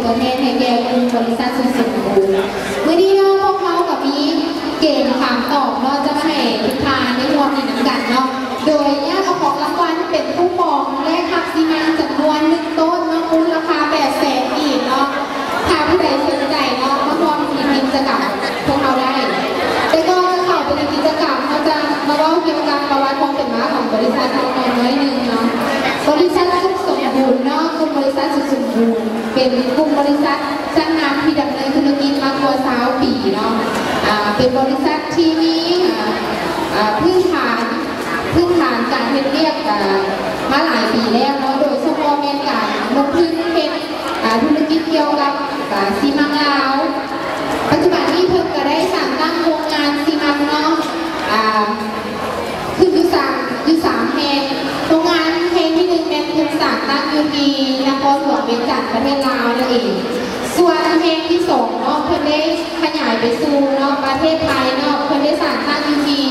ຕົວແທນໃຫ້ແກ່ກຸ່ມບໍລິສັດສຸກສົມບູນ. ມື້ນີ້ເນາະ ພວກເຮົາກໍມີເກມຖາມຕອບເນາະ ຈະມາໃຫ້ທຸກທ່ານໄດ້ຮ່ວມຫຼິ້ນນຳກັນເນາະ. ໂດຍຍາດເອົາຂອງລາງວັນເປັນຄູປອງແລກຮັບຊີມັງຈຳນວນໜຶ່ງໂຕນເນາະ ມູນລະຄ່າແປດແສນກີບເນາະ. ຖ້າຜູ້ໃດສົນໃຈເນາະ ມາຮ່ວມເຮັດກິດຈະກຳກັບພວກເຮົາໄດ້. ແຕ່ກ່ອນຈະເຂົ້າໄປໃນກິດຈະກຳ ເຮົາຈະມາເວົ້າກ່ຽວກັບປະຫວັດຄວາມເປັນມາຂອງບໍລິສັດເຮົາກ່ອນໜ້ອຍໜຶ່ງເນາະ. ບໍລິສັດສຸກສົມບູນເນາະ ກຸ່ມບໍລິສັດສຸກສົມບູນ ເປັນກຸ່ມບໍລິສັດຊັ້ນນຳທີ່ດຳເນີນທຸລະກິດມາກວ່າຊາວປີເນາະ. ອາ ເປັນບໍລິສັດທີ່ມີ ອາ ອາ ພື້ນຖານ ພື້ນຖານການເຮັດວຽກ ອາ ມາຫຼາຍປີແລ້ວເນາະ ໂດຍສະເພາະແມ່ນການລົງທຶນເຮັດ ອາ ທຸລະກິດກ່ຽວກັບ ອາ ຊີມັງລາວ. ປັດຈຸບັນນີ້ເພິ່ນກໍໄດ້ສ້າງຕັ້ງໂຮງງານຊີມັງເນາະ ອາ ຂຶ້ນຢູ່ສາມ ຢູ່ສາມແຫ່ງ. ໂຮງງານແຫ່ງທີໜຶ່ງແມ່ນເພິ່ນສ້າງຕັ້ງຢູ່ທີ່ນະຄອນຫຼວງວຽງຈັນ ປະເທດລາວນັ້ນເອງ. ສ່ວນແຫ່ງທີສອງເນາະ ເພິ່ນໄດ້ຂະຫຍາຍໄປສູ່ເນາະ ປະເທດໄທເນາະ ເພິ່ນໄດ້ສ້າງຕັ້ງຢູ່ທີ່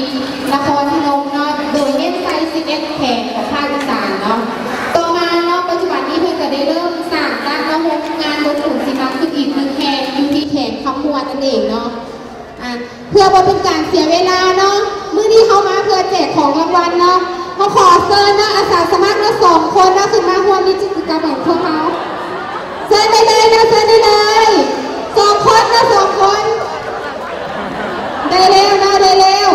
ນະຄອນພະນົມເນາະ ໂດຍເນັ້ນໃສ່ສິບເອັດແຂວງຂອງພາກອີສານເນາະ. ຕໍ່ມາເນາະ ປັດຈຸບັນນີ້ເພິ່ນກໍໄດ້ເລີ່ມສ້າງຕັ້ງເນາະ ໂຮງງານລົງຖົງຊີມັງຂຶ້ນອີກໜຶ່ງແຫ່ງ ຢູ່ທີ່ແຂວງຄຳມ່ວນນັ້ນເອງເນາະ. ອາ ເພື່ອບໍ່ເປັນການເສຍເວລາເນາະ ມື້ນີ້ເຮົາມາເພື່ອແຈກຂອງລາງວັນເນາະ. ເຮົາຂໍເຊີນເນາະ ອາສາສະໝັກເນາະ ສອງຄົນເນາະ ຂຶ້ນມາຮ່ວມໃນກິດຈະກຳຂອງພວກເຮົາ. ເຊີນໄດ້ເລີຍເນາະ ເຊີນໄດ້ເລີຍ ສອງຄົນເນາະ ສອງຄົນ. ໄດ້ແລ້ວເນາະ ໄດ້ແລ້ວ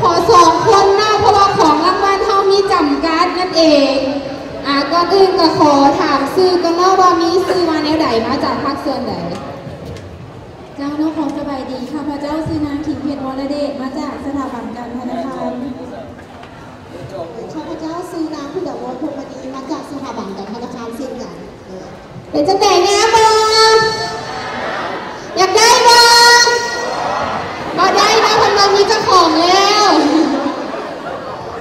ຂໍສອງຄົນເນາະ ເພາະວ່າຂອງລາງວັນເຮົາມີຈຳກັດນັ້ນເອງ. ອາ ກ່ອນອື່ນກໍຂໍຖາມຊື່ກ່ອນເນາະ ວ່າມີຊື່ວ່າແນວໃດ ມາຈາກພາກສ່ວນໃດ? ເຈົ້າເນາະ ຂໍສະບາຍດີ ຂ້າພະເຈົ້າຊື່ນາງ ຄິງເພັດ ວໍລະເດດ ມາຈາກສະຖາບັນການທະນາຄານ. ຂ້າພະເຈົ້າຊື່ນາງ ພຸດດາວົງ ພົມມະນີ ມາຈາກສະຖາບັນການທະນາຄານເຊັ່ນກັນ. ເປັນຈັ່ງໃດ ງາມບໍ່? ຢາກໄດ້ບໍ່? ບໍ່ໄດ້ເນາະ ເພິ່ນວ່າມີເຈົ້າຂອງແລ້ວ.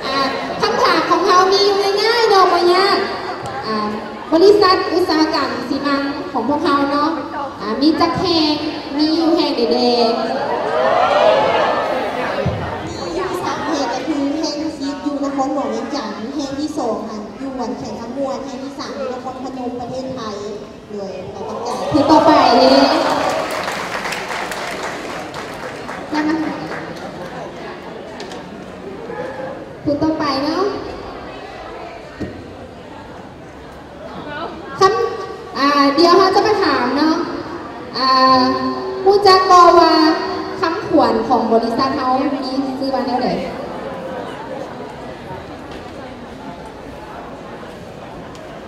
ອາ ຄຳຖາມຂອງເຮົາມີຢູ່ງ່າຍໆເນາະ ບໍ່ຍາກ. ອາ ບໍລິສັດອຸດສາຫະກຳຊີມັງຂອງພວກເຮົາເນາະ ອາ ມີຈັກແຫ່ງ ມີຢູ່ແຫ່ງໃດແດ່? ມີຢູ່ສາມແຫ່ງ ກໍຄືແຫ່ງທີໜຶ່ງຢູ່ນະຄອນຫຼວງວຽງຈັນ, ແຫ່ງທີສອງຫັ້ນຢູ່ແຂວງຄຳມ່ວນ, ແຫ່ງທີສາມຢູ່ນະຄອນພະນົມ ປະເທດໄທ. ໂດຍ ຂໍຂອບໃຈ. ຜູ້ຕໍ່ໄປເດ້ ມາ ຜູ້ຕໍ່ໄປເນາະ. ຄຳ ອາ ດຽວເຮົາຈະມາຖາມເນາະ ອາ ຮູ້ຈັກບໍ່ວ່າຄຳຂວັນຂອງບໍລິສັດເຮົາມີຊື່ວ່າແນວໃດ?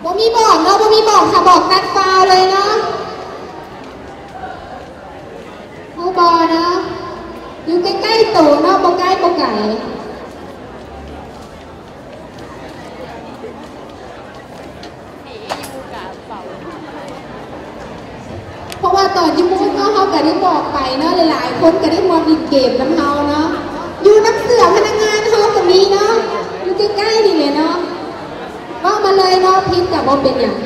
ບໍ່ມີບອກເນາະ ບໍ່ມີບອກ ຖ້າບອກຕັດຟາວເລີຍເນາະ. ຮູ້ບໍ່ເນາະ ຢູ່ໃກ້ໆໂຕເນາະ ບໍ່ໃກ້ບໍ່ໄກ. ເພາະວ່າຕອນຢູ່ພຸ້ນເນາະ ເຮົາກໍໄດ້ບອກໄປເນາະ ຫຼາຍໆຄົນກໍໄດ້ຮ່ວມຫຼິ້ນເກມນຳເຮົາເນາະ ຢູ່ນຳເສືອພະນັກງານເຮົາກໍມີເນາະ ຢູ່ໃກ້ໆນີ້ແຫຼະເນາະ. ເວົ້າມາເລີຍເນາະ ຜິດກໍບໍ່ເປັນຫຍັງ.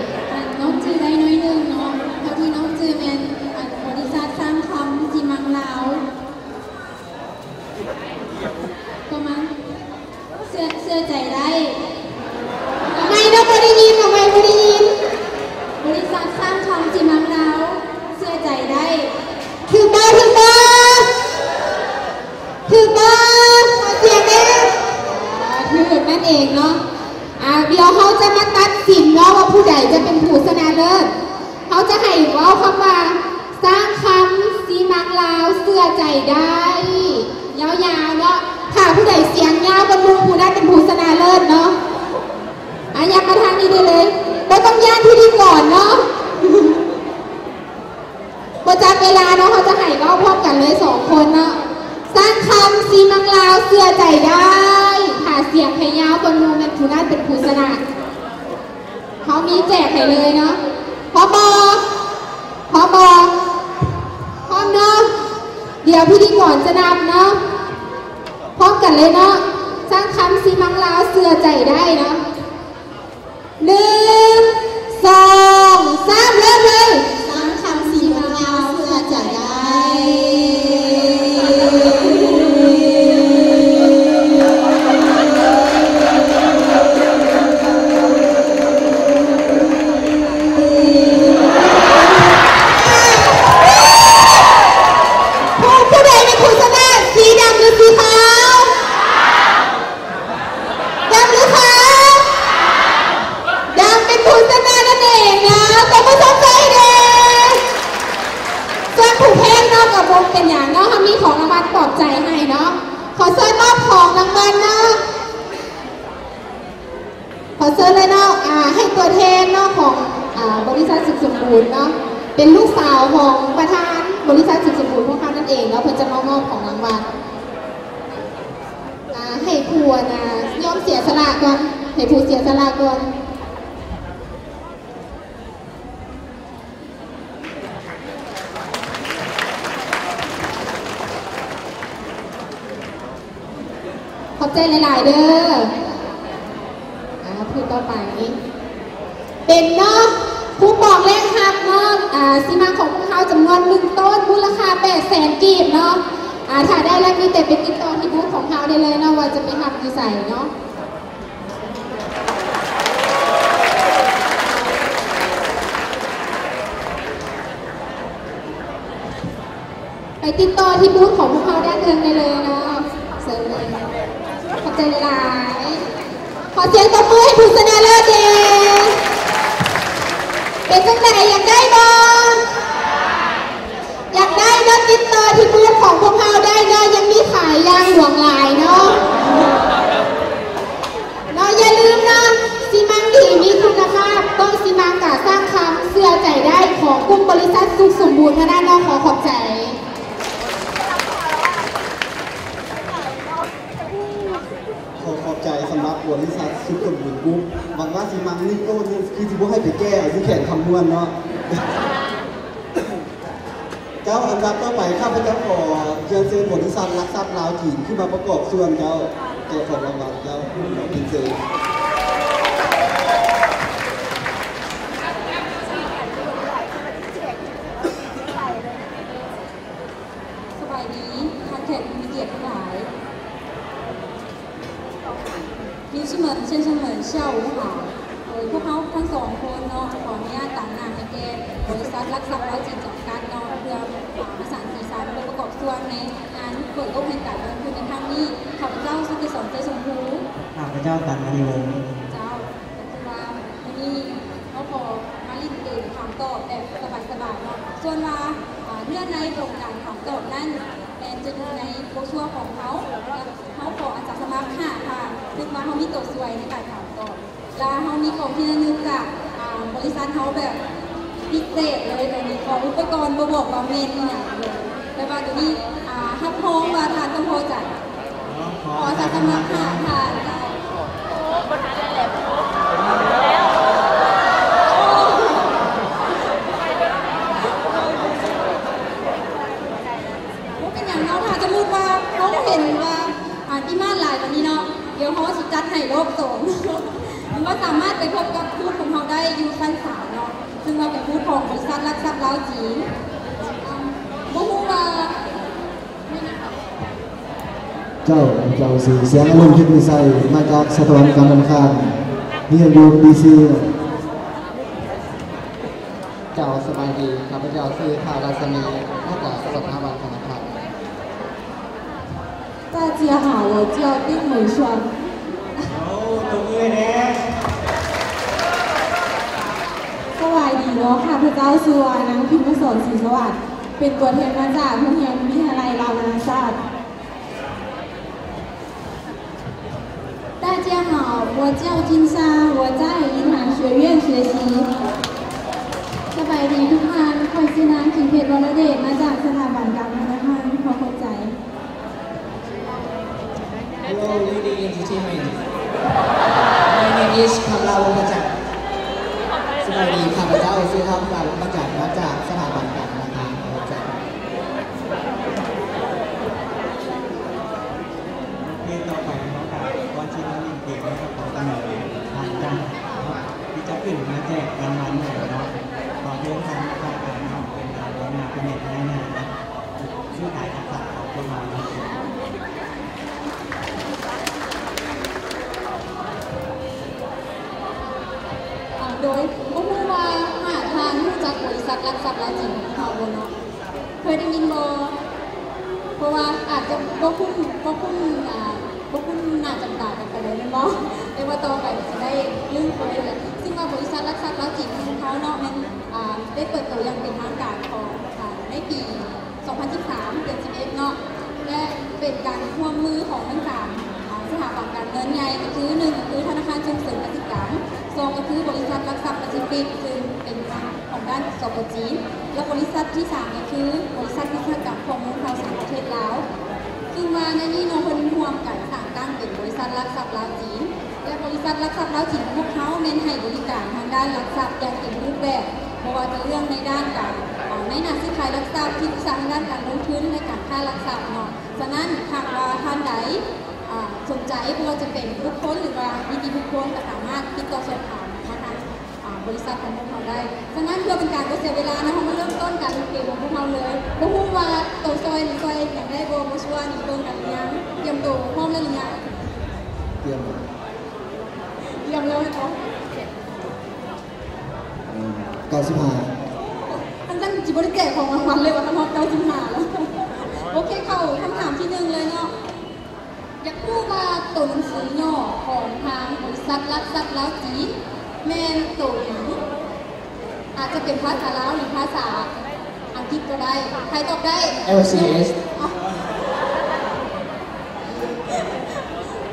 ນ້ອງຈື່ໄດ້ໜ້ອຍໜຶ່ງເນາະ ເທົ່າທີ່ນ້ອງຈື່ແມ່ນ ອັນ ບໍລິສັດສ້າງຄຳຊີມັງລາວ ປະມານ ເຊື່ອ ເຊື່ອໃຈໄດ້. ເອົາໃໝ່ເດີ ບໍ່ໄດ້ຍິນ ເອົາໃໝ່ ບໍ່ໄດ້ຍິນ. ບໍລິສັດສ້າງຄຳຊີມັງລາວ ເຊື່ອໃຈໄດ້. ຖືກບໍ່? ຖືກບໍ່? ຖືກບໍ່? ຂໍສຽງແດ່. ອາ ຖືກນັ້ນເອງເນາະ. ອາ ດຽວເຮົາຈະມາຕັດສິນເນາະ ວ່າຜູ້ໃດຈະເປັນຜູ້ຊະນະເລີດ. ເຮົາຈະໃຫ້ເວົ້າຄຳວ່າ ສ້າງຄຳຊີມັງລາວເຊື່ອໃຈໄດ້ ຍາວໆເນາະ. ຖ້າຜູ້ໃດສຽງຍາວກວ່າໝູ່ ຜູ້ນັ້ນເປັນຜູ້ຊະນະເລີດເນາະ. ອາ ຫຍັບມາທາງນີ້ໄດ້ເລີຍ ບໍ່ຕ້ອງຢ້ານພິທີກອນເນາະ. ບໍ່ຈັບເວລາເນາະ ເຮົາຈະໃຫ້ເວົ້າພ້ອມກັນເລີຍສອງຄົນເນາະ. ສ້າງຄຳຊີມັງລາວເຊື່ອໃຈໄດ້ ຖ້າສຽງໃຜຍາວກວ່າໝູ່ ແມ່ນຜູ້ນັ້ນເປັນຜູ້ຊະນະ. ເຮົາມີແຈກໃຫ້ເລີຍເນາະ. ພ້ອມບໍ່? ພ້ອມບໍ່? ພ້ອມເນາະ. ດຽວພິທີກອນຈະນັບເນາະ. ພ້ອມກັນເລີຍເນາະ. ສ້າງຄຳຊີມັງລາວເຊື່ອໃຈໄດ້ເນາະ. ໜຶ່ງ ສອງ ສາມ ເລີ່ມເລີຍ. ສ້າງຄຳຊີມັງລາວເຊື່ອໃຈໄດ້. ອອກລາງວັນເນາະ ຂໍເຊີນເລີຍເນາະ ອາ ໃຫ້ຕົວແທນເນາະ ຂອງ ອາ ບໍລິສັດສຸກສົມບູນເນາະ ເປັນລູກສາວຂອງປະທານບໍລິສັດສຸກສົມບູນພວກເຮົານັ້ນເອງເນາະ ເພິ່ນຈະມາມອບຂອງລາງວັນ ອາ ໃຫ້ຜູ້ ອາ ຍອມເສຍສະຫຼະກ່ອນ ໃຫ້ຜູ້ເສຍສະຫຼະກ່ອນ. ຂອບໃຈຫຼາຍໆເດີ. ອາ ຜູ້ຕໍ່ໄປ ເປັນເນາະ ຄູປອງແລກຮັບເນາະ ອາ ສີໝາກຂອງພວກເຮົາຈຳນວນໜຶ່ງໂຕນ ມູນລະຄ່າແປດແສນກີບເນາະ. ອາ ຖ້າໄດ້ແລ້ວມີແຕ່ໄປຕິດຕໍ່ທີ່ບູດຂອງເຮົາໄດ້ເລີຍເນາະ ວ່າຈະໄປຮັບຢູ່ໃສເນາະ. ໄປຕິດຕໍ່ທີ່ບູດຂອງພວກເຮົາດ້ານເທິງໄດ້ເລີຍເນາະ ເຊີນເລີຍ ຂອບໃຈຫຼາຍໆ. ຂໍສຽງຕົບມືໃຫ້ຜູ້ຊະນະເລີດແດ່. ເປັນຈັ່ງໃດ ຢາກໄດ້ບໍ່? ຢາກໄດ້ເນາະ ຕິດຕໍ່ທີ່ບູດຂອງພວກເຮົາໄດ້ເນາະ ຍັງມີຂາຍຢ່າງຫຼວງຫຼາຍເນາະ ເນາະ. ຢ່າລືມເນາະ ຊີມັງດີມີຄຸນນະພາບ ໂຕະຊີມັງກາສ້າງຄຳ ເຊື່ອໃຈໄດ້ ຂອງກຸ່ມບໍລິສັດສຸກສົມບູນເທົ່ານັ້ນເນາະ. ຂໍຂອບໃຈ. ຂໍຂອບໃຈສຳລັບບໍລິສັດສຸກສົມບູນກຣຸບ ຫວັງວ່າຊີມັງນີ້ໂຕນີ້ຄືຊິບໍ່ໃຫ້ໄປແກ້ເອົາຢູ່ແຂວງຄຳມ່ວນເນາະ. ເຈົ້າ ອັນດັບຕໍ່ໄປ ຂ້າພະເຈົ້າຂໍຮຽນເຊີນບໍລິສັດຫຼັກຊັບລາວຈີນ ຂຶ້ນມາປະກອບສ່ວນເຈົ້າ ແຈກຂອງລາງວັນເຈົ້າ ເປັນເຊີນ. ສະບາຍດີ ທ່ານແຂກຜູ້ມີກຽດທັງຫຼາຍ. 女士们、先生们，下午好。 ໂດຍພວກເຮົາທັງສອງຄົນເນາະ ຂໍອະນຸຍາດຕາງໜ້າໃຫ້ແກ່ບໍລິສັດຫຼັກຊັບລາວຈີນຈຳກັດເນາະ ເພື່ອ ອາ ມາສ້າງສີສັນ ແລະ ປະກອບສ່ວນໃນງານເປີດໂລກແຫ່ງການລົງທຶນໃນຄັ້ງນີ້. ຂ້າພະເຈົ້າ ສຸກເກສອນ ເຈຊົມພູ. ຂ້າພະເຈົ້າ ຕັນ ມະນີວົງ. ເຈົ້າ ກໍຄືວ່າມື້ນີ້ເຮົາຂໍມາຫຼິ້ນເກມຖາມຕອບແບບສະບາຍໆເນາະ ສ່ວນວ່າ ອາ ເນື້ອໃນຂອງການຖາມຕອບນັ້ນ ແມ່ນຈະຢູ່ໃນໂບຊົວຂອງເຮົາ ເຮົາຂໍອາສາສະໝັກຫ້າທ່ານ ເຊິ່ງວ່າເຮົາມີໂຕຊ່ວຍໃນການຖາມຕອບ ແລະ ເຮົາມີຂອງທີ່ລະນຶກຈາກ ອາ ບໍລິສັດເຮົາແບບພິເສດເລີຍ. ຕອນນີ້ຂໍອຸປະກອນບໍ່ບອກວ່າແມ່ນອີ່ຫຍັງເລີຍ ແຕ່ວ່າໂຕນີ້ ອາ ຮັບຮອງວ່າທ່ານຕ້ອງພໍໃຈ. ຂໍອາສາສະໝັກຫ້າທ່ານ. ບໍ່ເປັນຫຍັງເນາະ ຖ້າສົມມຸດວ່າເຮົາເຫັນວ່າ ອາ ດີມານຫຼາຍກວ່ານີ້ເນາະ ດຽວເຮົາຊິຈັດໃຫ້ລອບສອງ ຫຼືວ່າສາມາດໄປພົບກັບບູດຂອງເຮົາໄດ້ຢູ່ຊັ້ນສາມເນາະ ເຊິ່ງວ່າເປັນບູດຂອງບໍລິສັດຫຼັກຊັບລາວຈີນ. ບໍ່ຮູ້ວ່າ ເຈົ້າ ເຈົ້າຊື່ ແສງອາລຸນ ທິດວິໄສ ມາຈາກສະຖາບັນການທະນາຄານ ຮຽນຢູ່ປີສີ່. ເຈົ້າ ສະບາຍດີ ຂ້າພະເຈົ້າຊື່ ທ້າວ ລັດສະໝີ ມາຈາກສະຖາບັນການທະນາຄານ. 大家好，我叫丁伟双. ໂອ້ ຕົບມືແດ່. ສະບາຍດີເນາະ ຂ້າພະເຈົ້າຊື່ວ່າ ນາງ ພິມມະສອນ ສີສະຫວັດ ເປັນຕົວແທນມາຈາກໂຮງຮຽນວິທະຍາໄລລາວນານາຊາດ. 大家好，我叫金莎，我在银行学院学习。 ສະບາຍດີທຸກທ່ານ ຂ້ອຍຊື່ນາງ ຄິງເພັດ ວໍລະເດດ ມາຈາກສະຖາບັນການທະນາຄານ. ຂໍຂອບໃຈ. Hello, Lady Entertainment. My name is ຄຳລາ ວົງປະຈັກ. ສະບາຍດີ ຂ້າພະເຈົ້າຊື່ ຄຳລາ ວົງປະຈັກ ມາຈາກສະຖາບັນການທະນາຄານ. ຂອບໃຈ. ໂອເຄ ຕໍ່ໄປເຮົາກໍກ່ອນຊິມາຫຼິ້ນເກມ ເຮົາກໍຂໍສະເໜີທ່ານຈັນເນາະ ທີ່ຈະຂຶ້ນມາແຈກລາງວັນໃຫ້ເນາະ. ຂໍເຊີນທ່ານຈັນເນາະ ເປັນຫົວໜ້າພະແນກນາຍໜ້າ ຊື້ຂາຍກັບສາຂອງພວກເຮົາເນາະ. ໂດຍບໍ່ຮູ້ວ່າຫ້າທ່ານຮູ້ຈັກບໍລິສັດຫຼັກຊັບລາວຈີນຂອງເຮົາບໍ່ເນາະ? ເຄີຍໄດ້ຍິນບໍ່? ເພາະວ່າອາດຈະບໍ່ຄຸ້ນ ບໍ່ຄຸ້ນ ອາ ບໍ່ຄຸ້ນໜ້າຈຳຕາກັນປານໃດແມ່ນບໍ່? ແຕ່ວ່າຕໍ່ໄປກໍຊິໄດ້ລຶ້ງເຄີຍ. ເຊິ່ງວ່າບໍລິສັດຫຼັກຊັບລາວຈີນຂອງເຮົາເນາະ ແມ່ນ ອາ ໄດ້ເປີດໂຕຢ່າງເປັນທາງການຂອງ ອາ ໃນປີ ສອງພັນສິບສາມ ເດືອນສິບເອັດເນາະ ແລະ ເປັນການຮ່ວມມືຂອງທັງສາມ ສະຖາບັນການເງິນໃຫຍ່ກໍຄື ໜຶ່ງ ກໍຄືທະນາຄານສົ່ງເສີມກະສິກຳ, ສອງ ກໍຄືບໍລິສັດຫຼັກຊັບປາຊີຟິກ ຊຶ່ງເປັນທາງຂອງດ້ານ ສປ ຈີນ ແລະ ບໍລິສັດທີສາມ ກໍຄືບໍລິສັດວິສະຫະກຳຂໍ້ມູນຂ່າວສານປະເທດລາວ ຊຶ່ງວ່າໃນນີ້ເນາະ ເພິ່ນຮ່ວມກັນສ້າງຕັ້ງເປັນບໍລິສັດຫຼັກຊັບລາວຈີນ ແລະ ບໍລິສັດຫຼັກຊັບລາວຈີນຂອງພວກເຮົາແມ່ນໃຫ້ບໍລິການທາງດ້ານຫຼັກຊັບຢ່າງເຕັມຮູບແບບ, ບໍ່ວ່າຈະເລື່ອງໃນດ້ານການ ເອີ ໃນໜ້າຊື້ຂາຍຫຼັກຊັບ, ທີ່ປຶກສາທາງດ້ານການລົງທຶນ ແລະ ການຄ້າຫຼັກຊັບເນາະ. ສະນັ້ນ ຫາກວ່າທ່ານໃດ ອ່າ ສົນໃຈ ບໍ່ວ່າຈະເປັນບຸກຄົນ ຫຼືວ່ານິຕິບຸກຄົນ ກໍສາມາດຕິດຕໍ່ສອບຖາມມາທາງ ອ່າ ບໍລິສັດຂອງພວກເຮົາໄດ້. ສະນັ້ນ ເພື່ອເປັນການບໍ່ເສຍເວລາເນາະ ເຮົາມາເລີ່ມຕົ້ນການຫຼິ້ນເກມຂອງພວກເຮົາເລີຍ. ບໍ່ຮູ້ວ່າໂຕຊ່ອຍນີ້ຊ່ອຍຫຍັງໄດ້ບໍ່? ບໍ່ຊວນນີ້ເບິ່ງກັນຫຼືຍັງ? ຕຽມໂຕພ້ອມແລ້ວຫຼືຍັງ? ຕຽມ ຕຽມແລ້ວແມ່ນບໍ່? ເອີ ເກົ້າສິບຫ້າ. ຄັນຊັ້ນຊິບໍ່ໄດ້ແຈກຂອງລາງວັນເລີຍວ່າ ຄັນຮອດເກົ້າສິບຫ້າແລ້ວ. ໂອເຄ ເຂົ້າຄຳຖາມທີໜຶ່ງເລີຍເນາະ. ຢາກຮູ້ວ່າໂຕໜັງສືຫຍໍ້ຂອງທາງບໍລິສັດຫຼັກຊັບລາວຈີນແມ່ນໂຕຫຍັງ? ອາດຈະເປັນພາສາລາວ ຫຼື ພາສາອັງກິດກໍໄດ້. ໃຜຕອບໄດ້? ແອລຊີເອສ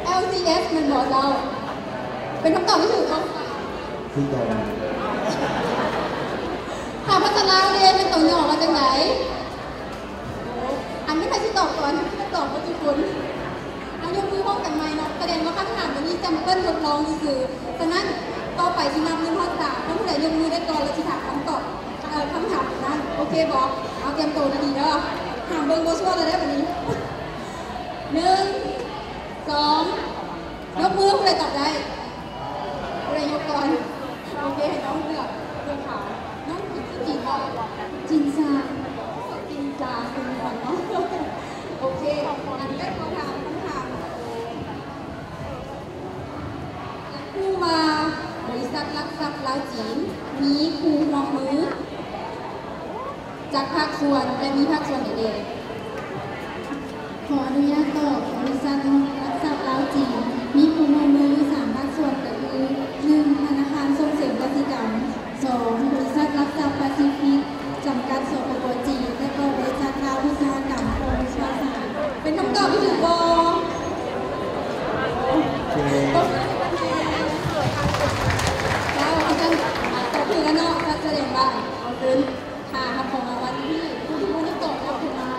ແອລຊີເອສ ແມ່ນບໍ່ເຈົ້າ? ເປັນຄຳຕອບທີ່ຖືກຕ້ອງ. ຖືກຕ້ອງ. ຖ້າພາສາລາວເດ ແມ່ນໂຕຫຍໍ້ວ່າຈັ່ງໃດ? ອັນນີ້ໃຜຊິຕອບກ່ອນ? ຕອບບໍ່ທຸກຄົນ. ເອົາ ຍົກມືພ້ອມກັນໃໝ່ເນາະ. ສະແດງວ່າຄຳຖາມຕົວນີ້ແຊມເປິ້ນທົດລອງຊື່ໆ. ສະນັ້ນ ຕໍ່ໄປຊິນັບໜຶ່ງຮອດສາມ ຄັນຜູ້ໃດຍົກມືໄດ້ກ່ອນ ແລ້ວຊິຖາມຄຳຕອບ ເອີ ຄຳຖາມນັ້ນ. ໂອເຄບໍ່? ເອົາ ຕຽມໂຕດີໆເດີ. ຫາມເບິ່ງບໍ່ຊວນແລ້ວເດີບັດນີ້. ໜຶ່ງ ສອງ ຍົກມື ຜູ້ໃດຕອບໄດ້? ຜູ້ໃດຍົກກ່ອນ? ໂອເຄ ໃຫ້ນ້ອງເລືອກ ເລືອກຂາວ. ນ້ອງກິນ ກິນເນາະ ຈິນຊາ ຈິນຊາ ກິນກ່ອນເນາະ. ໂອເຄ ອັນນີ້ກໍເຂົ້າຖາມຄຳຖາມ ຢາກຮູ້ວ່າບໍລິສັດຫຼັກຊັບລາວຈີນມີຄູ່ຮ່ວມມື ຈັກພາກສ່ວນ ແລະ ມີພາກສ່ວນໃດແດ່? ຂໍອະນຸຍາດຕອບ, ບໍລິສັດຫຼັກຊັບລາວຈີນ ມີຄູ່ຮ່ວມມືຢູ່ສາມພາກສ່ວນ ກໍຄື ໜຶ່ງ ທະນາຄານສົ່ງເສີມກະສິກຳ, ສອງ ບໍລິສັດຫຼັກຊັບປາຊີຟິກ ຈຳກັດ ສປປ ຈີນ ແລະ ກໍບໍລິສັດລາວອຸດສາຫະກຳ ໂຄງ ຊາວສາມ. ເປັນຄຳຕອບທີ່ຖືກບໍ່? ເຈົ້າ ອາຈານ ອາ ຕອບຖືກແລ້ວເນາະ ສະແດງວ່າ ເອົາເຊີນ ຖ້າຮັບຂອງລາງວັນທີ່ຜູ້ທີ່ບໍ່ໄດ້ຕອບຮັບຂຶ້ນມາ.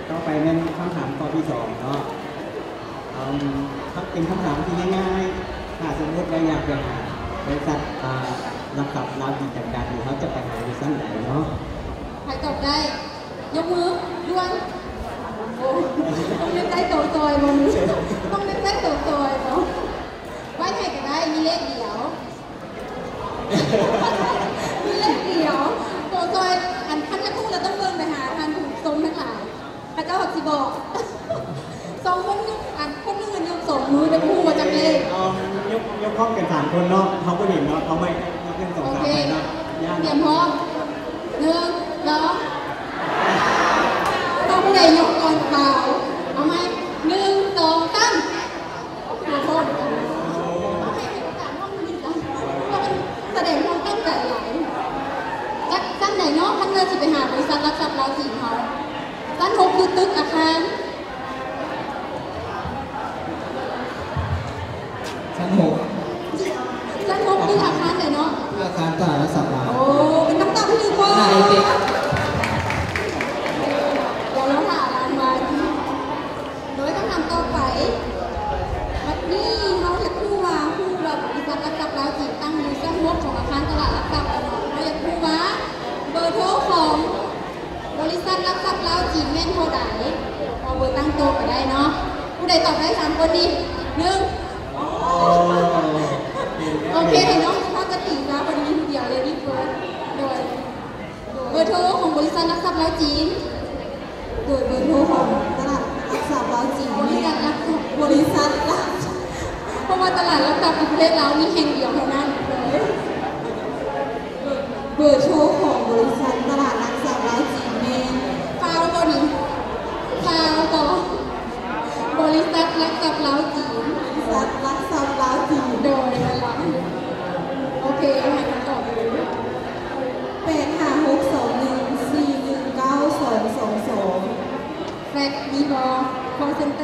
ຕໍ່ໄປແມ່ນຄຳຖາມຂໍ້ທີສອງເນາະ. ເອີ ເປັນຄຳຖາມທີ່ງ່າຍໆ. ຖ້າສົມມຸດວ່າຢາກໄປຫາບໍລິສັດ ອາ ຫຼັກຊັບລາວຈີນຈຳກັດນີ້ ເຮົາຈະໄປຫາຢູ່ຊັ້ນໃດເນາະ? ໃຜຕອບໄດ້ ຍົກມືດ່ວນ. ໂອ້ ຕ້ອງໄດ້ໃຊ້ໂຕຊ່ອຍບໍ່? ຕ້ອງໄດ້ໃຊ້ໂຕຊ່ອຍບໍ່? ໄວ້ໃຫ້ກໍໄດ້ ມີເລກດຽວ. ມີເລກດຽວ. ໂຕຊ່ອຍ ອັນ ຄັນຢາກຮູ້ແລ້ວຕ້ອງເບິ່ງໄປຫາທ່ານຜູ້ຊົມທັງຫຼາຍ ເຂົາເຈົ້າຊິບອກ. ສອງຄົນຍົກ ອັນ ຄົນໜຶ່ງຍົກສອງມື ແຕ່ບໍ່ຮູ້ວ່າຈັກເລກ. ເອົາ ຍົກ ຍົກພ້ອມກັນສາມຄົນເນາະ ເຮົາບໍ່ເຫັນເນາະ. ເອົາໃໝ່ ນັບໜຶ່ງ ສອງ ສາມ ໃໝ່ເນາະ. ໂອເຄ ຕຽມພ້ອມ ໜຶ່ງ ສອງ ຕ້ອງຜູ້ໃດຍົກກ່ອນເປົ່າ. ເອົາໃໝ່ ໜຶ່ງ ສອງ ສາມ. ໂອ້ໂຫ ສະແດງຄວາມຕັ້ງໃຈຫຼາຍ. ຈັກຊັ້ນໃດເນາະ ຄັນວ່າຊິໄປຫາບໍລິສັດຫຼັກຊັບລາວຈີນເຮົາ? ຊັ້ນຫົກ ຄືຕຶກອາຄານ. ຊັ້ນຫົກ ຊັ້ນຫົກ ຄືອາຄານໃດເນາະ? ອາຄານຕະຫຼາດຫຼັກຊັບລາວ. ໂອ້ ເປັນຄຳຕອບທີ່ຖືກຕ້ອງ. ດຽວລອຖ້າລາງວັນ. ໂດຍຄຳຖາມຕໍ່ໄປ ບັດນີ້ເຮົາຢາກຮູ້ວ່າ ຮູ້ວ່າບໍລິສັດຫຼັກຊັບລາວຈີນຕັ້ງຢູ່ຊັ້ນຫົກຂອງອາຄານຕະຫຼາດຫຼັກຊັບແລ້ວເນາະ. ເຮົາຢາກຮູ້ວ່າເບີໂທຂອງບໍລິສັດຫຼັກຊັບລາວຈີນແມ່ນເທົ່າໃດ? ເອົາເບີຕັ້ງໂຕະກໍໄດ້ເນາະ. ຜູ້ໃດຕອບໄດ້ສາມຄົນນີ້? ໜຶ່ງ ໂອເຄ ໃຫ້ນ້ອງສຸພາບສະຕີຊະ ເພິ່ນມີຜູ້ດຽວ ladies first. ໂດຍ ເບີໂທຂອງບໍລິສັດຫຼັກຊັບລາວຈີນ. ໂດຍ ເບີໂທຂອງຕະຫຼາດຫຼັກຊັບລາວຈີນ ບໍລິສັດຫຼັກຊັບ ບໍລິສັດຫຼັກຊັບ ເພາະວ່າຕະຫຼາດຫຼັກຊັບໃນປະເທດລາວມີແຫ່ງດຽວເທົ່ານັ້ນ. ໂດຍ ເບີໂທຂອງບໍລິສັດຕະຫຼາດຫຼັກຊັບລາວຈີນແມ່ນ ຟາວບໍ່ນີ້? ຟາວບໍ່? ບໍລິສັດຫຼັກຊັບລາວຈີນ. ບໍລິສັດຫຼັກຊັບລາວຈີນ. ໂດຍ ໂອເຄ ໃຫ້ຄຳຕອບເລີຍ. ແປດຫ້າຫົກສອງໜຶ່ງສີ່ໜຶ່ງເກົ້າສອງສອງສອງ. ແຟກ ມີບໍ່? ຄອລເຊັນເຕີ.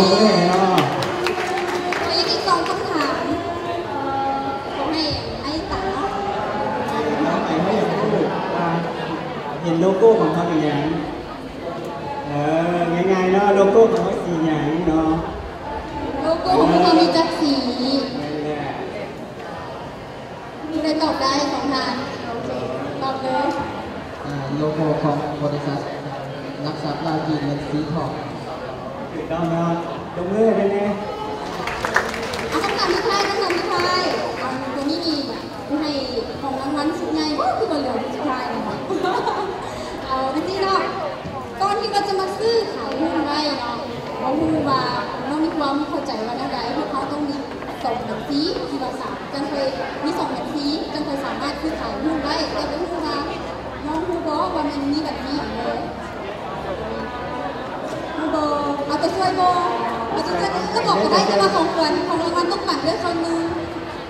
ໂອ້ຍເນາະ ຂໍອີກສອງຄຳຖາມ ຂໍໃຫ້ອ້າຍຕາເນາະ ເນາະ ໃຫ້ເຮົາຢາກຮູ້ວ່າ ເຫັນໂລໂກ້ຂອງເຮົາເປັນຫຍັງ? ເອີ ງ່າຍໆເນາະ ໂລໂກ້ຂອງເຮົາສີຫຍັງເນາະ? ໂລໂກ້ຂອງພວກເຮົາມີຈັກສີ? ນັ້ນແຫຼະ ຜູ້ໃດຕອບໄດ້ສອງທ່ານ? ໂອເຄ ຕອບເລີຍ. ອາ ໂລໂກ້ຂອງບໍລິສັດຫຼັກຊັບລາວຈີນແມ່ນສີທອງ. ຖືກຕ້ອງເນາະ ຕົບມືໃຫ້ເພິ່ນແດ່. ເອົາ ຄຳຖາມສຸດທ້າຍ ຄຳຖາມສຸດທ້າຍ ເອົາ ຕົວນີ້ນີ້ ໃຫ້ຂອງລາງວັນຊຸດໃຫຍ່ບໍ່ ຄືວ່າເຫຼືອຊຸດສຸດທ້າຍນີ້? ເອົາ ຈັ່ງຊີ້ເນາະ ກ່ອນທີ່ວ່າຈະມາຊື້ຂາຍຫຸ້ນໄວ້ເນາະ ບໍ່ຮູ້ວ່ານ້ອງມີຄວາມເຂົ້າໃຈວ່າແນວໃດ? ພວກເຮົາຕ້ອງມີສອງບັນຊີ ທີ່ວ່າສາມ ຈັ່ງຄ່ອຍ ມີສອງບັນຊີ ຈັ່ງຄ່ອຍສາມາດຊື້ຂາຍຫຸ້ນໄດ້. ແຕ່ບໍ່ຮູ້ວ່ານ້ອງຮູ້ບໍ່ວ່າມັນມີບັນຊີຫຍັງແດ່? ຮູ້ບໍ່? ເອົາຕົວຊ່ວຍບໍ່? ເອົາຕົວຊ່ວຍ ຈະບອກກໍໄດ້ ແຕ່ວ່າຂອງຂວັນ ຂອງລາງວັນຕ້ອງປັນເດ້ ສ່ວນໜຶ່ງ.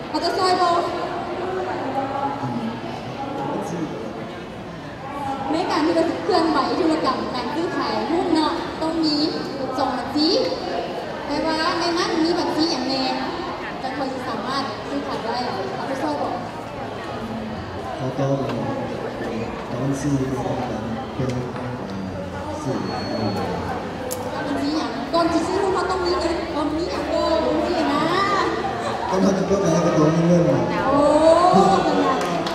ເອົາຕົວຊ່ວຍບໍ່? ໃນການທີ່ວ່າຊິເຄື່ອນໄຫວທຸລະກຳການຊື້ຂາຍຫຸ້ນເນາະ ຕ້ອງມີສອງບັນຊີ ແຕ່ວ່າໃນນັ້ນມີບັນຊີຫຍັງແດ່ ຈັ່ງຄ່ອຍຊິສາມາດຊື້ຂາຍໄດ້? ເອົາໄປຊ່ອຍບອກ. ເຂົາຕ້ອງເອົາບັນຊີເປັນ ເປັນ ເປັນ ບັນຊີຫຍັງ? ກ່ອນຊິຊື້ເຮົາຕ້ອງມີເງິນ ຕ້ອງມີຫຍັງກ່ອນຈັ່ງຊີ້ນະ. ກ່ອນເຮົາຊິເປີດຮ້ານເຮົາກໍຕ້ອງມີເງິນ. ໂອ້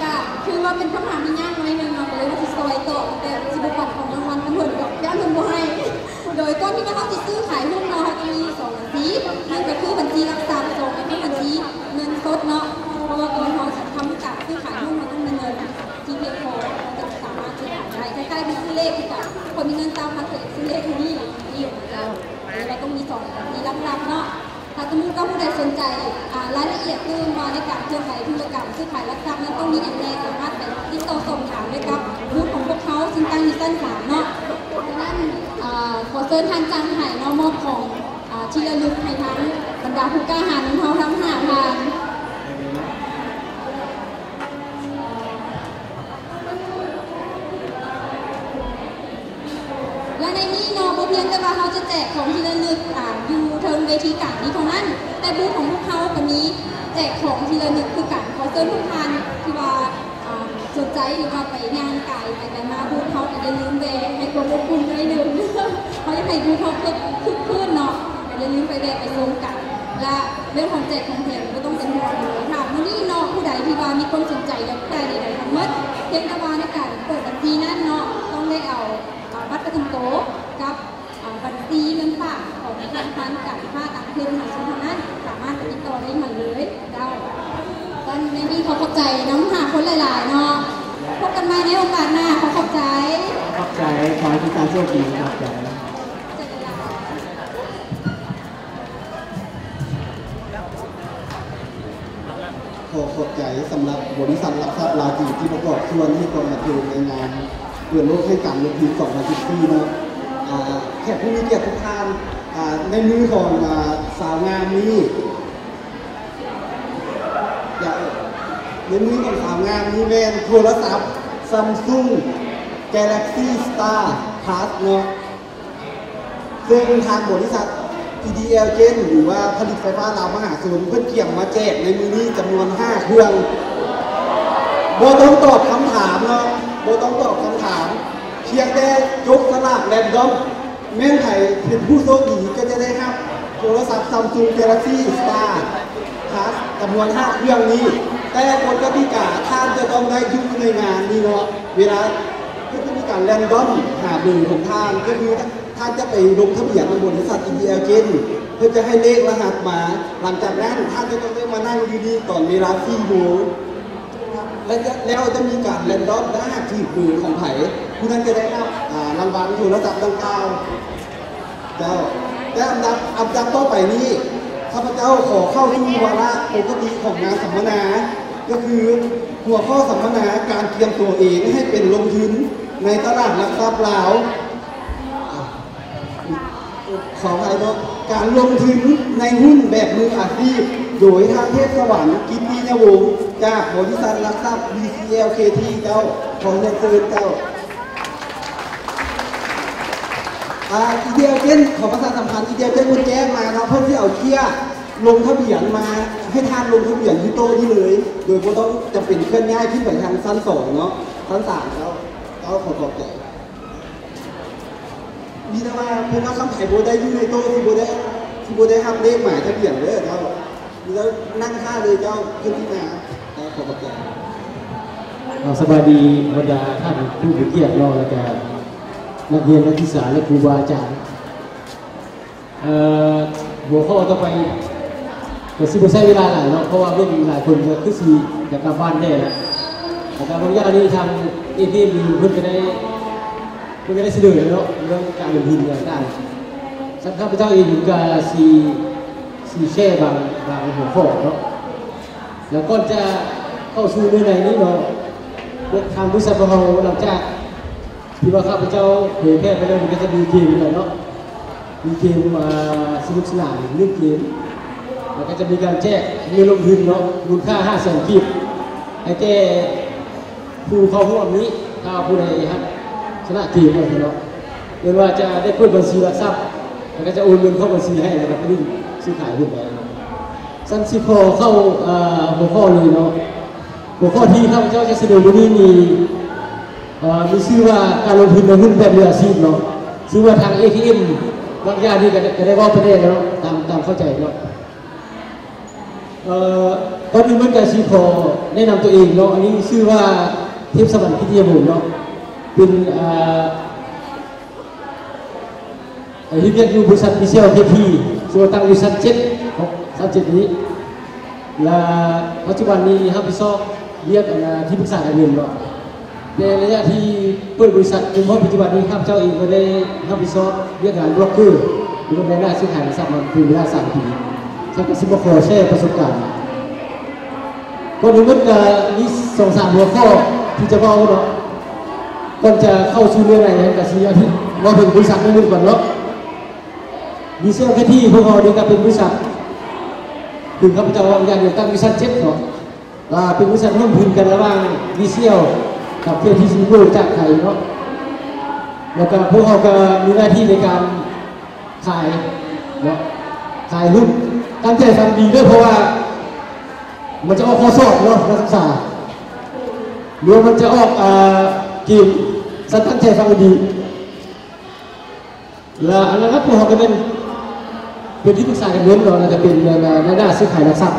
ກະຄືວ່າເປັນຄຳຖາມທີ່ຍາກໜ້ອຍໜຶ່ງເນາະ ກໍເລີຍວ່າຊິຊ່ອຍຕອບ ແຕ່ຊິບໍ່ປັນຂອງລາງວັນນຳເພິ່ນດອກ ຢ້ານເພິ່ນບໍ່ໃຫ້. ໂດຍກ່ອນທີ່ວ່າເຮົາຊິຊື້ຂາຍຫຸ້ນເນາະ ເຮົາກໍມີສອງບັນຊີ ໜຶ່ງກໍຄືບັນຊີຫຼັກຊັບ ສອງກໍຄືບັນຊີເງິນສົດເນາະ ເພາະວ່າກ່ອນເຮົາຊິທຳການຊື້ຂາຍຫຸ້ນ ເຮົາຕ້ອງມີເງິນທີ່ພຽງພໍ ເຮົາຈຶ່ງສາມາດຊື້ຂາຍໄດ້. ຄ້າຍໆຄືຊື້ເລກຄືກັນ ຄົນມີເງິນຊາວພັນກໍຢາກຊື້ເລກເທົ່ານີ້ ນີ້ເຈົ້າ ແລ້ວຕ້ອງມີສອງບັນຊີຫຼັກຊັບເນາະ. ຖ້າສົມມຸດວ່າຜູ້ໃດສົນໃຈ ອາ ລາຍລະອຽດຕື່ມວ່າໃນການເຄື່ອນໄຫວທຸລະກຳຊື້ຂາຍຫຼັກຊັບນັ້ນຕ້ອງມີຫຍັງແດ່ ສາມາດໄປຕິດຕໍ່ສອບຖາມໄດ້ກັບບູດຂອງພວກເຮົາ ຊຶ່ງຕັ້ງຢູ່ຊັ້ນສາມເນາະ. ດັ່ງນັ້ນ ອາ ຂໍເຊີນທ່ານຈ້າງໄຫເນາະ ມອບຂອງ ອາ ທີ່ລະລຶກໃຫ້ທັງບັນດາຜູ້ກ້າຫານຂອງເຮົາທັງຫ້າທ່ານ. ແລະ ໃນນີ້ເນາະ ບໍ່ພຽງແຕ່ວ່າເຮົາຈະແຈກຂອງທີ່ລະນຶກ ອາ ຢູ່ເທິງເວທີກາງນີ້ເທົ່ານັ້ນ, ແຕ່ບູດຂອງພວກເຮົາກໍມີແຈກຂອງທີ່ລະນຶກຄືກັນ. ຂໍເຊີນທຸກທ່ານທີ່ວ່າ ອາ ສົນໃຈ ຫຼືວ່າໄປຍ່າງກາຍໄປໄປມາ ບູດເຮົາກໍຢ່າລືມແວ່ໃຫ້ຄວາມອົບອຸ່ນໜ້ອຍໜຶ່ງ. ເຮົາຢາກໃຫ້ບູດເຮົາຄຶກ ຄຶກຄື້ນເນາະ, ກໍຢ່າລືມໄປແວ່ໄປຊົມກັນ. ແລະ ເລື່ອງຂອງແຈກຂອງແຖມບໍ່ຕ້ອງເປັນຫ່ວງເລີຍ. ຖ້າມື້ນີ້ເນາະ ຜູ້ໃດທີ່ວ່າມີຄວາມສົນໃຈຢາກໄດ້ໃດໆທັງໝົດ, ພຽງແຕ່ວ່າໃນການ ເປີດບັນຊີນັ້ນເນາະ ຕ້ອງໄດ້ເອົາ ອາ ບັດປະຈຳໂຕກັບ ອາ ບັນຊີເງິນຝາກຂອງທະນາຄານການຄ້າຕ່າງປະເທດມະຫາຊົນເທົ່ານັ້ນ, ສາມາດໄປຕິດຕໍ່ໄດ້ຫັ້ນເລີຍເຈົ້າ. ຕອນໃນນີ້ຂໍຂອບໃຈນຳຫ້າຄົນຫຼາຍໆເນາະ. ພົບກັນໃໝ່ໃນໂອກາດໜ້າ. ຂໍຂອບໃຈ. ຂອບໃຈ. ຂໍໃຫ້ທຸກທ່ານໂຊກດີ. ຂອບໃຈ. ຂໍຂອບໃຈສຳລັບບໍລິສັດຫຼັກຊັບລາວຈີນທີ່ປະກອບສ່ວນໃຫ້ຄວາມບັນເທີງໃນງານເປີດໂລກແຫ່ງການລົງທຶນສອງພັນສິບສີ່ເນາະ. ອາ ແຂກຜູ້ມີກຽດທຸກທ່ານ, ອາ ໃນມືຂອງ ອາ ສາວງາມນີ້ ໃນມືຂອງສາວງາມນີ້ແມ່ນໂທລະສັບ Samsung Galaxy Star Plus ເນາະ. ເຊິ່ງທາງບໍລິສັດ ອີ ດີ ແອລ ເຈນ ຫຼືວ່າຜະລິດໄຟຟ້າລາວມະຫາຊົນ ເພິ່ນກຽມມາແຈກໃນມື້ນີ້ຈຳນວນຫ້າເຄື່ອງ. ບໍ່ຕ້ອງຕອບຄຳຖາມເນາະ, ບໍ່ຕ້ອງຕອບຄຳຖາມ, ພຽງແຕ່ຈົກສະຫຼາກແຣນດອມ ແມ່ນໃຜເປັນຜູ້ໂຊກດີກໍຈະໄດ້ຮັບໂທລະສັບ Samsung Galaxy Star Plus ຈຳນວນຫ້າເຄື່ອງນີ້. ແຕ່ກົດກະຕິກາ ທ່ານຈະຕ້ອງໄດ້ຢູ່ໃນງານນີ້ເນາະ, ເວລາ ເພິ່ນຈະມີການແຣນດອມຫາເບີຂອງທ່ານ, ກໍຄືທ່ານຈະໄປລົງທະບຽນນຳບໍລິສັດ ອີ ດີ ແອລ ເຈນ ເພິ່ນຈະໃຫ້ເລກລະຫັດມາ. ຫຼັງຈາກນັ້ນທ່ານຈະຕ້ອງໄດ້ມານັ່ງຢູ່ນີ້ຕອນເວລາສີ່ໂມງ ແລະ ຈະ ແລ້ວຈະມີການແຣນດອມ, ຖ້າຫາກຖືກເບີຂອງໃຜ ຜູ້ນັ້ນຈະໄດ້ຮັບ ອາ ລາງວັນໂທລະສັບດັ່ງກ່າວ. ເຈົ້າ ແຕ່ອັນດັບ ອັນດັບຕໍ່ໄປນີ້ ຂ້າພະເຈົ້າຂໍເຂົ້າສູ່ວາລະປົກກະຕິຂອງງານສຳມະນາ, ກໍຄືຫົວຂໍ້ສຳມະນາ ການກຽມຕົວເອງໃຫ້ເປັນລົງທຶນໃນຕະຫຼາດຫຼັກຊັບລາວ. ຂໍອະໄພເນາະ, ການລົງທຶນໃນຫຸ້ນແບບມືອາຊີບ ໂດຍທ່ານ ເທບສະຫວັນ ກິດຕິຍະວົງ ຈາກບໍລິສັດຫຼັກຊັບ ບີ ຊີ ແອລ ເຄ ທີ ເຈົ້າ. ຂໍຮຽນເຊີນເຈົ້າ. ອ່າ ອີເດຍເຈັນ ຂໍປະຊາສຳພັນ ອີເດຍເຈັນ ເພິ່ນແຈ້ງມາເນາະ ເພິ່ນຊິເອົາເຄຍລົງທະບຽນມາ ໃຫ້ທ່ານລົງທະບຽນຢູ່ໂຕະນີ້ເລີຍ ໂດຍບໍ່ຕ້ອງຈຳເປັນເຄື່ອນຍ້າຍຂຶ້ນໄປທາງຊັ້ນສອງເນາະ ຊັ້ນສາມເຈົ້າ. ເຈົ້າ ຂໍຂອບໃຈ. ມີແຕ່ວ່າເພິ່ນວ່າຄຳໃຜບໍ່ໄດ້ຢູ່ໃນໂຕະ ຊິບໍ່ໄດ້ ຊິບໍ່ໄດ້ຮັບເລກໝາຍທະບຽນເດີເຈົ້າ. ມີແຕ່ນັ່ງຖ້າເລີຍເຈົ້າ ເພິ່ນຊິມາ. ເຈົ້າ ຂໍຂອບໃຈ. ອ່າ ສະບາຍດີບັນດາທ່ານຜູ້ມີກຽດເນາະ ແລ້ວກະນັກຮຽນນັກສຶກສາ ແລະ ຄູບາອາຈານ. ເອີ ຫົວຂໍ້ຕໍ່ໄປກໍຊິບໍ່ໃຊ້ເວລາຫຼາຍເນາະ ເພາະວ່າເບິ່ງຫຼາຍຄົນກໍຄືຊິຢາກກັບບ້ານແທ້ລະ ແລ້ວກໍບາງຢ່າງນີ້ທາງເອທີເອັມເພິ່ນກໍໄດ້ ເພິ່ນກໍໄດ້ສະເໜີແລ້ວເນາະ ເລື່ອງການລົງທຶນຕ່າງໆ. ສຳລັບຂ້າພະເຈົ້າເອງກໍຊິ ຊິແຊບາງ ບາງຫົວຂໍ້ເນາະ ແລ້ວກ່ອນຈະເຂົ້າສູ່ເນື້ອໃນນີ້ເນາະ ທາງບໍລິສັດຂອງເຮົາ ຫຼັງຈາກ ທີ່ວ່າຂ້າພະເຈົ້າເຜີຍແຜ່ໄປແລ້ວ ມັນກໍຈະມີເກມກັນເນາະ ມີເກມ ອ່າ ສະໜຸກສະໜານ ຫຼິ້ນເກມ ແລ້ວກໍຈະມີການແຈກເງິນລົງທຶນເນາະ ມູນຄ່າຫ້າແສນກີບ ໃຫ້ແກ່ຜູ້ເຂົ້າຮ່ວມນີ້ ຖ້າຜູ້ໃດຮັບຊະນະເກມວ່າຊັ້ນເນາະ ແມ່ນວ່າຈະໄດ້ເປີດບັນຊີຫຼັກຊັບ ແລ້ວກໍຈະໂອນເງິນເຂົ້າບັນຊີໃຫ້ ແລ້ວກໍໄປຫຼິ້ນຊື້ຂາຍຫຸ້ນໄດ້ເນາະ. ຊັ້ນຊິຂໍເຂົ້າ ອ່າ ຫົວຂໍ້ເລີຍເນາະ. ຫົວຂໍ້ທີ່ຂ້າພະເຈົ້າຈະສະເໜີມື້ນີ້ມີ ເອີ ມີຊື່ວ່າການລົງທຶນໃນຫຸ້ນແບບມືອາຊີບເນາະ ຊຶ່ງວ່າທາງເອທີເອັມບາງຢ່າງນີ້ກໍ ກໍໄດ້ເວົ້າໄປແດ່ເນາະ ຕາມ ຕາມເຂົ້າໃຈເນາະ. ເອີ ກ່ອນອື່ນໝົດກໍຊິຂໍແນະນຳຕົວເອງເນາະ ອັນນີ້ຊື່ວ່າເທບສະຫວັນ ກິດຕິຍະວົງເນາະ ເປັນ ອ່າ ເຮັດວຽກຢູ່ບໍລິສັດ ບີຊີແອລ ເຄທີ ຊຶ່ງວ່າຕັ້ງຢູ່ຊັ້ນເຈັດເນາະ ຊັ້ນເຈັດນີ້ ແລະ ປັດຈຸບັນນີ້ຮັບຜິດຊອບວຽກ ອັນ ທີ່ປຶກສາການເງິນເນາະ. ໃນໄລຍະທີ່ເປີດບໍລິສັດຈົນຮອດປັດຈຸບັນນີ້ ຂ້າພະເຈົ້າເອງກໍໄດ້ຮັບຜິດຊອບວຽກງານໂບຣກເກີ ຫຼືວ່າໃນໜ້າຊື້ຂາຍຫຼັກຊັບມາເປັນເວລາສາມປີ ເຊິ່ງກໍຊິມາຂໍແຊປະສົບການ. ກ່ອນອື່ນໝົດກໍມີສອງສາມຫົວຂໍ້ທີ່ຈະເວົ້າເນາະ ກ່ອນຈະເຂົ້າສູ່ເນື້ອໃນ ກໍຊິເວົ້າເຖິງບໍລິສັດໜ້ອຍໜຶ່ງກ່ອນເນາະ. ບີຊີແອລ ເຄທີ ພວກເຮົານີ້ກໍເປັນບໍລິສັດ ຄືຂ້າພະເຈົ້າເວົ້າຢ່າງດຽວ ຕັ້ງຢູ່ຊັ້ນເຈັດເນາະ ວ່າເປັນບໍລິສັດຮ່ວມທຶນກັນລະຫວ່າງ ບີຊີແອລ ກັບ ເຄທີ ຊິມິໂກ ຈາກໄທເນາະ ແລ້ວກໍພວກເຮົາກໍມີໜ້າທີ່ໃນການຂາຍເນາະ ຂາຍຫຸ້ນ. ຕັ້ງໃຈຟັງດີເດີ ເພາະວ່າມັນຈະອອກຂໍ້ສອບເນາະ ນັກສຶກສາ ຫຼືວ່າມັນຈະອອກ ອ່າ ເກມ. ຊັ້ນຕັ້ງໃຈຟັງດີ. ແລະ ອັນນັ້ນພວກເຮົາກໍແມ່ນເປັນທີ່ປຶກສາການເງິນເນາະ ແລ້ວກໍເປັນແນວ ແນວ ແນວໜ້າຊື້ຂາຍຫຼັກຊັບ.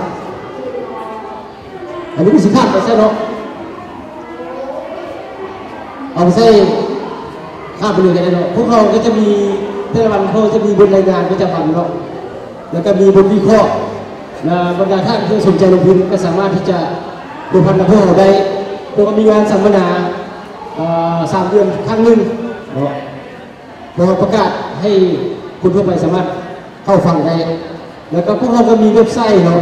ອັນນີ້ກໍຊິຂ້າມໄປຊະເນາະ ເອົາໄປໃສ່ ຂ້າມໄປເລີຍກໍໄດ້ເນາະ. ພວກເຮົາກໍຈະມີ ແຕ່ລະວັນພວກເຮົາຈະມີບົດລາຍງານປະຈຳວັນເນາະ ແລ້ວກໍມີບົດວິເຄາະ ແລະ ບັນດາທ່ານທີ່ສົນໃຈລົງທຶນກໍສາມາດທີ່ຈະພົວພັນກັບພວກເຮົາໄດ້. ພວກເຮົາມີງານສຳມະນາ ເອີ ສາມເດືອນຄັ້ງໜຶ່ງເນາະ. ແລ້ວເຮົາປະກາດໃຫ້ຄົນທົ່ວໄປສາມາດເຂົ້າຟັງໄດ້ ແລ້ວກໍພວກເຮົາກໍມີເວັບໄຊເນາະ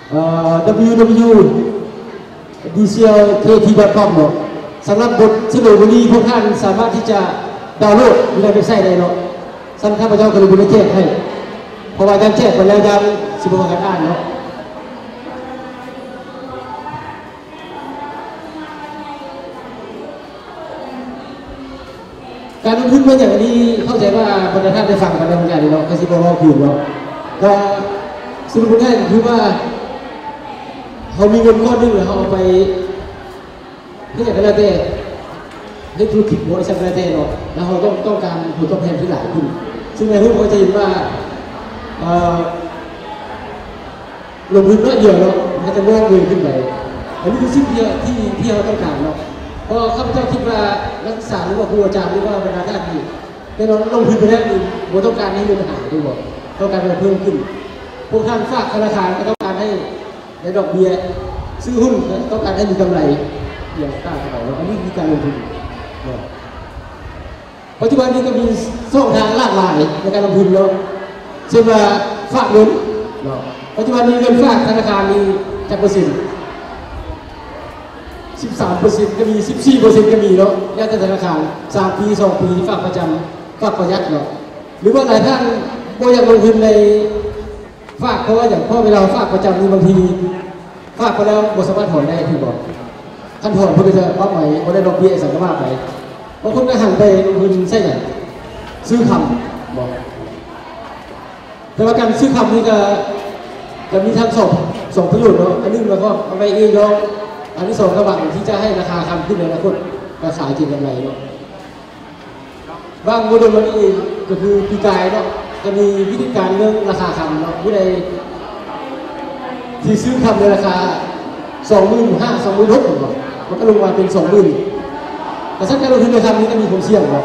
ເອີ ດັບເບິນຢູດັບເບິນຢູ ດີຊີແອລເຄທີດອດຄອມ ເນາະ. ສຳລັບບົດສະເໜີມື້ນີ້ ພວກທ່ານສາມາດທີ່ຈະດາວໂຫຼດຢູ່ໃນເວັບໄຊໄດ້ເນາະ. ຊັ້ນຂ້າພະເຈົ້າກໍເລີຍບໍ່ໄດ້ແຈກໃຫ້ ເພາະວ່າການແຈກໄປແລ້ວ ຢ້ານຊິບໍ່ພາກັນອ່ານເນາະ. ການລົງທຶນແມ່ນຫຍັງ ອັນນີ້ເຂົ້າໃຈວ່າບັນດາທ່ານໄດ້ຟັງກັນແລ້ວເນາະ ກໍຊິບໍ່ເວົ້າຄືນເນາະ. ກໍສະຫຼຸບງ່າຍໆ ກໍຄືວ່າ ເຮົາມີເງິນກ້ອນໜຶ່ງ ແລ້ວເຮົາເອົາໄປເຮັດຫຍັງກໍແລ້ວແຕ່ ເຮັດທຸລະກິດບໍລິສັດກໍແລ້ວແຕ່ເນາະ ແລ້ວເຮົາຕ້ອງ ຕ້ອງການຜົນຕອບແທນທີ່ຫຼາຍຂຶ້ນ. ຊຶ່ງໃນຮູບເຮົາຈະເຫັນວ່າ ເອີ ລົງທຶນໜ້ອຍດຽວເນາະ ມັນກໍຈະງອກເງີຍຂຶ້ນໄປ. ອັນນີ້ຄືສິ່ງທີ່ ທີ່ ທີ່ເຮົາຕ້ອງການເນາະ. ເພາະຂ້າພະເຈົ້າຄິດວ່ານັກສຶກສາ ຫຼືວ່າຄູອາຈານ ຫຼືວ່າບັນດາທ່ານນີ້ ແນ່ນອນ ລົງທຶນໄປແລ້ວນີ້ ບໍ່ຕ້ອງການໃຫ້ມີບັນຫາ ແມ່ນບໍ່? ຕ້ອງການໃຫ້ເພີ່ມຂຶ້ນ. ພວກທ່ານຝາກທະນາຄານກໍຕ້ອງການໃຫ້ໄດ້ດອກເບ້ຍ, ຊື້ຫຸ້ນກໍຕ້ອງການໃຫ້ມີກຳໄລ ຢ່າງຕ່າງກັນເນາະ. ອັນນີ້ຄືການລົງທຶນເນາະ. ປັດຈຸບັນນີ້ກໍມີຊ່ອງທາງຫຼາກຫຼາຍໃນການລົງທຶນເນາະ ເຊັ່ນວ່າຝາກເງິນເນາະ. ປັດຈຸບັນນີ້ເງິນຝາກທະນາຄານນີ້ຈັກເປີເຊັນ? ສິບສາມເປີເຊັນກໍມີ ສິບສີ່ເປີເຊັນກໍມີເນາະ ແລ້ວແຕ່ທະນາຄານ ສາມປີ ສອງປີ ຝາກປະຈຳ ຝາກປະຢັດເນາະ. ຫຼືວ່າຫຼາຍທ່ານບໍ່ຢາກລົງທຶນໃນ ຝາກ ເພາະວ່າຫຍັງ? ເພາະເວລາເຮົາຝາກປະຈຳນີ້ ບາງທີຝາກໄປແລ້ວບໍ່ສາມາດຖອນໄດ້ ຖືກບໍ່? ຄັນຖອນເພິ່ນກໍຈະປັບໃໝ ບໍ່ໄດ້ດອກເບ້ຍ ອີ່ຫຍັງກໍວ່າໄປ. ບາງຄົນກໍຫັນໄປລົງທຶນໃຊ້ຫຍັງ? ຊື້ຄຳເນາະ ແຕ່ວ່າການຊື້ຄຳນີ້ກໍ ກໍມີທັງສອງ ສອງປະໂຫຍດເນາະ ອັນໜຶ່ງກໍເອົາໄວ້ເອງເນາະ ອັນທີສອງກໍຫວັງທີ່ຈະໃຫ້ລາຄາຄຳຂຶ້ນໃນອະນາຄົດ ກໍຂາຍເກັງກຳໄລເນາະ. ບາງໂມເດນມານີ້ກໍຄືປີກາຍເນາະ ກໍມີວິທີການເລື່ອງລາຄາຄຳເນາະ ຜູ້ໃດທີ່ຊື້ຄຳໃນລາຄາສອງໝື່ນຫ້າ ສອງໝື່ນຫົກ ມັນກໍລົງມາເປັນສອງໝື່ນ ກະຊັ້ນການລົງທຶນໃນຄຳນີ້ກໍມີຄວາມສ່ຽງເນາະ.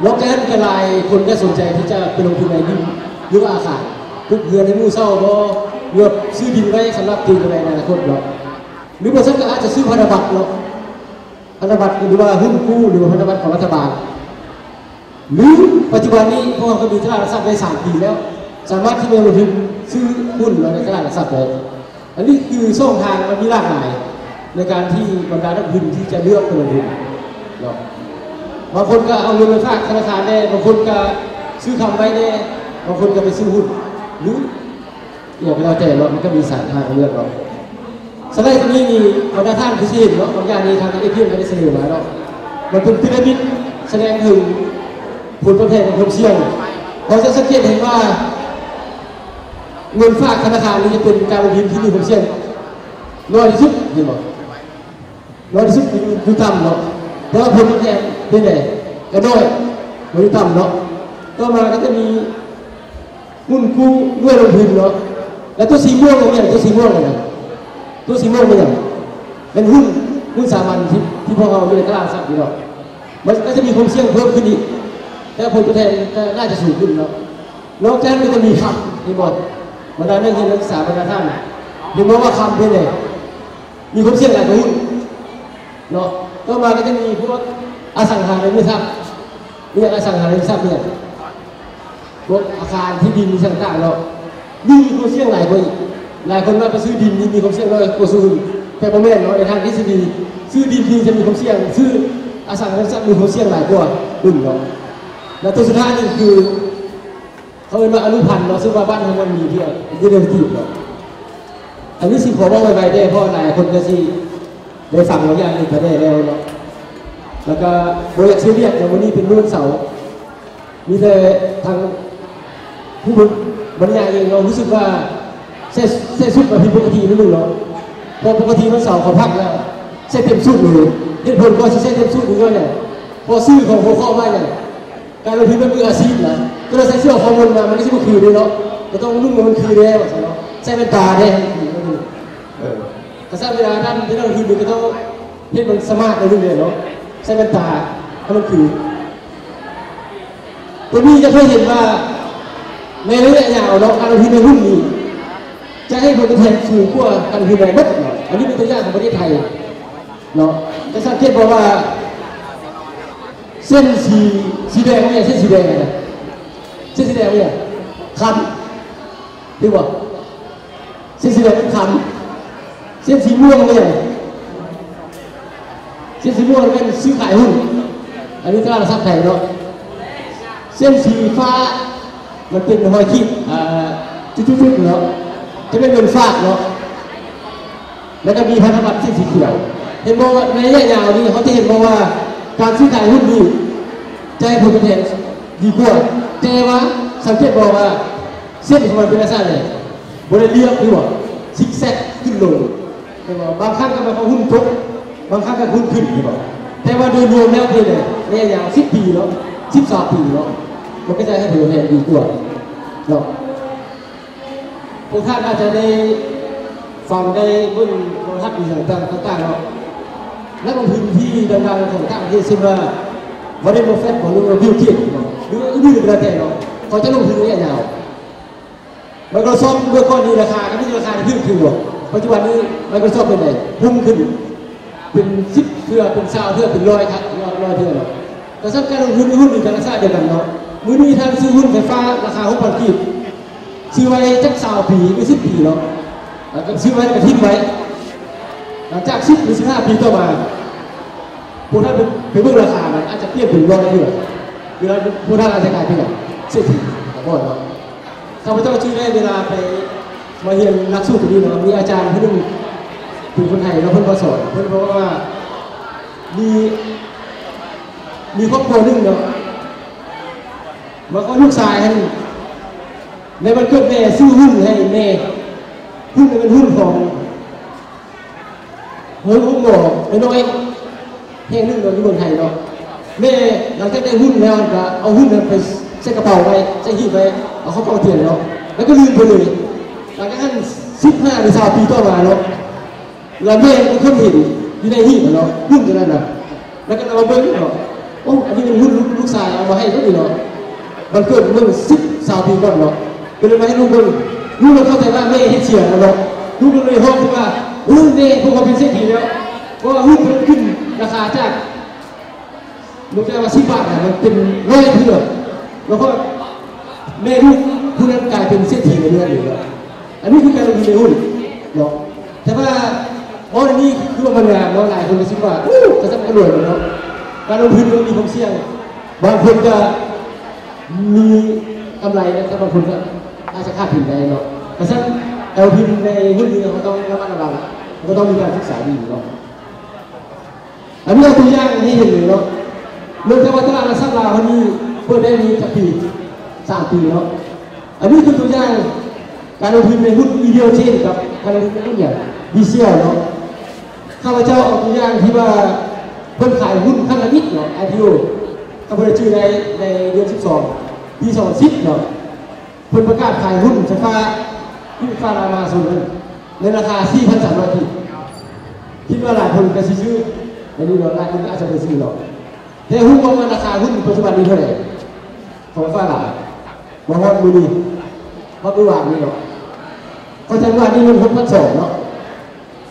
ນອກຈາກນັ້ນກໍຫຼາຍຄົນກໍສົນໃຈທີ່ຈະໄປລົງທຶນໃນດິນ ຫຼືວ່າອາຄານ ປຸກເຮືອນໃຫ້ໝູ່ເຊົ່າບໍ ຫຼືວ່າຊື້ດິນໄວ້ສຳລັບເກັງກຳໄລໃນອະນາຄົດເນາະ ຫຼືບໍ່ຊັ້ນກໍອາດຈະຊື້ພັນທະບັດເນາະ ພັນທະບັດ ຫຼືວ່າຫຸ້ນກູ້ ຫຼືວ່າພັນທະບັດຂອງລັດຖະບານ ຫຼືປັດຈຸບັນນີ້ພວກເຮົາກໍມີຕະຫຼາດຫຼັກຊັບໄດ້ສາມປີແລ້ວ ສາມາດທີ່ຈະລົງທຶນຊື້ຫຸ້ນໃນຕະຫຼາດຫຼັກຊັບໄດ້. ອັນນີ້ຄືຊ່ອງທາງມັນມີຫຼາກຫຼາຍໃນການທີ່ບັນດານັກລົງທຶນທີ່ຈະເລືອກໄປລົງທຶນເນາະ. ບາງຄົນກໍເອົາເງິນໄປຝາກທະນາຄານແດ່, ບາງຄົນກໍຊື້ຄຳໄວ້ແດ່, ບາງຄົນກໍໄປຊື້ຫຸ້ນ ຫຼື ອີ່ຫຍັງກໍແລ້ວແຕ່ເນາະ, ມັນກໍມີສາມທາງເລືອກເນາະ. ສະໄລຕົວນີ້ນີ້ ບັນດາທ່ານຄືຊິເຫັນເນາະ, ບາງຢ່າງນີ້ທາງ ເອັຟເອັມ ກໍໄດ້ສະເໜີມາເນາະ, ມັນເປັນປີລະມິດສະແດງເຖິງຜົນຕອບແທນຂອງຄວາມສ່ຽງ. ເຮົາຈະສັງເກດເຫັນວ່າ ເງິນຝາກທະນາຄານນີ້ຈະເປັນການລົງທຶນທີ່ມີຄວາມສ່ຽງນ້ອຍທີ່ສຸດ, ເຫັນບໍ່? ນ້ອຍທີ່ສຸດຢູ່ ຢູ່ຕ່ຳເນາະ, ແຕ່ວ່າຜົນຕອບແທນເປັນໃດ? ກໍນ້ອຍ, ບໍ່ຢູ່ຕ່ຳເນາະ. ຕໍ່ມາກໍຈະມີ ຫຸ້ນກູ້ ດ້ວຍລົງທຶນເນາະ. ແລ້ວຕົວສີມ່ວງນີ້ແມ່ນຫຍັງ? ຕົວສີມ່ວງນີ້ນະ ຕົວສີມ່ວງແມ່ນຫຍັງ? ແມ່ນຫຸ້ນ, ຫຸ້ນສາມັນທີ່ ທີ່ພວກເຮົາຢູ່ໃນຕະຫຼາດຫຼັກຊັບນີ້ເນາະ. ມັນກໍຈະມີຄວາມສ່ຽງເພີ່ມຂຶ້ນອີກ, ແຕ່ຜົນຕອບແທນກໍໜ້າຈະສູງຂຶ້ນເນາະ. ນອກຈາກນັ້ນກໍຈະມີຄຳ, ເຫັນບໍ່? ບັນດານັກຮຽນນັກສຶກສາ, ບັນດາທ່ານ, ເຫັນບໍ່ວ່າຄຳເປັນໃດ? ມີຄວາມສ່ຽງຫຼາຍກວ່າຫຸ້ນເນາະ. ຕໍ່ມາກໍຈະມີພວກອະສັງຫາລິມະຊັບ, ມີອະສັງຫາລິມະຊັບນີ້ ພວກອາຄານທີ່ດິນຕ່າງໆເນາະ, ມີຄວາມສ່ຽງຫຼາຍກວ່າອີກ. ຫຼາຍຄົນວ່າໄປຊື້ດິນນີ້ມີຄວາມສ່ຽງນ້ອຍກວ່າຊື້ຫຸ້ນ, ແຕ່ບໍ່ແມ່ນເນາະ. ໃນທາງທິດສະດີ ຊື້ດິນທີ່ຈະມີຄວາມສ່ຽງ, ຊື້ອະສັງຫາລິມະຊັບມີຄວາມສ່ຽງຫຼາຍກວ່າຫຸ້ນເນາະ. ແລະ ຕົວສຸດທ້າຍນີ້ຄື ເຂົາເອີ້ນວ່າອະນຸພັນເນາະ, ຊຶ່ງວ່າບ້ານເຮົາມັນມີເທື່ອ ຢູ່ໃນອະດີດເນາະ. ອັນນີ້ຊິຂໍເວົ້າໄວໆເດ້ ເພາະວ່າຫຼາຍຄົນກໍຊິໄດ້ຟັງບາງຢ່າງນີ້ກໍໄດ້ແລ້ວເນາະ. ແລ້ວກໍບໍ່ຢາກຊີຣຽສເນາະ, ມື້ນີ້ເປັນມື້ວັນເສົາ, ມີແຕ່ທາງຜູ້ບັນຍາຍເອງເນາະ ຮູ້ສຶກວ່າໃສ່ ໃສ່ຊຸດມາຜິດປົກກະຕິໜ້ອຍໜຶ່ງເນາະ, ເພາະປົກກະຕິວັນເສົາເຂົາພັກແລ້ວ, ໃສ່ເຕັມຊຸດເລີຍ. ເຫດຜົນກໍຊິໃສ່ເຕັມຊຸດນີ້ຍ້ອນຫຍັງ? ເພາະຊື່ຂອງຫົວຂໍ້ວ່າຫຍັງ? ການລົງທຶນມັນຄືອາຊີບນະ, ກໍເລີຍໃສ່ເສື້ອຄອວບົນມາ ມັນກໍຊິບໍ່ຄືເດ້ເນາະ, ກໍຕ້ອງນຸ່ງໃຫ້ມັນຄືແດ່ວ່າຊັ້ນເນາະ, ໃສ່ແວ່ນຕາແດ່. ເອີ ກະຊັ້ນເວລາທ່ານໄປລົງທຶນນີ້ກໍຕ້ອງເຮັດມັນສະມາດໜ້ອຍໜຶ່ງເດ້ເນາະ, ໃສ່ແວ່ນຕາໃຫ້ມັນຄື. ຕົວນີ້ຈະເຄີຍເຫັນວ່າໃນໄລຍະຍາວເນາະ, ການລົງທຶນໃນຫຸ້ນນີ້ຈະໃຫ້ຜົນຕອບແທນສູງກວ່າການລົງທຶນໃນບົດເນາະ. ອັນນີ້ເປັນຕົວຢ່າງຂອງປະເທດໄທເນາະ, ຈະສັງເກດບໍ່ວ່າ ເສັ້ນສີ ສີແດງນີ້ ເສັ້ນສີແດງນະ ເສັ້ນສີແດງນີ້ຄຳ ຖືກບໍ່? ເສັ້ນສີແດງເປັນຄຳ, ເສັ້ນສີມ່ວງນີ້ ເສັ້ນສີມ່ວງແມ່ນຊື້ຂາຍຫຸ້ນ, ອັນນີ້ຕະຫຼາດຫຼັກຊັບໄທເນາະ. ເສັ້ນສີຟ້າ ມັນເປັນຮອຍຂີດ ອ່າ ຈຸດໆໆເນາະ, ຈະເປັນເງິນຝາກເນາະ. ແລ້ວກໍມີພັນທະບັດສີຂຽວ. ເຫັນບໍ່ວ່າໃນໄລຍະຍາວນີ້ ເຮົາຈະເຫັນບໍ່ວ່າການຊື້ຂາຍຫຸ້ນນີ້ຈະໃຫ້ຜົນຕອບແທນດີກວ່າ, ແຕ່ວ່າສັງເກດບໍ່ວ່າເສັ້ນຂອງມັນເປັນລັກສະນະໃດ? ບໍ່ໄດ້ລຽບ ເຫັນບໍ່? ຊິກແຊັກຂຶ້ນລົງ, ເຫັນບໍ່? ບາງຄັ້ງກໍໝາຍຄວາມຫຸ້ນຕົກ, ບາງຄັ້ງກໍຫຸ້ນຂຶ້ນ, ເຫັນບໍ່? ແຕ່ວ່າໂດຍລວມແລ້ວເປັນໃດ? ໄລຍະຍາວສິບປີເນາະ, ສິບສາມປີເນາະ, ມັນກໍຈະໃຫ້ຜົນຕອບແທນດີກວ່າເນາະ. ພວກທ່ານອາດຈະໄດ້ຟັງໄດ້ເບິ່ງໂທລະທັດອີ່ຫຍັງຕ່າງໆເນາະ, ນັກລົງທຶນທີ່ດັງໆຂອງຕ່າງປະເທດ ເຊັ່ນວ່າ Warren Buffett ບໍ ຫຼືວ່າ Bill Gates ເນາະ ຫຼືວ່າອື່ນໆກໍແລ້ວແຕ່ເນາະ, ເຂົາຈະລົງທຶນໄລຍະຍາວ. Microsoft ເມື່ອກ່ອນນີ້ລາຄາກໍມີແຕ່ລາຄາທີ່ຖືກໆ, ປັດຈຸບັນນີ້ Microsoft ເປັນໃດ? ພຸ່ງຂຶ້ນ ເປັນສິບເທື່ອ ເປັນຊາວເທື່ອ ເປັນຮ້ອຍ ຮ້ອຍເທື່ອເນາະ. ກະຊັ້ນການລົງທຶນໃນຫຸ້ນນີ້ກໍລັກສະນະດຽວກັນເນາະ. ມື້ນີ້ທ່ານຊື້ຫຸ້ນໄຟຟ້າລາຄາຫົກພັນກີບ, ຊື້ໄວ້ຈັກຊາວປີ ຫຼື ສິບປີເນາະ, ແລ້ວກໍຊື້ໄວ້ ແລ້ວກໍຖິ້ມໄວ້. ຫຼັງຈາກສິບ ຫຼື ສິບຫ້າປີຕໍ່ມາ ພວກທ່ານໄປ ໄປເບິ່ງລາຄາມັນອາດຈະປ່ຽນເປັນຮ້ອຍເທື່ອ, ເວລາພວກທ່ານອາດຈະກາຍເປັນເສດຖີກໍບໍ່ເນາະ. ຂ້າພະເຈົ້າຈື່ໄດ້ເວລາໄປມາຮຽນຫຼັກສູດຕົວນີ້ເນາະ, ມີອາຈານຜູ້ໜຶ່ງເປັນຄົນໄທເນາະ, ເພິ່ນມາສອນ, ເພິ່ນບອກວ່າມີ ມີຄອບຄົວໜຶ່ງເນາະ, ວ່າຂອງລູກຊາຍຫັ້ນ ໃນວັນເກີດແມ່ຊື້ຫຸ້ນໃຫ້ແມ່ ຫຸ້ນນັ້ນເປັນຫຸ້ນຂອງໂຮງໝໍນ້ອຍໆແຫ່ງໜຶ່ງເນາະ ຢູ່ເມືອງໄທເນາະ. ແມ່ຫຼັງຈາກໄດ້ຫຸ້ນແລ້ວ ກໍເອົາຫຸ້ນນັ້ນໄປໃສ່ກະເປົາໄວ້ ໃສ່ຫີບໄວ້ ເອົາເຂົ້າກອງທຽນເນາະ ແລ້ວກໍລືມໄປເລີຍ. ຫຼັງຈາກນັ້ນສິບຫ້າ ຫຼື ຊາວປີຕໍ່ມາເນາະ ລະແມ່ເປັນຄົນເຫັນຢູ່ໃນຫີບເນາະ ຫຸ້ນຕົວນັ້ນນະ ລະກະເອົາມາເບິ່ງເນາະ. ໂອ້ ອັນນີ້ເປັນຫຸ້ນລູກ ລູກຊາຍເອົາມາໃຫ້ຕົວນີ້ເນາະ ວັນເກີດເມື່ອສິບ ຊາວປີກ່ອນເນາະ ກໍເລີຍມາໃຫ້ລູກເບິ່ງ. ລູກເລີຍເຂົ້າໃຈວ່າແມ່ເຮັດເສຍແລ້ວເນາະ ລູກກໍເລີຍຮ້ອງຂຶ້ນວ່າ ໂອ້ຍ ແມ່ ພວກເຮົາເປັນເສດຖີແລ້ວ ເພາະວ່າຫຸ້ນເພິ່ນຂຶ້ນລາຄາຈາກ ບໍ່ແມ່ນວ່າສິບບາດນະ ມັນເປັນຮ້ອຍເທື່ອ ແລ້ວກໍແມ່ລູກຜູ້ນັ້ນກາຍເປັນເສດຖີໃນເດືອນນີ້ເນາະ. ອັນນີ້ຄືການລົງທຶນໃນຫຸ້ນເນາະ. ແຕ່ວ່າເວົ້າໃນນີ້ຄືວ່າມັນງາມເນາະ ຫຼາຍຄົນກໍຊິວ່າ ໂອ້ ກະຊັ້ນກະລວຍເນາະ. ການລົງທຶນມັນມີຄວາມສ່ຽງ ບາງຄົນກໍມີກຳໄລ ແຕ່ບາງຄົນກໍອາດຈະຂາດທຶນໄດ້ເນາະ. ກະຊັ້ນການລົງທຶນໃນຫຸ້ນນີ້ ເຮົາຕ້ອງລະມັດລະວັງ ເຮົາຕ້ອງມີການສຶກສາດີເນາະ. ອັນນີ້ເອົາຕົວຢ່າງໃຫ້ເຫັນເລີຍເນາະ ເນື່ອງຈາກວ່າຕະຫຼາດຫຼັກຊັບລາວເຮົານີ້ເປີດໄດ້ມີຈັກປີ? ສາມປີເນາະ. ອັນນີ້ຄືຕົວຢ່າງການລົງທຶນໃນຫຸ້ນ Ideal Chain ກັບການລົງທຶນໃນຫຸ້ນຫຍັງ Visual ເນາະ. ຂ້າພະເຈົ້າເອົາຕົວຢ່າງທີ່ວ່າເພິ່ນຂາຍຫຸ້ນຄັ້ງທຳອິດເນາະ ໄອພີໂອ ຖ້າຜູ້ໃດຈື່ໄດ້ ໃນເດືອນສິບສອງ ປີສອງພັນສິບເນາະ. ເພິ່ນປະກາດຂາຍຫຸ້ນໄຟຟ້າ ທີ່ໄຟຟ້າລາວມະຫາຊົນນັ້ນ ໃນລາຄາສີ່ພັນສາມຮ້ອຍກີບ. ຄິດວ່າຫຼາຍຄົນກໍຊິຊື້ ແຕ່ນີ້ເນາະ ຫຼາຍຄົນກໍອາດຈະບໍ່ຊື້ເນາະ. ແຕ່ຮູ້ບໍ່ວ່າລາຄາຫຸ້ນປັດຈຸບັນນີ້ເທົ່າໃດ ຂອງໄຟຟ້າລາວ ມາຮອດມື້ນີ້ ຮອດມື້ວານນີ້ເນາະ. ເພາະຈັ່ງວ່ານີ້ມັນຫົກພັນສອງເນາະ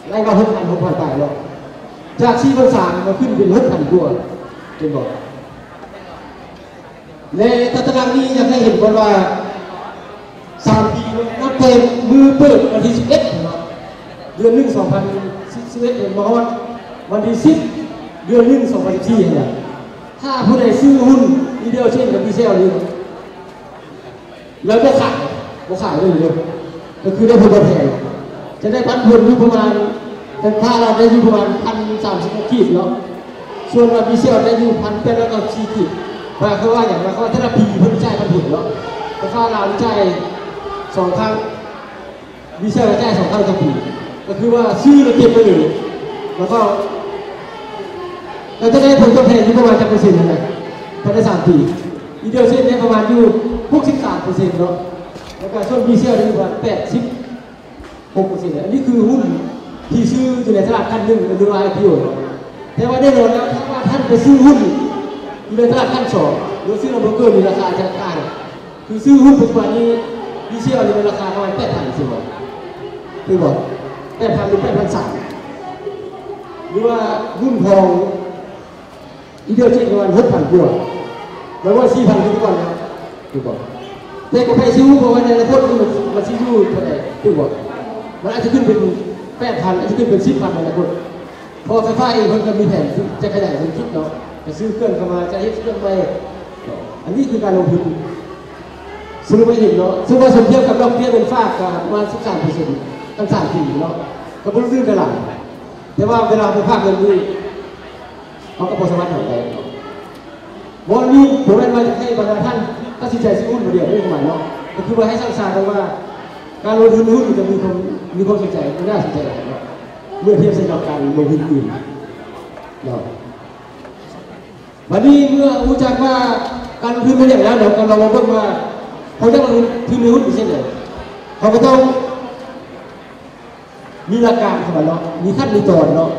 ໄລ່ມາຫົກພັນ ຫົກພັນປາຍເນາະ. ຈາກສີ່ພັນສາມ ມາຂຶ້ນເປັນຫົກພັນກວ່າ ເຫັນບໍ່? ແລະ ຕາຕະລາງນີ້ຢາກໃຫ້ເຫັນກ່ອນວ່າ ສາມປີເນາະ ນັບແຕ່ມື້ເປີດວັນທີສິບເອັດເນາະ ເດືອນໜຶ່ງ ສອງພັນສິບເອັດ ມາຮອດວັນທີສິບ ເດືອນໜຶ່ງ ສອງພັນສິບສີ່ ຫັ້ນນະ. ຖ້າຜູ້ໃດຊື້ຫຸ້ນ Ideal Chain ກັບ Visual ນີ້ ແລ້ວບໍ່ຂາຍ ບໍ່ຂາຍເລີຍເດີ ກໍຄືໄດ້ຜົນຕອບແທນ ຈະໄດ້ປັນຜົນຢູ່ປະມານ ແຕ່ຖ້າລາວໄດ້ຢູ່ປະມານພັນສາມສິບຫົກກີບເນາະ ສ່ວນວ່າ Visual ໄດ້ຢູ່ພັນແປດຮ້ອຍເກົ້າສິບສີ່ກີບ. ໝາຍຄວາມວ່າຫຍັງ? ໝາຍຄວາມວ່າແຕ່ລະປີເພິ່ນຈ່າຍປັນຜົນເນາະ ແຕ່ຖ້າລາວຈ່າຍສອງຄັ້ງ Visual ຈ່າຍສອງຄັ້ງຕໍ່ປີ ກໍຄືວ່າຊື້ແລ້ວເກັບໄວ້ເລີຍ ແລ້ວກໍ ແລ້ວຈະໄດ້ຜົນຕອບແທນຢູ່ປະມານຈັກເປີເຊັນຫັ້ນນະ ພາຍໃນສາມປີ? Ideal Chain ໄດ້ປະມານຢູ່ຫົກສິບສາມເປີເຊັນເນາະ ແລ້ວກໍສ່ວນ Visual ໄດ້ຢູ່ປະມານແປດສິບຫົກເປີເຊັນ. ອັນນີ້ຄືຫຸ້ນທີ່ຊື້ຢູ່ໃນຕະຫຼາດຂັ້ນໜຶ່ງ ຫຼືວ່າ ໄອພີໂອ ເນາະ. ແຕ່ວ່າແນ່ນອນແລ້ວ ຖ້າວ່າທ່ານໄປຊື້ຫຸ້ນຢູ່ໃນຕະຫຼາດຂັ້ນສອງ ຫຼືຊື້ນຳໂບຣກເກີ ນີ້ລາຄາຈະຕ່າງ ຄືຊື້ຫຸ້ນປັດຈຸບັນນີ້ Visual ນີ້ລາຄາປະມານແປດພັນ ຖືກບໍ່? ຖືກບໍ່? ແປດພັນ ຫຼື ແປດພັນສາມ ຫຼືວ່າຫຸ້ນຂອງ Ideal Chain ປະມານຫົກພັນກວ່າ ແລ້ວວ່າສີ່ພັນຄືກ່ອນນະ ຖືກບໍ່? ແຕ່ກໍໃຜຊິຮູ້ ເພາະວ່າໃນອະນາຄົດມັນ ມັນຊິຢູ່ເທົ່າໃດ ຖືກບໍ່? ມັນອາດຈະຂຶ້ນເປັນແປດພັນ ອາດຈະຂຶ້ນເປັນສິບພັນໃນອະນາຄົດ ເພາະໄຟຟ້າເອງເພິ່ນກໍມີແຜນທີ່ຈະຂະຫຍາຍທຸລະກິດເນາະ ຈະຊື້ເຄື່ອງເຂົ້າມາ ຈະເຮັດເຄື່ອງໃໝ່ເນາະ. ອັນນີ້ຄືການລົງທຶນ ສະຫຼຸບໃຫ້ເຫັນເນາະ ສົມມຸດວ່າ ສົມທຽບກັບດອກເບ້ຍເງິນຝາກກໍປະມານສິບສາມເປີເຊັນ ທັງສາມປີເນາະ ກໍບໍ່ໄດ້ຕື່ມກັນຫຼາຍ. ແຕ່ວ່າເວລາເຮົາໄປຝາກເງິນນີ້ ເຮົາກໍບໍ່ສາມາດຖອນໄດ້ເນາະ. ບໍ່ນີ້ ບໍ່ແມ່ນວ່າຈະໃຫ້ບັນດາທ່ານຕັດສິນໃຈຊື້ຫຸ້ນຜູ້ດຽວເດ້ ຄວາມໝາຍເນາະ ກໍຄືວ່າໃຫ້ຊາວຊານວ່າ ການລົງທຶນໃນຫຸ້ນຈະມີຄວາມ ມີຄວາມສົນໃຈ ໜ້າສົນໃຈຫຼາຍເນາະ ເມື່ອທຽບໃສ່ກັບການລົງທຶນອື່ນເນາະ. ບັດນີ້ເມື່ອຮູ້ຈັກວ່າການລົງທຶນແມ່ນຫຍັງແລ້ວເນາະ ກໍລອງມາເບິ່ງວ່າ ເຮົາຢາກລົງທຶນໃນຫຸ້ນເປັນຈັ່ງໃດ ເຮົາກໍຕ້ອງ ມີຫຼັກການຂອງມັນເນາະ ມີຂັ້ນມີຕອນເນາະ.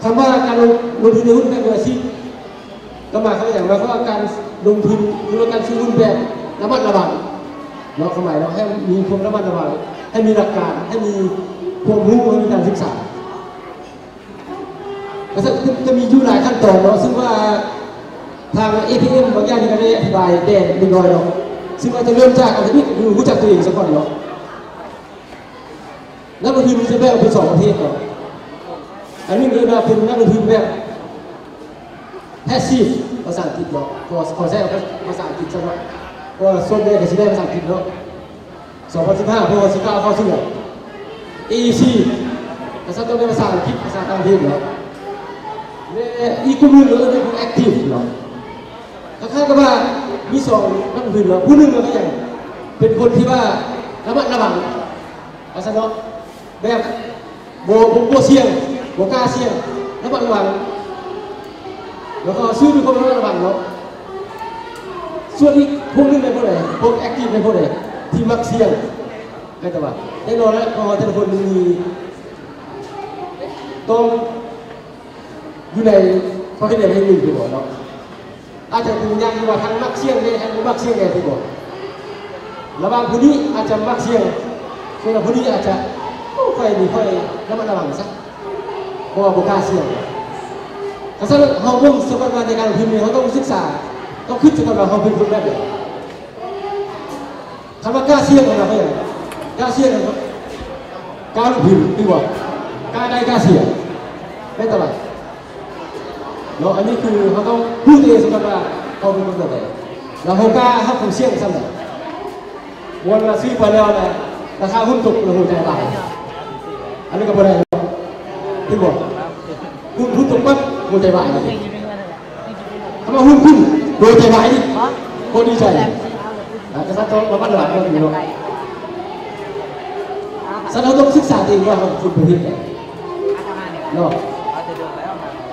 ຄຳວ່າການລົງ ລົງທຶນໃນຫຸ້ນແບບມືອາຊີບ ກໍໝາຍຄວາມວ່າຫຍັງ? ໝາຍຄວາມວ່າການລົງທຶນ ຫຼືວ່າການຊື້ຫຸ້ນແບບລະມັດລະວັງເນາະ ຄວາມໝາຍເນາະ ໃຫ້ມີຄວາມລະມັດລະວັງ ໃຫ້ມີຫຼັກການ ໃຫ້ມີຄວາມຮູ້ ໃຫ້ມີການສຶກສາ ກໍຈະ ຈະມີຢູ່ຫຼາຍຂັ້ນຕອນເນາະ ຊຶ່ງວ່າທາງ ເອ ທີ ເອັມ ບາງຢ່າງນີ້ກໍໄດ້ອະທິບາຍແດ່ເລັກນ້ອຍເນາະ ຊຶ່ງວ່າຈະເລີ່ມຈາກອັນທີໜຶ່ງ ຄືຮູ້ຈັກຕົວເອງຊະກ່ອນເນາະ. ນັກລົງທຶນຈະແບ່ງອອກເປັນສອງປະເພດເນາະ ອັນໜຶ່ງເອີ້ນວ່າເປັນນັກລົງທຶນແບບ passive ພາສາອັງກິດເນາະ ຂໍ ຂໍໃຊ້ພາສາອັງກິດຊະເນາະ ເພາະວ່າສ່ວນໃຫຍ່ກໍຊິໄດ້ພາສາອັງກິດເນາະ. ສອງພັນສິບຫ້າ ພວກເຮົາຊິກ້າວເຂົ້າສູ່ຫຍັງ? ເອ ອີ ຊີ ກໍຈະຕ້ອງໄດ້ພາສາອັງກິດ ພາສາຕ່າງປະເທດເນາະ ແລະ ອີກກຸ່ມໜຶ່ງເອີ້ນວ່າ active ເນາະ. ກ ຄ້າຍກັບວ່າມີສອງນັກລົງທຶນເນາະ ຜູ້ໜຶ່ງກໍຍັງເປັນຄົນທີ່ວ່າລະມັດລະວັງ ວ່າຊັ້ນເນາະ ແບບບໍ່ ບໍ່ ບໍ່ສ່ຽງ ບໍ່ກ້າສ່ຽງ ລະມັດລະວັງ ແລ້ວກໍຊື້ດ້ວຍຄວາມລະມັດລະວັງເນາະ. ສ່ວນອີກພວກໜຶ່ງແມ່ນພວກໃດ? ພວກແອັກທີບແມ່ນພວກໃດ? ທີ່ມັກສ່ຽງ ແມ່ນແຕ່ວ່າແນ່ນອນແຫຼະ ເພາະວ່າແຕ່ລະຄົນມີ ຕ້ອງຢູ່ໃນປະເພດໃດປະເພດໜຶ່ງ ຄືບໍ່ເນາະ. ອາດຈະເປັນຢ່າງທີ່ວ່າທັງມັກສ່ຽງແດ່ ທັງບໍ່ມັກສ່ຽງແດ່ ຖືກບໍ່? ລະຫວ່າງຜູ້ນີ້ອາດຈະມັກສ່ຽງ ສ່ວນຜູ້ນີ້ອາດຈະ ໂອ້ ຂ້ອຍນີ້ຂ້ອຍລະມັດລະວັງຊະ ເພາະວ່າບໍ່ກ້າສ່ຽງ. ຄັນຊັ້ນເຮົາເບິ່ງສະກ່ອນວ່າໃນການລົງທຶນນີ້ ເຮົາຕ້ອງສຶກສາ ຕ້ອງຄິດສະກ່ອນວ່າເຮົາເປັນຄົນແບບໃດ. ຄຳວ່າກ້າສ່ຽງ ຄຳວ່າຫຍັງ? ກ້າສ່ຽງ ກ້າລົງທຶນ ຖືກບໍ່? ກ້າໄດ້ກ້າເສຍ ແມ່ນຕະຫຼາດເນາະ. ອັນນີ້ຄືເຮົາຕ້ອງຮູ້ຕົວເອງຊະກ່ອນວ່າເຮົາເປັນຄົນແບບໃດ ແລ້ວເຮົາກ້າຮັບຄວາມສ່ຽງສ່ຳໃດ. ບໍ່ແມ່ນວ່າຊື້ໄປແລ້ວລະລາຄາຫຸ້ນຕົກ ແລ້ວຫົວໃຈວາຍ ອັນນີ້ກໍບໍ່ໄດ້ເນາະ ຖືກບໍ່? ຫຸ້ນ ຫຸ້ນຕົກປັບ ຫົວໃຈວາຍ. ຄັນວ່າຫຸ້ນຂຶ້ນ ໂດຍໃຈວາຍນີ້ ບໍ່ດີໃຈ ອາ ກະສັດຕ້ອງລະມັດລະວັງເນາະ. ສະນັ້ນເຮົາຕ້ອງສຶກສາຕົວເອງວ່າເຮົາເປັນຄົນປະເພດໃດເນາະ.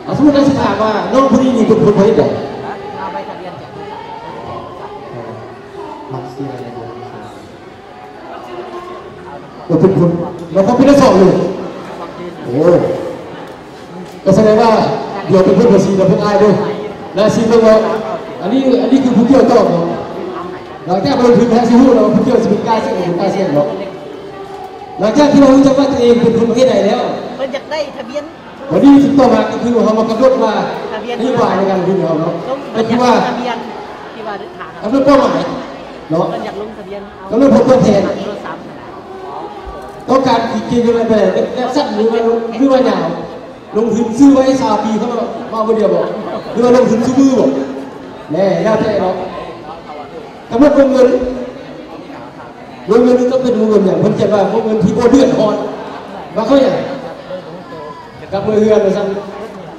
ອາ ສົມມຸດເຮົາຊິຖາມວ່ານ້ອງຜູ້ນີ້ນີ້ເປັນຄົນປະເພດໃດ? ມັກເຊື່ອໃນ ບໍ່ເປັນຄົນ ແລ້ວກໍເປັນທັງສອງເລີຍ. ໂອ້ ກໍສະແດງວ່າ ດຽວເປັນເພື່ອນກັນຊິເນາະ ພວກອ້າຍເດີ ແລະຊິເບິ່ງວ່າ ອັນນີ້ ອັນນີ້ຄືຜູ້ກ່ຽວຕອບເນາະ. ຫຼັງຈາກເບິ່ງຄືແທ້ຊິຮູ້ເນາະ ຜູ້ກ່ຽວຊິເປັນກ້າສ່ຽງ ຫຼືບໍ່ກ້າສ່ຽງເນາະ. ຫຼັງຈາກທີ່ເຮົາຮູ້ຈັກວ່າຕົວເອງເປັນຄົນປະເພດໃດແລ້ວ ເພິ່ນຢາກໄດ້ທະບຽນ ວັນນີ້ສິ່ງຕໍ່ມາກໍຄືເຮົາມາກຳນົດວ່ານະໂຍບາຍໃນການລົງທຶນຂອງເຮົາເນາະ ກໍຄືວ່າກຳນົດເປົ້າໝາຍເນາະ ກຳນົດຜົນຕອບແທນ ຕ້ອງການເກັບເງິນໄປແບບສັ້ນ ຫຼືວ່າ ຫຼືວ່າຍາວ ລົງທຶນຊື້ໄວ້ຊາວປີ ເຂົາເວົ້າມື້ດຽວບໍ ຫຼືວ່າລົງທຶນຊຸມື້ບໍ ແນ່ ແລ້ວແຕ່ເນາະ. ກຳນົດວົງເງິນ ວົງເງິນນີ້ຕ້ອງເປັນວົງເງິນຫຍັງ? ເພິ່ນຂຽນວ່າວົງເງິນທີ່ບໍ່ເດືອດຮ້ອນ ວ່າເຂົາຫຍັງ ກັບເມືອເຮືອນວ່າຊັ້ນ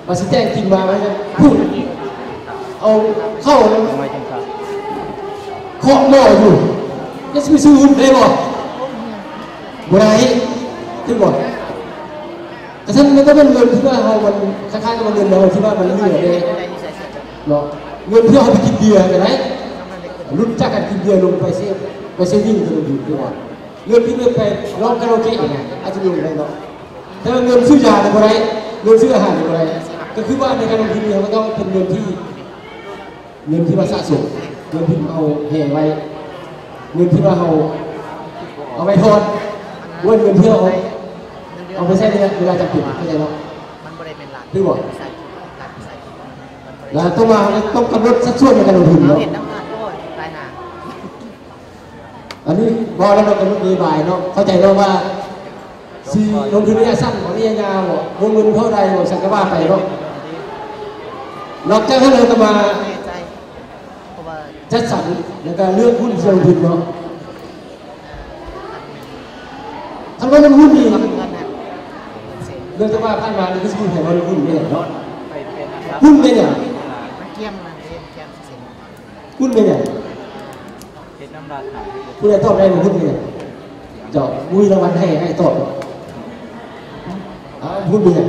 ວ່າຊິແຕ່ງກິນມາວ່າຊັ້ນ ເອົາເຂົ້າເນາະ ເຄາະໝໍ້ຢູ່ ຈະຊິໄປຊື້ຫຸ້ນໄດ້ບໍ່? ບໍ່ໄດ້ ຖືກບໍ່? ກະຊັ້ນມັນກໍເປັນເງິນທີ່ວ່າເຮົາ ມັນຄ້າຍໆກັບວ່າເງິນເຮົາທີ່ວ່າມັນເຫຼືອເດ້ເນາະ ເງິນທີ່ເຮົາໄປກິນເບຍກໍໄດ້ ຫຼຸດຈາກການກິນເບຍລົງໄປເຊບ ໄປເຊບວິງກໍໄດ້ ຖືກບໍ່? ເງິນທີ່ໄປຮ້ອງຄາຣາໂອເກະນະ ອາດຈະມີໄດ້ເນາະ ແຕ່ວ່າເງິນຊື້ຢານີ້ບໍ່ໄດ້ ເງິນຊື້ອາຫານນີ້ບໍ່ໄດ້ ກໍຄືວ່າໃນການລົງທຶນນີ້ ເຮົາກໍຕ້ອງເປັນເງິນທີ່ ເງິນທີ່ວ່າສະສົມ ເງິນທີ່ເຮົາແຮ່ໄວ້ ເງິນທີ່ວ່າເຮົາເອົາໄວ້ທອນ ບໍ່ແມ່ນເງິນທີ່ເຮົາເອົາໄປໃຊ້ໃນເວລາຈຳເປັນ ເຂົ້າໃຈເນາະ ຖືກບໍ່? ແລ້ວຕໍ່ມາເຮົາຕ້ອງກຳນົດສັດສ່ວນໃນການລົງທຶນເນາະ. ອັນນີ້ເວົ້າແລ້ວເນາະ ກຳນົດນະໂຍບາຍເນາະ ເຂົ້າໃຈເນາະວ່າຊິລົງທຶນໄລຍະສັ້ນ ຫຼື ໄລຍະຍາວ ວົງເງິນເທົ່າໃດ ສັງກະວ່າໄປເນາະ. ນອກຈາກນັ້ນແລ້ວກໍມາຈັດສັນ ແລ້ວກໍເລືອກຫຸ້ນທີ່ຈະລົງທຶນເນາະ. ຄັນວ່າເລື່ອງຫຸ້ນນີ້ ເນື່ອງຈາກວ່າຜ່ານມານີ້ຄືຊິບໍ່ມີໃຜເວົ້າເລື່ອງຫຸ້ນແມ່ນຫຍັງເນາະ. ຫຸ້ນແມ່ນຫຍັງ? ຫຸ້ນແມ່ນຫຍັງ? ເຮັດນຳລາຄາ ຜູ້ໃດຕອບໄດ້ຫຸ້ນແມ່ນຫຍັງ? ເຈົ້າ ບໍ່ມີລາງວັນໃຫ້ ໃຫ້ຕອບ. ຫຸ້ນແມ່ນຫຍັງ?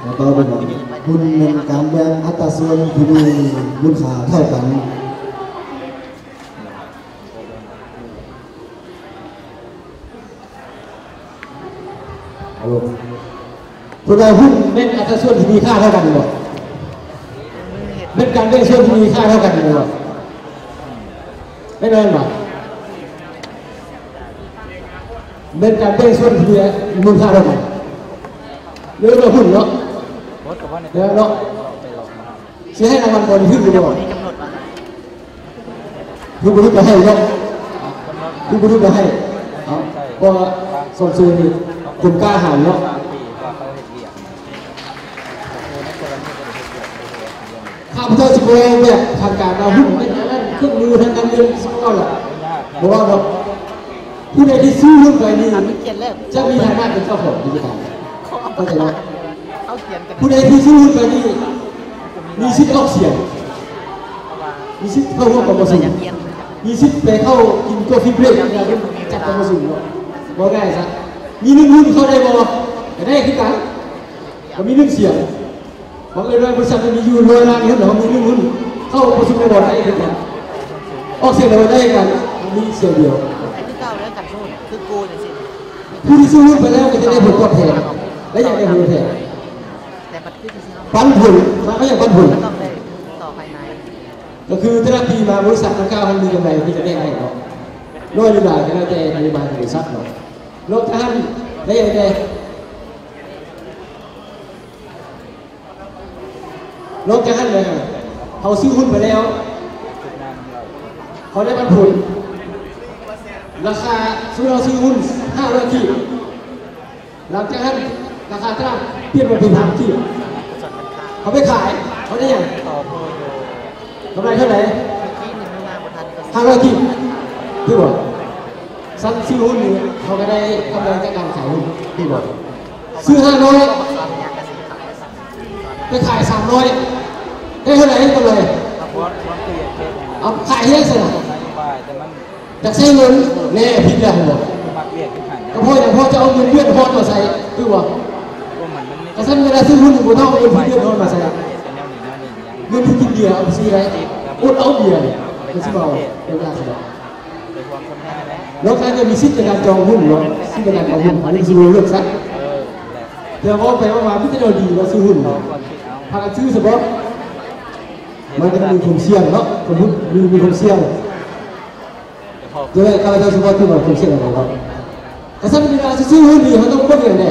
ແລ້ວກໍເປັນຫຸ້ນແມ່ນການແບ່ງອັດຕາສ່ວນທີ່ມີມູນຄ່າເທົ່າກັນ. ເອົາລົງ ຜູ້ໃດຫຸ້ນແມ່ນອັດຕາສ່ວນທີ່ມີຄ່າເທົ່າກັນບໍ່? ແມ່ນການແບ່ງສ່ວນທີ່ມີຄ່າເທົ່າກັນບໍ່? ແມ່ນບໍ່? ແມ່ນການແບ່ງສ່ວນທີ່ມີມູນຄ່າເທົ່າກັນ ເອີ້ນວ່າຫຸ້ນເນາະ. ແລ້ວເນາະ ຊິໃຫ້ລາງວັນບໍ່ ຫຼື ຖືກຫຼືບໍ່? ຖືກບໍ່ຖືກກໍໃຫ້ເນາະ ຖືກບໍ່ຖືກກໍໃຫ້. ເອົາ ເພາະວ່າສອງໂຊນນີ້ຄົນກ້າຫານເນາະ. ຂ້າພະເຈົ້າຊິບໍ່ເວົ້າແບບທາງການວ່າຫຸ້ນແມ່ນອັນນັ້ນ ເຄື່ອງມືທາງການເງິນ ຊິບໍ່ເວົ້າດອກ ບໍ່ເວົ້າດອກ. ຜູ້ໃດທີ່ຊື້ຫຸ້ນໄປນີ້ຈະມີຖານະເປັນເຈົ້າຂອງກິດຈະການ ເຂົ້າໃຈບໍ່? ຜູ້ໃດທີ່ຊື້ຫຸ້ນໄປນີ້ ມີສິດອອກສຽງ, ມີສິດເຂົ້າຮ່ວມກອງປະຊຸມ, ມີສິດໄປເຂົ້າກິນກາເຟເບຣກໃນກອງປະຊຸມເນາະ. ເວົ້າງ່າຍຊະ ມີໜຶ່ງຫຸ້ນເຂົ້າໄດ້ບໍ່? ກໍໄດ້ຄືກັນ, ກໍມີໜຶ່ງສຽງ. ບັງເອີນວ່າບໍລິສັດມັນມີຢູ່ຮ້ອຍລ້ານຫຸ້ນ, ເຮົາມີໜຶ່ງຫຸ້ນເຂົ້າປະຊຸມໃນບ່ອນໄດ້ຄືກັນ, ອອກສຽງໃນບ່ອນໄດ້ຄືກັນ, ມີສຽງດຽວ. ຄືເກົ່າແລ້ວ ຄັນສົມມຸດຄືກູຈັ່ງຊີ້ ຜູ້ທີ່ຊື້ຫຸ້ນໄປແລ້ວກໍຈະໄດ້ຜົນຕອບແທນ ແລະ ຢາກໄດ້ຜົນຕອບແທນ ແຕ່ບັດຄືຊິເຮົາ ປັນຜົນ, ມັນກໍຢາກປັນຜົນ ກໍຕ້ອງໄດ້ຕໍ່ພາຍໃນ. ກໍຄືແຕ່ລະປີມາບໍລິສັດດັ່ງກ່າວມັນມີກຳໄລທີ່ຈະແບ່ງໃຫ້ເນາະ, ນ້ອຍຫຼືຫຼາຍກໍແລ້ວແຕ່ນະໂຍບາຍຂອງບໍລິສັດເນາະ. ນອກຈາກນັ້ນໄດ້ຫຍັງແດ່? ນອກຈາກນັ້ນແລ້ວ ເຮົາຊື້ຫຸ້ນໄປແລ້ວ ເຮົາໄດ້ປັນຜົນ ລາຄາ ສົມມຸດເຮົາຊື້ຫຸ້ນຫ້າຮ້ອຍກີບ, ຫຼັງຈາກນັ້ນລາຄາຕະຫຼາດປ່ຽນມາເປັນພັນກີບ, ເຮົາໄປຂາຍ ເຮົາໄດ້ຫຍັງ? ກຳໄລເທົ່າໃດ? ຫ້າຮ້ອຍກີບ ຖືກບໍ່? ຊັ້ນຊື້ຫຸ້ນນີ້ ເຮົາກໍໄດ້ກຳໄລຈາກການຂາຍຫຸ້ນ ຖືກບໍ່? ຊື້ຫ້າຮ້ອຍ ໄປຂາຍສາມຮ້ອຍ ໄດ້ເທົ່າໃດກຳໄລ? ເອົາຂາຍເຮັດຊັ້ນນະ ຢາກໃຊ້ເງິນແນ່ ຜິດແລ້ວ ເຫັນບໍ່? ກໍເພາະຫຍັງ? ເພາະຈະເອົາເງິນເດືອດຮ້ອນມາໃສ່ ຖືກບໍ່? ກໍຊັ້ນເວລາຊື້ຫຸ້ນ ບໍ່ຕ້ອງເອົາເງິນທີ່ເດືອດຮ້ອນມາໃສ່, ເງິນທີ່ກິນເບຍເອົາໄປຊື້ໄດ້ ອົດເອົາເບຍ ມັນຊິເວົ້າເປັນລາຊະດອກ. ນອກຈາກຈະມີສິດໃນການຈອງຫຸ້ນເນາະ, ສິດໃນການຈອງຫຸ້ນ ອັນນີ້ຊິເລືອກຊະ. ແຕ່ເວົ້າໄປເວົ້າມາມີແຕ່ແນວດີເນາະ ຊື້ຫຸ້ນ ພາກັນຊື້ຊະບໍ? ມັນກໍມີຄວາມສ່ຽງເນາະ, ຄວາມຫຸ້ນມີ ມີຄວາມສ່ຽງ. ໂດຍຂ້າພະເຈົ້າສະເພາະທີ່ວ່າຄວາມສ່ຽງເນາະ, ກໍຊັ້ນເວລາຊິຊື້ຫຸ້ນນີ້ ເຮົາຕ້ອງເບິ່ງຫຍັງແດ່?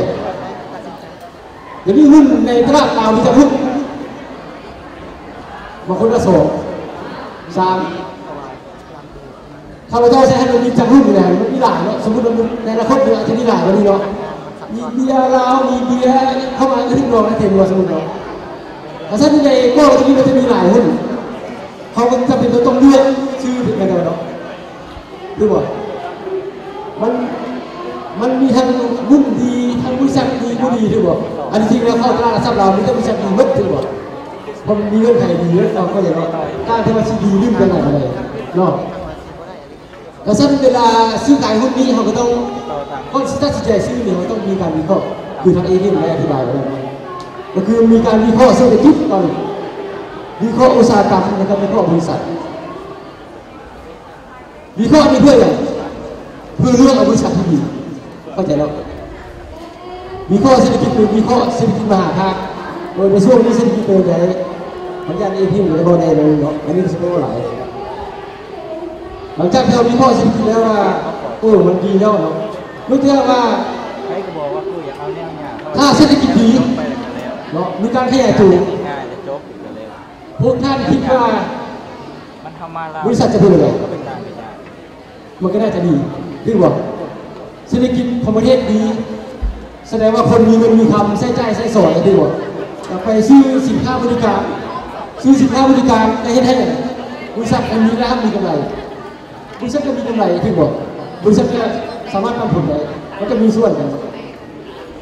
ດຽວນີ້ຫຸ້ນໃນຕະຫຼາດລາວມີຈັກຮຸ້ນ? ບາງຄົນວ່າສອງ ສາມ. ຂ້າພະເຈົ້າຊິໃຫ້ມັນມີຈັກຮຸ້ນນີ້ນະ, ມັນມີຫຼາຍເນາະ. ສົມມຸດວ່າໃນອະນາຄົດມັນອາດຈະມີຫຼາຍກວ່ານີ້ເນາະ, ມີເບຍລາວ ມີເບຍເຂົ້າມາອີກເນາະ ໃນເທມວ່າສົມມຸດເນາະ. ຖ້າຊັ້ນໃດກໍຈະມີ ມັນຈະມີຫຼາຍຮຸ້ນ, ເຮົາກໍຈຳເປັນຕ້ອງເລືອກຊື້ເປັນແນວເນາະ. ຖືກບໍ່? ມັນ ມັນມີທັງຮຸ້ນດີ ທັງບໍລິສັດດີບໍ່ດີ ຖືກບໍ່? ອັນທີ່ຈິງແລ້ວເຂົ້າຕະຫຼາດຫຼັກຊັບລາວມີແຕ່ບໍລິສັດດີໝົດ ຖືກບໍ່? ເພາະມັນມີເງື່ອນໄຂດີເນາະ ເຂົ້າໃຈເນາະ, ຕ່າງແຕ່ວ່າຊິດີລືມໄປຫຼາຍປານໃດເນາະ. ກະຊັ້ນເວລາຊື້ຂາຍຮຸ້ນນີ້ ເຮົາກໍຕ້ອງ ກ່ອນຊິຕັດສິນໃຈຊື້ນີ້ ເຮົາຕ້ອງມີການວິເຄາະ ຄືທາງເອເຈນໄດ້ອະທິບາຍໄວ້ແລ້ວເນາະ, ກໍຄືມີການວິເຄາະເສດຖະກິດກ່ອນ, ວິເຄາະອຸດສາຫະກຳ ແລ້ວກໍວິເຄາະບໍລິສັດ. ວິເຄາະນີ້ເພື່ອຫຍັງ? ເພື່ອເລືອກເອົາບໍລິສັດທີ່ດີ ເຂົ້າໃຈເນາະ. ວິເຄາະເສດຖະກິດ ຄືວິເຄາະເສດຖະກິດມະຫາພາກ ວ່າໃນຊ່ວງນີ້ເສດຖະກິດເປັນຈັ່ງໃດ, ມັນຢ້ານເອພີມັນບໍ່ໄດ້ເນາະ, ອັນນີ້ຊິບໍ່ຫຼາຍ. ຫຼັງຈາກທີ່ເຮົາວິເຄາະເສດຖະກິດແລ້ວວ່າ ໂອ້ ມັນດີແລ້ວເນາະ, ຍົກຕົວຢ່າງວ່າ ໃຜກໍບອກວ່າກູຢາກເອົາແນວຍາກ ຖ້າເສດຖະກິດດີເນາະ ມີການຂະຫຍາຍໂຕ, ງ່າຍແລະຈົບ ພວກທ່ານຄິດວ່າ ມັນເຂົ້າມາລາວ ບໍລິສັດຈະເປັນຈັ່ງໃດ? ມັນກໍໜ້າຈະດີ ຖືກບໍ່? ເສດຖະກິດຂອງປະເທດດີ ສະແດງວ່າຄົນມີເງິນມີຄຳ ໃຊ້ຈ່າຍໃຊ້ສອຍ ຖືກບໍ່? ກໍໄປຊື້ສິນຄ້າບໍລິການ ຊື້ສິນຄ້າບໍລິການ ກໍເຮັດໃຫ້ບໍລິສັດມັນມີລາບມີກຳໄລ, ບໍລິສັດກໍມີກຳໄລ ຖືກບໍ່? ບໍລິສັດກໍສາມາດປັນຜົນໄດ້ ມັນກໍມີສ່ວນກັນ.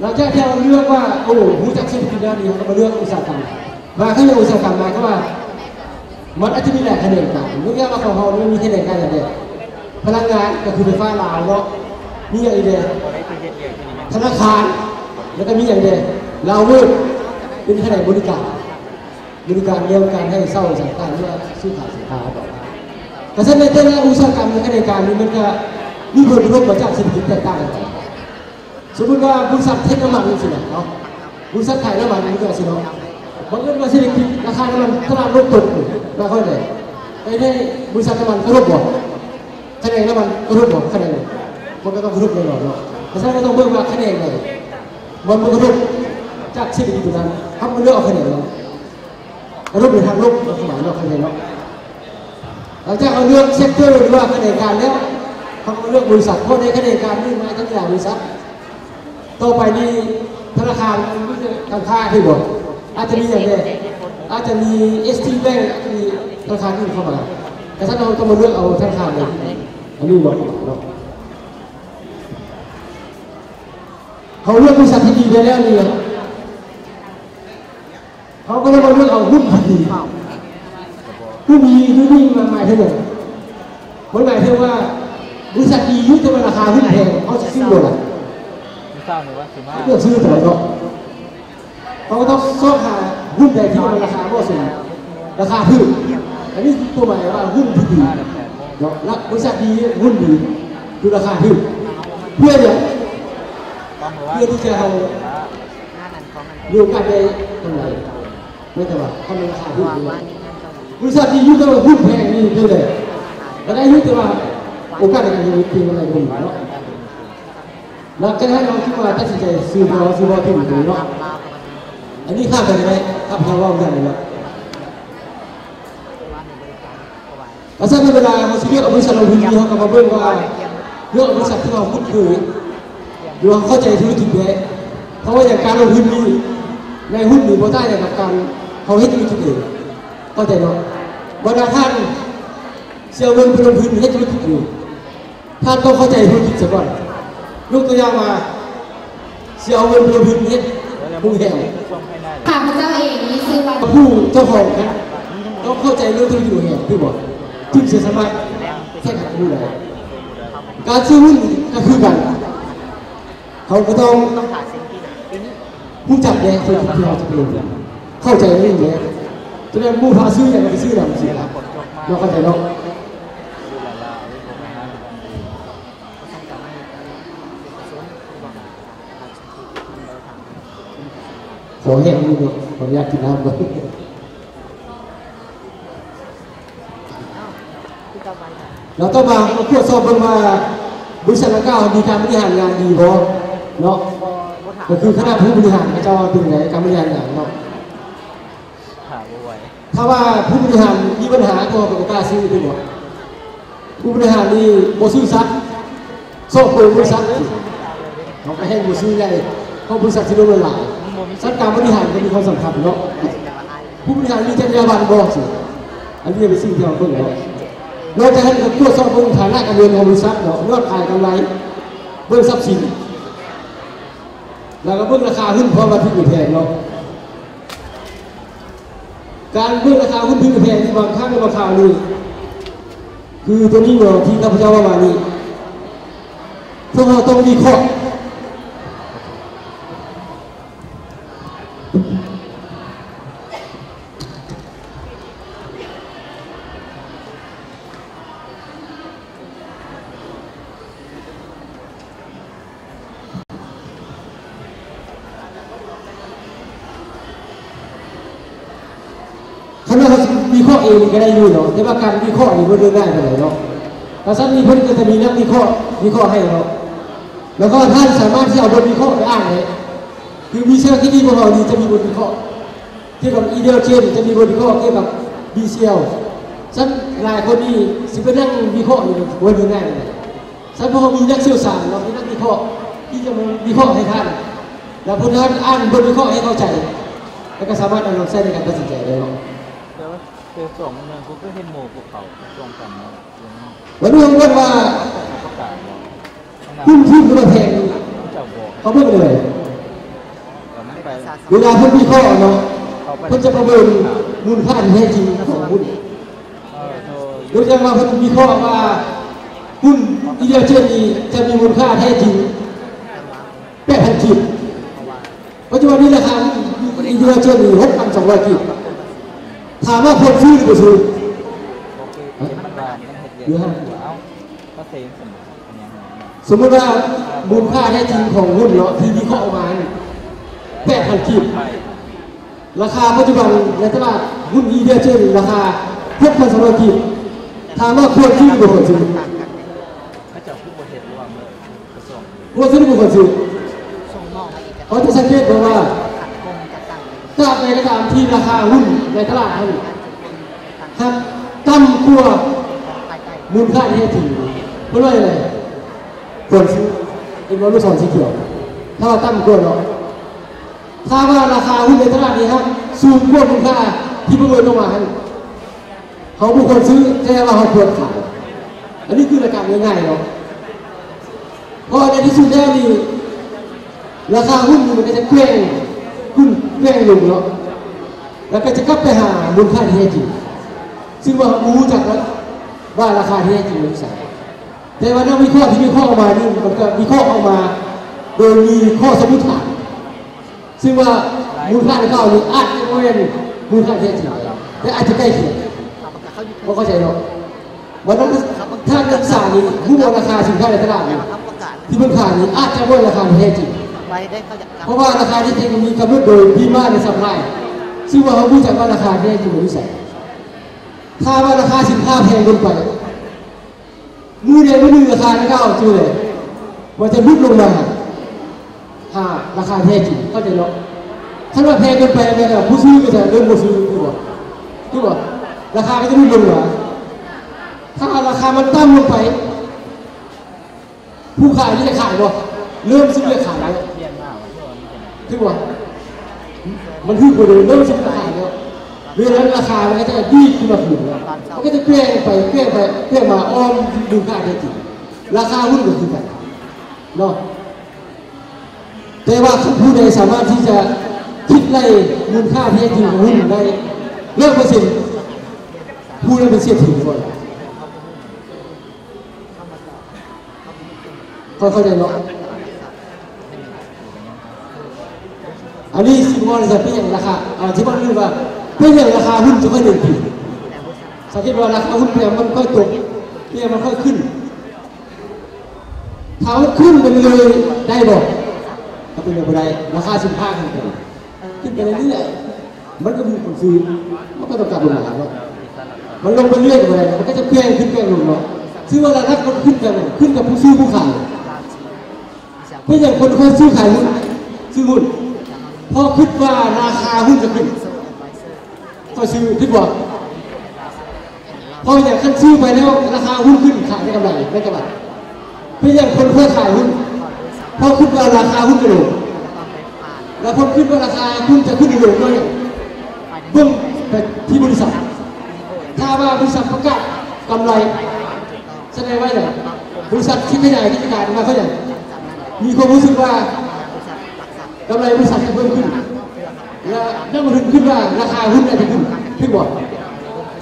ຫຼັງຈາກທີ່ເຮົາເລືອກວ່າ ໂອ້ ຮູ້ຈັກເສດຖະກິດແນວນີ້ ເຮົາກໍມາເລືອກອຸດສາຫະກຳ. ມາຂະແໜງອຸດສາຫະກຳ ໝາຍຄວາມວ່າ ມັນອາດຈະມີຫຼາຍຂະແໜງການ, ຍົກຕົວຢ່າງວ່າຂອງເຮົານີ້ມີຂະແໜງການຫຍັງແດ່? ພະລັງງານ ກໍຄືໄຟຟ້າລາວເນາະ, ມີຫຍັງອີກແດ່? ທະນາຄານ ແລ້ວກໍມີຫຍັງແດ່? ລາວເວີດ ເປັນຂະແໜງບໍລິການ, ບໍລິການແນວການໃຫ້ເຊົ່າສັງຂານ ຫຼືວ່າຊື້ຂາຍສິນຄ້າ. ກະຊັ້ນໃນແຕ່ລະອຸດສາຫະກຳ ໃນຂະແໜງການນີ້ ມັນກະມີຜົນກະທົບມາຈາກເສດຖະກິດແຕກຕ່າງກັນໄປ. ສົມມຸດວ່າບໍລິສັດເຮັດນ້ຳມັນຈັ່ງຊີ້ນະເນາະ, ບໍລິສັດຂາຍນ້ຳມັນຈັ່ງຊີ້ເນາະ, ບັງເອີນວ່າເສດຖະກິດ ລາຄານ້ຳມັນຕະຫຼາດໂລກຕົກ ໝາຍຄວາມໃດ? ໄປໃນບໍລິສັດນ້ຳມັນກະທົບບໍ່? ຂະແໜງນ້ຳມັນກະທົບບໍ່? ຂະແໜງ ມັນກະຕ້ອງກະທົບແນ່ນອນເນາະ. ເພາະສະນັ້ນເຮົາຕ້ອງເບິ່ງວ່າຂະແໜງໃດມັນບໍ່ກະທົບຈາກເສດຖະກິດຕົວນັ້ນ, ເຮົາກໍເລືອກເອົາຂະແໜງນັ້ນ. ກະທົບໃນທາງລົບ ຄວາມໝາຍເນາະ ຂະແໜງເນາະ. ຫຼັງຈາກເຮົາເລືອກເຊັກເຕີ ຫຼືວ່າຂະແໜງການແລ້ວ ເຮົາກໍມາເລືອກບໍລິສັດ, ເພາະໃນຂະແໜງການນີ້ມັນອາດຈະມີຫຼາຍບໍລິສັດ. ຕໍ່ໄປນີ້ທະນາຄານມີການຄ້າ ຖືກບໍ່? ອາດຈະມີຫຍັງແດ່? ອາດຈະມີເອສທີແບັງ ອາດຈະມີທະນາຄານອື່ນເຂົ້າມາ, ກະຊັ້ນເຮົາຕ້ອງມາເລືອກເອົາທະນາຄານໃດ. ອັນນີ້ບໍ່ເນາະ, ເຮົາເລືອກບໍລິສັດທີ່ດີໄດ້ແລ້ວນີ້ ເຮົາ ເຮົາກໍເລີຍມາເລືອກເອົາຫຸ້ນທີ່ດີ. ຫຸ້ນທີ່ດີຢູ່ນີ້ມັນໝາຍເຖິງຫຍັງ? ມັນໝາຍເຖິງວ່າ ບໍລິສັດດີຢູ່ ແຕ່ວ່າລາຄາຫຸ້ນແພງ ເຮົາຊິຊື້ບໍ່ລະ? ມື້ເຊົ້ານີ້ວ່າຊິມາ ເລືອກຊື້ຕົວເນາະ. ເຮົາກໍຕ້ອງຊອກຫາຫຸ້ນໃດທີ່ວ່າລາຄາເໝາະສົມ ລາຄາຖືກ. ອັນນີ້ຄືຄວາມໝາຍວ່າຫຸ້ນທີ່ດີເນາະ ລະບໍລິສັດດີ ຫຸ້ນດີ ຄືລາຄາຖືກ. ເພື່ອຫຍັງ? ເພື່ອທີ່ຈະເຮົາມີໂອກາດໄດ້ກຳໄລ. ແມ່ນແຕ່ວ່າຄັນລາຄາຫຸ້ນດີ ບໍລິສັດດີຢູ່ ແຕ່ວ່າຫຸ້ນແພງນີ້ເປັນໃດ? ກໍໄດ້ຢູ່ ແຕ່ວ່າໂອກາດໃນການເຮັດທຸລະກິດມັນບໍ່ມີເນາະ. ຫຼັງຈາກນັ້ນເຮົາຈຶ່ງວ່າຕັດສິນໃຈຊື້ບໍ່ ຊື້ບໍ່ຖືກຕົວນີ້ເນາະ. ອັນນີ້ຂ້າມໄປກໍໄດ້ ຂ້າພະເຈົ້າເວົ້າເລື່ອງນີ້ເນາະ. ກະຊັ້ນເວລາເຮົາຊິເລືອກເອົາບໍລິສັດລົງທຶນນີ້ ເຮົາກໍມາເບິ່ງວ່າເລືອກເອົາບໍລິສັດທີ່ເຮົາຄຸ້ນເຄີຍ ຫຼືວ່າເຮົາເຂົ້າໃຈທຸລະກິດແດ່. ເພາະວ່າຫຍັງ ການລົງທຶນນີ້ ໃນຫຸ້ນນີ້ບໍ່ຕ່າງຫຍັງກັບການເຮົາເຮັດທຸລະກິດເອງ ເຂົ້າໃຈເນາະ? ບັນດາທ່ານຊິເອົາເງິນໄປລົງທຶນເຮັດທຸລະກິດນີ້ ທ່ານຕ້ອງເຂົ້າໃຈທຸລະກິດສາກ່ອນ. ຍົກຕົວຢ່າງວ່າ ຊິເອົາເງິນໄປລົງທຶນເຮັດໂຮງແຮມ. ຂ້າພະເຈົ້າເອງມີຊື່ວ່າ ຜູ້ເຈົ້າຂອງນະ ຕ້ອງເຂົ້າໃຈເລື່ອງທຸລະກິດໂຮງແຮມ ຖືກບໍ່? ຈຶ່ງຊິສາມາດແຂ່ງຂັນກັບໝູ່ໄດ້. ການຊື້ຫຸ້ນກໍຄືກັນ ເຮົາກໍຕ້ອງຮູ້ຈັກແດ່ທຸລະກິດທີ່ເຮົາຈະໄປລົງທຶນ ເຂົ້າໃຈເລື່ອງແດ່. ສະນັ້ນໝູ່ພາຊື້ຫຍັງກໍໄປຊື້ນຳ ຊີ້ນະ ເນາະ ເຂົ້າໃຈເນາະ? ຂໍແຮງໜຶ່ງເນາະ ຂໍອະນຸຍາດກິນນ້ຳກ່ອນ. ແລ້ວຕໍ່ມາເຮົາກວດສອບເບິ່ງວ່າ ບໍລິສັດດັ່ງກ່າວມີການບໍລິຫານງານດີບໍ່ເນາະ? ກໍຄືຄະນະຜູ້ບໍລິຫານເຂົາເຈົ້າເປັນໃດ ການບໍລິຫານງານເນາະ? ຖ້າວ່າຜູ້ບໍລິຫານມີບັນຫາ ພວກເຮົາກໍບໍ່ກ້າຊື້ ແມ່ນບໍ່? ຜູ້ບໍລິຫານນີ້ບໍ່ຊື່ສັດ ຊອກໂກງບໍລິສັດ. ເຮົາກໍແຮ່ງບໍ່ຊື້ໃຫຍ່ ເພາະບໍລິສັດຊິລົ້ມລະລາຍ. ຊັ້ນການບໍລິຫານກໍມີຄວາມສຳຄັນເນາະ. ຜູ້ບໍລິຫານມີຈັນຍາບັນບໍ່? ອັນນີ້ເປັນສິ່ງທີ່ເຮົາເບິ່ງເນາະ. ນອກຈາກນັ້ນກໍກວດສອບເບິ່ງຖານະການເງິນຂອງບໍລິສັດເນາະ, ຍອດຂາຍກຳໄລ, ເບິ່ງຊັບສິນ ແລ້ວກໍເບິ່ງລາຄາຫຸ້ນ ພ້ອມວ່າຖືກຫຼືແພງເນາະ. ການເບິ່ງລາຄາຫຸ້ນຖືກແພງ ທີ່ບາງຄັ້ງບາງຄາວນີ້ ຄືຕົວນີ້ເນາະ ທີ່ຂ້າພະເຈົ້າເວົ້າມານີ້ ພວກເຮົາຕ້ອງວິເຄາະ. ຄັນວ່າເຮົາຊິວິເຄາະເອງນີ້ກໍໄດ້ຢູ່ເນາະ, ແຕ່ວ່າການວິເຄາະນີ້ບໍ່ໄດ້ງ່າຍປານໃດເນາະ. ກະຊັ້ນນີ້ເພິ່ນກໍຈະມີນັກວິເຄາະ ວິເຄາະໃຫ້ເນາະ, ແລ້ວກໍທ່ານສາມາດທີ່ຈະເອົາບົດວິເຄາະໄປອ່ານໄດ້. ຄືວິຊາທີ່ດີຂອງເຮົານີ້ຈະມີບົດວິເຄາະກ່ຽວກັບ EDLChain ຈະມີບົດວິເຄາະກ່ຽວກັບ BCL. ຊັ້ນຫຼາຍຄົນນີ້ຊິໄປນັ່ງວິເຄາະຢູ່ບໍ່ໄດ້ງ່າຍປານໃດ. ຊັ້ນພວກເຮົາມີນັກຊ່ຽວຊານເນາະ, ມີນັກວິເຄາະທີ່ຈະມາວິເຄາະໃຫ້ທ່ານ ແລ້ວພວກທ່ານອ່ານບົດວິເຄາະໃຫ້ເຂົ້າໃຈ ແລ້ວກໍສາມາດນຳມາໃຊ້ໃນການຕັດສິນໃຈໄດ້ເນາະ. ແຕ່ວ່າ ແຕ່ສອງມື້ນັ້ນ ເຂົາກໍເຫັນໝູ່ພວກເຂົາສອງສາມມື້ ວັນນີ້ເຮົາເບິ່ງວ່າ ປະກາດ ຮຸນທຶນ ຫຼືວ່າແພງ ເຂົາເບິ່ງແນວໃດ? ເວລາເພິ່ນວິເຄາະເນາະ ເພິ່ນຈະປະເມີນມູນຄ່າທີ່ແທ້ຈິງຂອງຫຸ້ນ. ຍົກຕົວຢ່າງວ່າເພິ່ນວິເຄາະວ່າ ຫຸ້ນ EDLChain ນີ້ຈະມີມູນຄ່າແທ້ຈິງ ແປດພັນກີບ. ປັດຈຸບັນນີ້ລາຄາຫຸ້ນ EDLChain ນີ້ ຫົກພັນສອງຮ້ອຍກີບ. ຖາມວ່າຄວນຊື້ ຫຼືບໍ່ຊື້? ຢູ່ຫັ້ນ ສົມມຸດວ່າມູນຄ່າແທ້ຈິງຂອງຫຸ້ນເນາະ ທີ່ວິເຄາະອອກມານີ້ ແປດພັນກີບ. ລາຄາປັດຈຸບັນໃນຕະຫຼາດຫຸ້ນ EDLChain ລາຄາ ຫົກພັນສອງຮ້ອຍກີບ. ຖາມວ່າຄວນຊື້ ຫຼືບໍ່ຄວນຊື້? ເຂົາເຈົ້າຄືບໍ່ເຮັດລວມເລີຍ ກະຊວງ ບໍ່ຊື້ ບໍ່ຄວນຊື້. ເຮົາຈະສັງເກດເບິ່ງວ່າ ຕາບໃດກໍຕາມທີ່ລາຄາຫຸ້ນໃນຕະຫຼາດຫັ້ນ ຫາກຕ່ຳກວ່າມູນຄ່າທີ່ແທ້ຈິງ ເພິ່ນວ່າຈັ່ງໃດ? ຄວນຊື້. ເຫັນບໍ່ ລູກສອນສີຂຽວ? ຖ້າວ່າຕ່ຳກວ່າເນາະ. ຖ້າວ່າລາຄາຫຸ້ນໃນຕະຫຼາດນີ້ຫາກສູງກວ່າມູນຄ່າທີ່ປະເມີນອອກມາຫັ້ນ ເຮົາບໍ່ຄວນຊື້, ແຕ່ວ່າເຮົາຄວນຂາຍ. ອັນນີ້ຄືຫຼັກການງ່າຍໆເນາະ. ເພາະໃນທີ່ສຸດແລ້ວນີ້ ລາຄາຫຸ້ນມັນກໍຈະແກວ່ງຂຶ້ນແກວ່ງລົງເນາະ. ແລ້ວກໍຈະກັບໄປຫາມູນຄ່າທີ່ແທ້ຈິງ ຊຶ່ງວ່າເຮົາບໍ່ຮູ້ຈັກວ່າລາຄາທີ່ແທ້ຈິງຢູ່ໃສ. ແຕ່ວ່ານັກວິເຄາະທີ່ວິເຄາະອອກມານີ້ ມັນກໍວິເຄາະອອກມາໂດຍມີຂໍ້ສົມມຸດຖານ ຊຶ່ງວ່າມູນຄ່າດັ່ງກ່າວນີ້ອາດຈະບໍ່ແມ່ນມູນຄ່າທີ່ແທ້ຈິງ ແຕ່ອາດຈະໃກ້ຄຽງ. ພໍເຂົ້າໃຈເນາະ? ວ່ານັກ ຖ້ານັກສຶກສານີ້ຮູ້ວ່າລາຄາສິນຄ້າໃນຕະຫຼາດນີ້ ທີ່ເພິ່ນຂາຍນີ້ອາດຈະບໍ່ແມ່ນລາຄາທີ່ແທ້ຈິງ ເພາະວ່າລາຄາທີ່ແທ້ຈິງມີກຳນົດໂດຍດີມານແລະຊັບພລາຍ ຊຶ່ງວ່າເຮົາຮູ້ຈັກວ່າລາຄາທີ່ແທ້ຈິງມັນຢູ່ໃສ. ຖ້າວ່າລາຄາສິນຄ້າແພງເກີນໄປ ມື້ໃດມື້ໜຶ່ງລາຄາດັ່ງກ່າວ ຈື່ເລີຍ ມັນຈະຫຼຸດລົງມາຫາລາຄາແທ້ຈິງ ເຂົ້າໃຈເນາະ? ຄັນວ່າແພງເກີນໄປ ແມ່ນວ່າຜູ້ຊື້ກໍຈະເລີ່ມບໍ່ຊື້ ຖືກບໍ່? ຖືກບໍ່? ລາຄາກໍຈະຫຼຸດລົງມາ. ຖ້າລາຄາມັນຕ່ຳລົງໄປ ຜູ້ຂາຍນີ້ຈະຂາຍບໍ່? ເລີ່ມຊື້ຈະຂາຍແລ້ວ ຖືກບໍ່? ມັນຖືກກວ່າເດີມ ເລີ່ມຊື້ຂາຍແລ້ວ ເວລານັ້ນລາຄາມັນກໍຈະດີດຂຶ້ນມາຄືນ ມັນກໍຈະແກວ່ງໄປແກວ່ງໄປແກວ່ງມາອ້ອມມູນຄ່າແທ້ຈິງ. ລາຄາຫຸ້ນກໍຄືກັນເນາະ ແຕ່ວ່າຄັນຜູ້ໃດສາມາດທີ່ຈະຄິດໄລ່ມູນຄ່າແທ້ຈິງຂອງຫຸ້ນໄດ້ຮ້ອຍເປີເຊັນ ຜູ້ນັ້ນເປັນເສດຖີກ່ອນ. ເຂົ້າ ເຂົ້າໃຈເນາະ? ອັນນີ້ຊິເວົ້າໃນສະເປັນຫຍັງລາຄາ ອາ ຊິເວົ້າເລື່ອງວ່າ ເປັນຫຍັງລາຄາຫຸ້ນຈຶ່ງຄ່ອຍເດີນຂຶ້ນ? ສັງເກດວ່າລາຄາຫຸ້ນເປັນຫຍັງມັນຄ່ອຍຕົກ ເປັນຫຍັງມັນຄ່ອຍຂຶ້ນ? ຖ້າມັນຂຶ້ນໄປເລື້ອຍໆ ໄດ້ບໍ່? ກໍເປັນໄປບໍ່ໄດ້ ລາຄາສິນຄ້າຂຶ້ນໄປ ຂຶ້ນໄປເລື້ອຍໆ ມັນກໍມີຄົນຊື້ ມັນກໍຕ້ອງກັບລົງມາເນາະ. ມັນລົງໄປເລື້ອຍກໍບໍ່ໄດ້ ມັນກໍຈະແກວ່ງຂຶ້ນແກວ່ງລົງເນາະ. ຖືວ່າລາຄາມັນຂຶ້ນແກວ່ງລົງ ຂຶ້ນກັບຜູ້ຊື້ຜູ້ຂາຍ. ເປັນຫຍັງຄົນຄ່ອຍຊື້ຂາຍຫຸ້ນ ຊື້ຫຸ້ນ? ເພາະຄິດວ່າລາຄາຫຸ້ນຈະຂຶ້ນ ຂ້ອຍຊື້ ຖືກບໍ່? ເພາະຫຍັງ? ຄັນຊື້ໄປແລ້ວລາຄາຫຸ້ນຂຶ້ນ ຂາຍໄດ້ກຳໄລ ແມ່ນບໍ່? ເປັນຫຍັງຄົນຄ່ອຍຂາຍຫຸ້ນ? ເພາະຄິດວ່າລາຄາຫຸ້ນຈະລົງ ແລ້ວເພາະຄິດວ່າລາຄາຫຸ້ນຈະຂຶ້ນ ຫຼື ລົງ ເບິ່ງໄປທີ່ບໍລິສັດ. ຖ້າວ່າບໍລິສັດປະກາດກຳໄລ ສະແດງວ່າຫຍັງ? ບໍລິສັດທີ່ຂະຫຍາຍກິດຈະການມາເທົ່າໃດ ມີຄວາມຮູ້ສຶກວ່າກຳໄລບໍລິສັດຈະເພີ່ມຂຶ້ນ ແລະ ນັກລົງທຶນຄິດວ່າລາຄາຫຸ້ນອາດຈະຂຶ້ນ ຖືກບໍ່?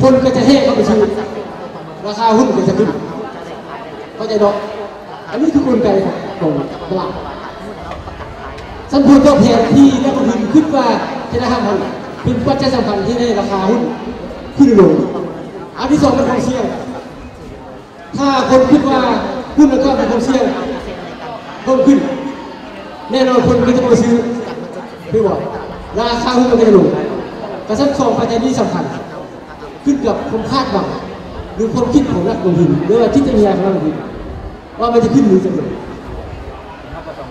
ຄົນກໍຈະແຫ່ເຂົ້າໄປຊື້ ລາຄາຫຸ້ນກໍຈະຂຶ້ນ ເຂົ້າໃຈເນາະ? ອັນນີ້ຄືກົນໄກຂອງຕະຫຼາດ. ສຳຜົນຕອບແທນທີ່ນັກລົງທຶນຄິດວ່າຈະໄດ້ຮັບນັ້ນ ເປັນປັດໄຈສຳຄັນທີ່ເຮັດໃຫ້ລາຄາຫຸ້ນຂຶ້ນລົງ. ອັນທີສອງແມ່ນຄວາມສ່ຽງ. ຖ້າຄົນຄິດວ່າຫຸ້ນລະກອບມີຄວາມສ່ຽງເພີ່ມຂຶ້ນ ແນ່ນອນຄົນກໍຈະບໍ່ຊື້ ຖືກບໍ່? ລາຄາຫຸ້ນມັນກໍຈະລົງ. ກະຊັ້ນສອງປັດໄຈນີ້ສຳຄັນ ຂຶ້ນກັບຄວາມຄາດຫວັງ ຫຼື ຄວາມຄິດຂອງນັກລົງທຶນ ຫຼືວ່າຈິດໃຈຂອງນັກລົງທຶນ ວ່າມັນຈະຂຶ້ນ ຫຼື ຈະລົງ.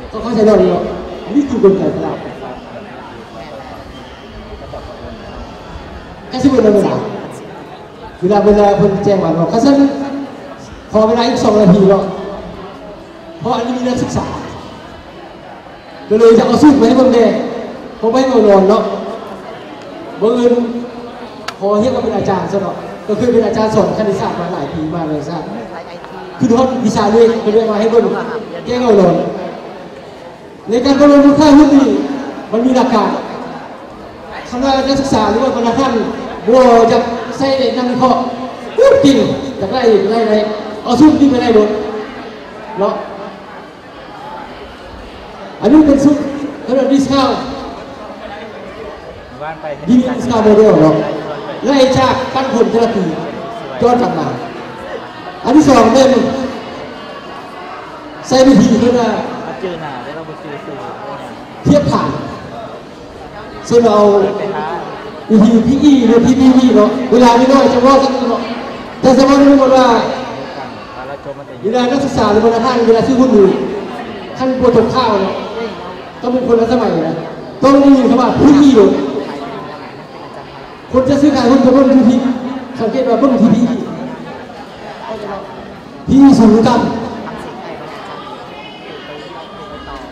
ເຂົ້າໃຈແລ້ວເນາະ? ນີ້ຄືກົນໄກຕະຫຼາດ. ກະຊິເບິດແລ້ວເວລາ. ເວລາ ເວລາເພິ່ນແຈ້ງມາເນາະ. ຄັນຊັ້ນ ຂໍເວລາອີກສອງນາທີເນາະ ເພາະອັນນີ້ມີນັກສຶກສາ ກໍເລີຍຈະເອົາສູດມາໃຫ້ເບິ່ງແດ່ ເພາະບໍ່ໃຫ້ເວົ້ານອນເນາະ. ບັງເອີນ ຂໍຮຽກວ່າເປັນອາຈານຊະເນາະ ກໍເຄີຍເປັນອາຈານສອນຄະນິດສາດມາຫຼາຍປີມາໃນຊາດ ຄືຮອດວິຊາເລກ ກໍເລີຍມາໃຫ້ເບິ່ງ ແກ້ເຫງົານອນ. ໃນການປະເມີນມູນຄ່າຫຸ້ນນີ້ ມັນມີຫຼັກການ. ຄັນວ່ານັກສຶກສາ ຫຼືວ່າພະນັກງານບໍ່ຢາກໃຊ້ນັກວິເຄາະ ເກັ່ງ ຢາກໄດ້ ໄດ້ ໄດ້ ເອົາສູດນີ້ໄປໄດ້ໂລດເນາະ. ອັນນີ້ເປັນສູດ ເຂົາເອີ້ນ discount discount model ເນາະ ໄລ່ຈາກປັນຜົນແຕ່ລະປີ ຍ້ອນກັບມາ. ອັນທີສອງແມ່ນໃຊ້ວິທີເອີ້ນວ່າ ທຽບຖານ ເຊັ່ນເອົາວິທີ PE ຫຼື PPE ເນາະ ເວລານ້ອຍໆ ຈະເວົ້າຈັ່ງຊີ້ເນາະ. ແຕ່ສະເພາະສົມມຸດວ່າ ເວລານັກສຶກສາ ຫຼື ພະນັກງານ ເວລາຊື້ຫຸ້ນນີ້ ຄັນບໍ່ຕົກຂ່າວເນາະ ຕ້ອງເປັນຄົນທັນສະໄໝນະ ຕ້ອງໄດ້ຍິນຄຳວ່າ PE ໂລດ. ຄົນຈະຊື້ຂາຍຫຸ້ນຈະເບິ່ງຢູ່ທີ່ ສັງເກດວ່າເບິ່ງທີ່ PE PE ສູງຫຼືຕ່ຳ.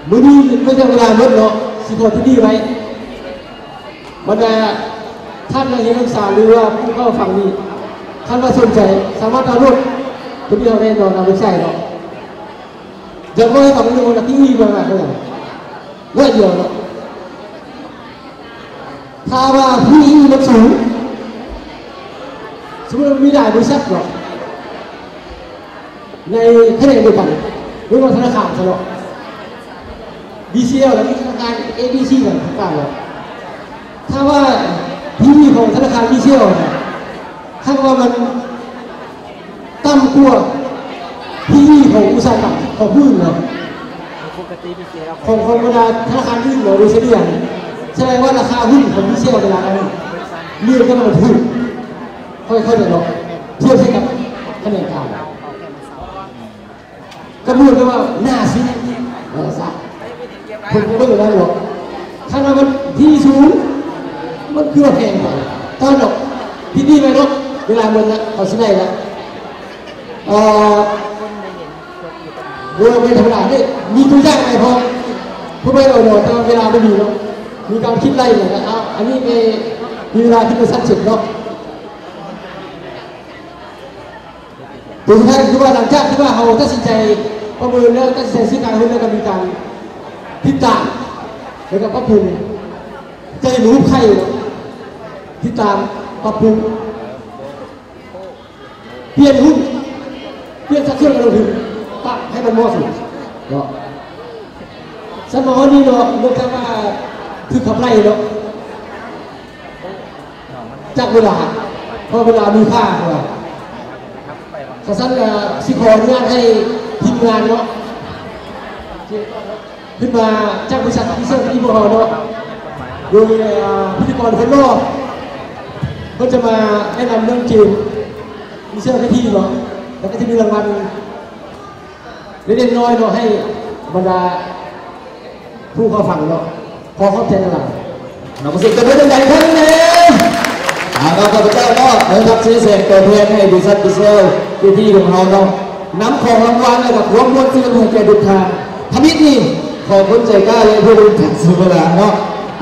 ມື້ນີ້ເວລາເບິດເນາະ ຊິຂໍໂຕນີ້ໄວ້. ບັນດາທ່ານນັກຮຽນນັກສຶກສາ ຫຼືວ່າຜູ້ເຂົ້າຟັງນີ້ ຄັນວ່າສົນໃຈ ສາມາດດາວໂຫຼດໂຕນີ້ເຮົາໄດ້ເນາະ ນຳໄປໃຊ້ເນາະ. ຢາກເວົ້າໃຫ້ຟັງເລື່ອງວ່າ PE ເບິ່ງວ່າເທົ່າໃດ ໜ້ອຍດຽວເນາະ. ຖ້າວ່າ PE ມັນສູງ ສົມມຸດວ່າມີຫຼາຍບໍລິສັດເນາະ ໃນຂະແໜງດຽວກັນ ຫຼືວ່າທະນາຄານຊະເນາະ BCL ແລ້ວມີທະນາຄານ ABC ນະ ທະນາຄານເນາະ ຖ້າວ່າ PE ຂອງທະນາຄານ BCL ນະ ຖ້າວ່າມັນຕ່ຳກວ່າ PE ຂອງອຸດສາຫະກຳ ຂອງຜູ້ອື່ນເນາະ ຂອງ ຂອງບັນດາທະນາຄານອື່ນເນາະ ໂດຍສະເລ່ຍ ສະແດງວ່າລາຄາຫຸ້ນຂອງ BCL ເວລານັ້ນເລື່ອນກັນມັນຖືກ ຄ່ອຍໆໄປເນາະ ທຽບໃສ່ກັບຂະແໜງການ ກະໝູນກໍວ່າໜ້າຊື້ ເອີ ຊະ ເພິ່ນກໍເບິ່ງແລ້ວເນາະ ຄັນວ່າມັນທີ່ສູງ ມັນຄືວ່າແພງໄປ ຕອນດອກ ທີ່ນີ້ໄວ້ເນາະ ເວລາເບິ່ງລະ ເຂົາຊິໄດ້ລະ ເອີ ບໍ່ແມ່ນທຳມະດາເດ້ ມີຕົວຢ່າງໃຫ້ພ້ອມ ເພື່ອໄວ້ເອົາເນາະ ແຕ່ວ່າເວລາບໍ່ມີເນາະ ມີການຄິດໄລ່ນະ ເອົາ ອັນນີ້ແມ່ນມີເວລາທີ່ມັນສັ້ນສຸດເນາະ. ໂຕສຸດທ້າຍກໍຄືວ່າ ຫຼັງຈາກທີ່ວ່າເຮົາຕັດສິນໃຈປະເມີນແລ້ວ ຕັດສິນໃຈຊື້ຂາຍຮຸ້ນແລ້ວ ກໍມີການຕິດຕາມ ແລ້ວກໍປັບປຸງ ຈະເຫັນຮູບໄຂ່ເນາະ ຕິດຕາມ ປັບປຸງ ປ່ຽນຮຸ້ນ ປ່ຽນສັດສ່ວນການລົງທຶນ ປັບໃຫ້ມັນເໝາະສົມເນາະ. ສຳລັບມື້ນີ້ເນາະ ເນື່ອງຈາກວ່າຖືກຂັບໄລ່ເນາະ ຈັກເວລາ ເພາະເວລາມີຄ່າກວ່າ. ຄັນຊັ້ນກໍຊິຂໍອະນຸຍາດໃຫ້ທີມງານເນາະ ຂຶ້ນມາຈາກບໍລິສັດ Mister Kitty ພວກເຮົາເນາະ ໂດຍ ເອີ ພິທີກອນຄົນຫຼໍ່ ເພິ່ນຈະມາແນະນຳເລື່ອງເກມ Mister Kitty ເນາະ ແລ້ວກໍຈະມີລາງວັນ ເລັກໆນ້ອຍໆເນາະ ໃຫ້ບັນດາຜູ້ເຂົ້າຟັງເນາະ ຂໍຂອບໃຈຫຼາຍໆ. ເນາະ ຂໍສຽງຕົບມືດັງໆອີກຄັ້ງໜຶ່ງແດ່. ເອົາເນາະ ຂ້າພະເຈົ້າເນາະ ໃນນາມຊື່ແສງຕົວແທນໃຫ້ບໍລິສັດ Mister Kitty ຂອງເຮົາເນາະ ນຳຂອງລາງວັນ ແລະ ກະຄວາມມ່ວນຊື່ນໃຫ້ແກ່ທຸກທ່ານ. ທຳອິດນີ້ ຂໍຄົນໃຈກ້າ ແລະ ຜູ້ບໍລິການເສຍເວລາເນາະ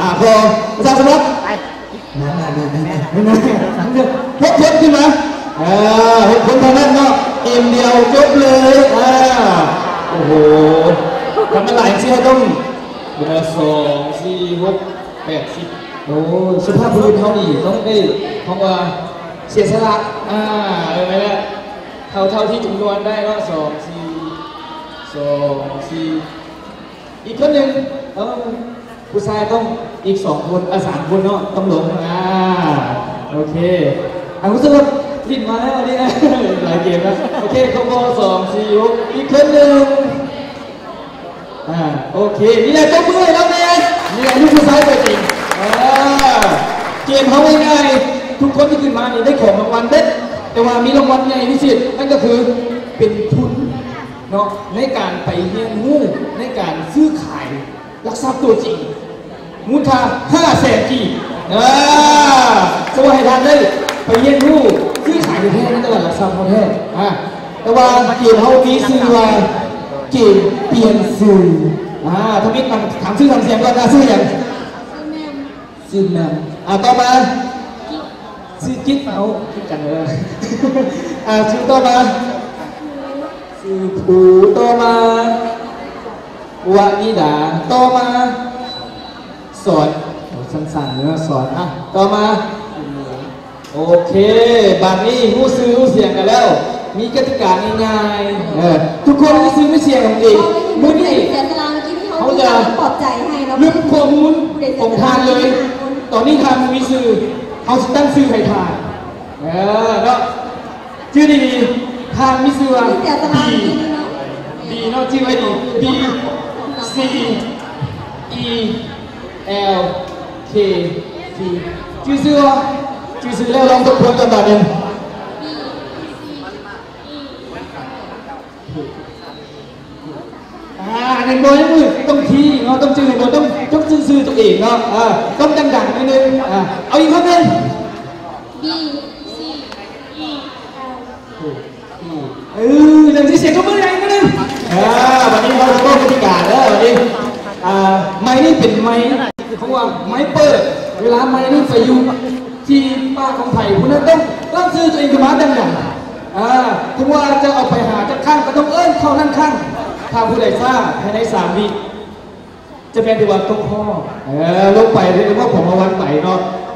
ອາ ຂໍປະຊາສຳພັນ ຫົກຄົນຂຶ້ນມາ ເອີ ຫົກຄົນເທົ່ານັ້ນເນາະ ເກມດຽວຈົບເລີຍ ອາ ໂອ້ໂຫ ຄັນມັນຫຼາຍຈັ່ງຊີ້ເຮົາຕ້ອງ ເອີ ສອງ ສີ່ ຫົກ ແປດ ສິບ ໂອ້ ສຸພາບບຸລຸດເຮົານີ້ຕ້ອງໄດ້ ເພາະວ່າເສຍສະຫຼະ ອາ ເອີ ແມ່ນແຫຼະ ເທົ່າ ເທົ່າທີ່ຈຳນວນໄດ້ເນາະ ສອງ ສີ່ ສອງ ສີ່ ອີກຄົນໜຶ່ງ ເອີ ຜູ້ຊາຍຕ້ອງອີກສອງຄົນ ອາ ສາມຄົນເນາະ ຕ້ອງລົງ ອາ ໂອເຄ ອາ ຮູ້ສຶກວ່າຫຼິ້ນມາແລ້ວນີ້ ຫຼາຍເກມແລ້ວ ໂອເຄ ຄອບ ສອງ ສີ່ ຫົກ ອີກຄົນໜຶ່ງ ອາ ໂອເຄ ນີ້ແຫຼະ ຕົບມືໃຫ້ລາວແດ່ ນີ້ແຫຼະ ລູກຜູ້ຊາຍຕົວຈິງ ອາ ເກມເຮົາງ່າຍໆ ທຸກຄົນທີ່ຂຶ້ນມານີ້ໄດ້ຂອງລາງວັນເບິດ ແຕ່ວ່າມີລາງວັນໃຫຍ່ພິເສດ ນັ້ນກໍຄືເປັນທຶນ ເນາະ ໃນການໄປຮຽນຮູ້ ໃນການຊື້ຂາຍຫຼັກຊັບຕົວຈິງ ມູນຄ່າຫ້າແສນກີບ ເອີ ຈະວ່າໃຫ້ທ່ານໄດ້ໄປຮຽນຮູ້ຊື້ຂາຍແທ້ໆໃນຕະຫຼາດຫຼັກຊັບເຮົາແທ້ ອາ ແຕ່ວ່າເກມເຮົາມີຊື່ວ່າເກມປ່ຽນຊື່ ອາ ທຳອິດ ຖາມຊື່ຖາມສຽງກ່ອນ ອາ ຊື່ຫຍັງ? ຊື່ແໝ່ມ ຊື່ແໝ່ມ ອາ ຕໍ່ມາ ຊື່ກິດ ເອົາ ຄືກັນເດີ ອາ ຊື່ຕໍ່ມາ ຊື່ພູ ຕໍ່ມາ ວະນິດາ ຕໍ່ມາ ສອນ ໂອ້ ສັ້ນໆເດີ ສອນ ອາ ຕໍ່ມາ ໂອເຄ ບາດນີ້ຮູ້ຊື່ຮູ້ສຽງກັນແລ້ວ ມີກະຕິກາງ່າຍໆ ເອີ ທຸກຄົນມີຊື່ມີສຽງຂອງຕົວເອງ ມື້ນີ້ ເສຍສະຫຼະ ເມື່ອກີ້ນີ້ເຮົາ ເຮົາຈະ ມີການປອບໃຈໃຫ້ເນາະ ລຶບຂໍ້ມູນຂອງທ່ານເລີຍ ຕອນນີ້ທ່ານບໍ່ມີຊື່ ເຮົາຊິຕັ້ງຊື່ໃຫ້ທ່ານ ເອີ ເນາະ ຈື່ດີໆ ທ່ານມີຊື່ວ່າ ມີເສຍສະຫຼະ ບີ ບີເນາະ ຈື່ໄວ້ດີ ບີ ຊີ ອີ ແອລ ເຄ ທີ ຈື່ຊື່ບໍ່? ຈື່ຊື່ແລ້ວລອງທົບທວນກ່ອນບາດໜຶ່ງ ອາ ອັນນັ້ນບໍ່ໃຫ້ມື ຕ້ອງທີເນາະ ຕ້ອງຈື່ໃຫ້ໝົດ ຕ້ອງ ຕ້ອງຈື່ຊື່ຕົວເອງເນາະ ອາ ຕ້ອງດັງໆໜ້ອຍໜຶ່ງ ອາ ເອົາອີກຄົນໜຶ່ງ ບີ ຊີ ອີ ແອລ ເອີ ຈັ່ງຊີ້ ສຽງຕົບມືໃຫ້ອີກໜຶ່ງ ອາ ບາດນີ້ເຮົາຈະບອກກະຕິກາເດີ ບາດນີ້ ອາ ໄມນີ້ເປັນໄມ ເພາະວ່າໄມເປີດ ເວລາໄມນີ້ໄປຢູ່ທີ່ປາກຂອງໃຜ ຜູ້ນັ້ນຕ້ອງ ຕ້ອງຊື່ຕົວເອງຂຶ້ນມາດັງໆ ອາ ເຖິງວ່າຈະເອົາໄປຫາຈັກຄັ້ງ ກໍຕ້ອງເອີ້ນເທົ່ານັ້ນຄັ້ງ ຖ້າຜູ້ໃດຊ້າພາຍໃນສາມວິ ຈະແມ່ນຖືວ່າຕົກຮອບ ເອີ ລົງໄປເລີຍ ເພາະຂອງລາງວັນໄປເນາະ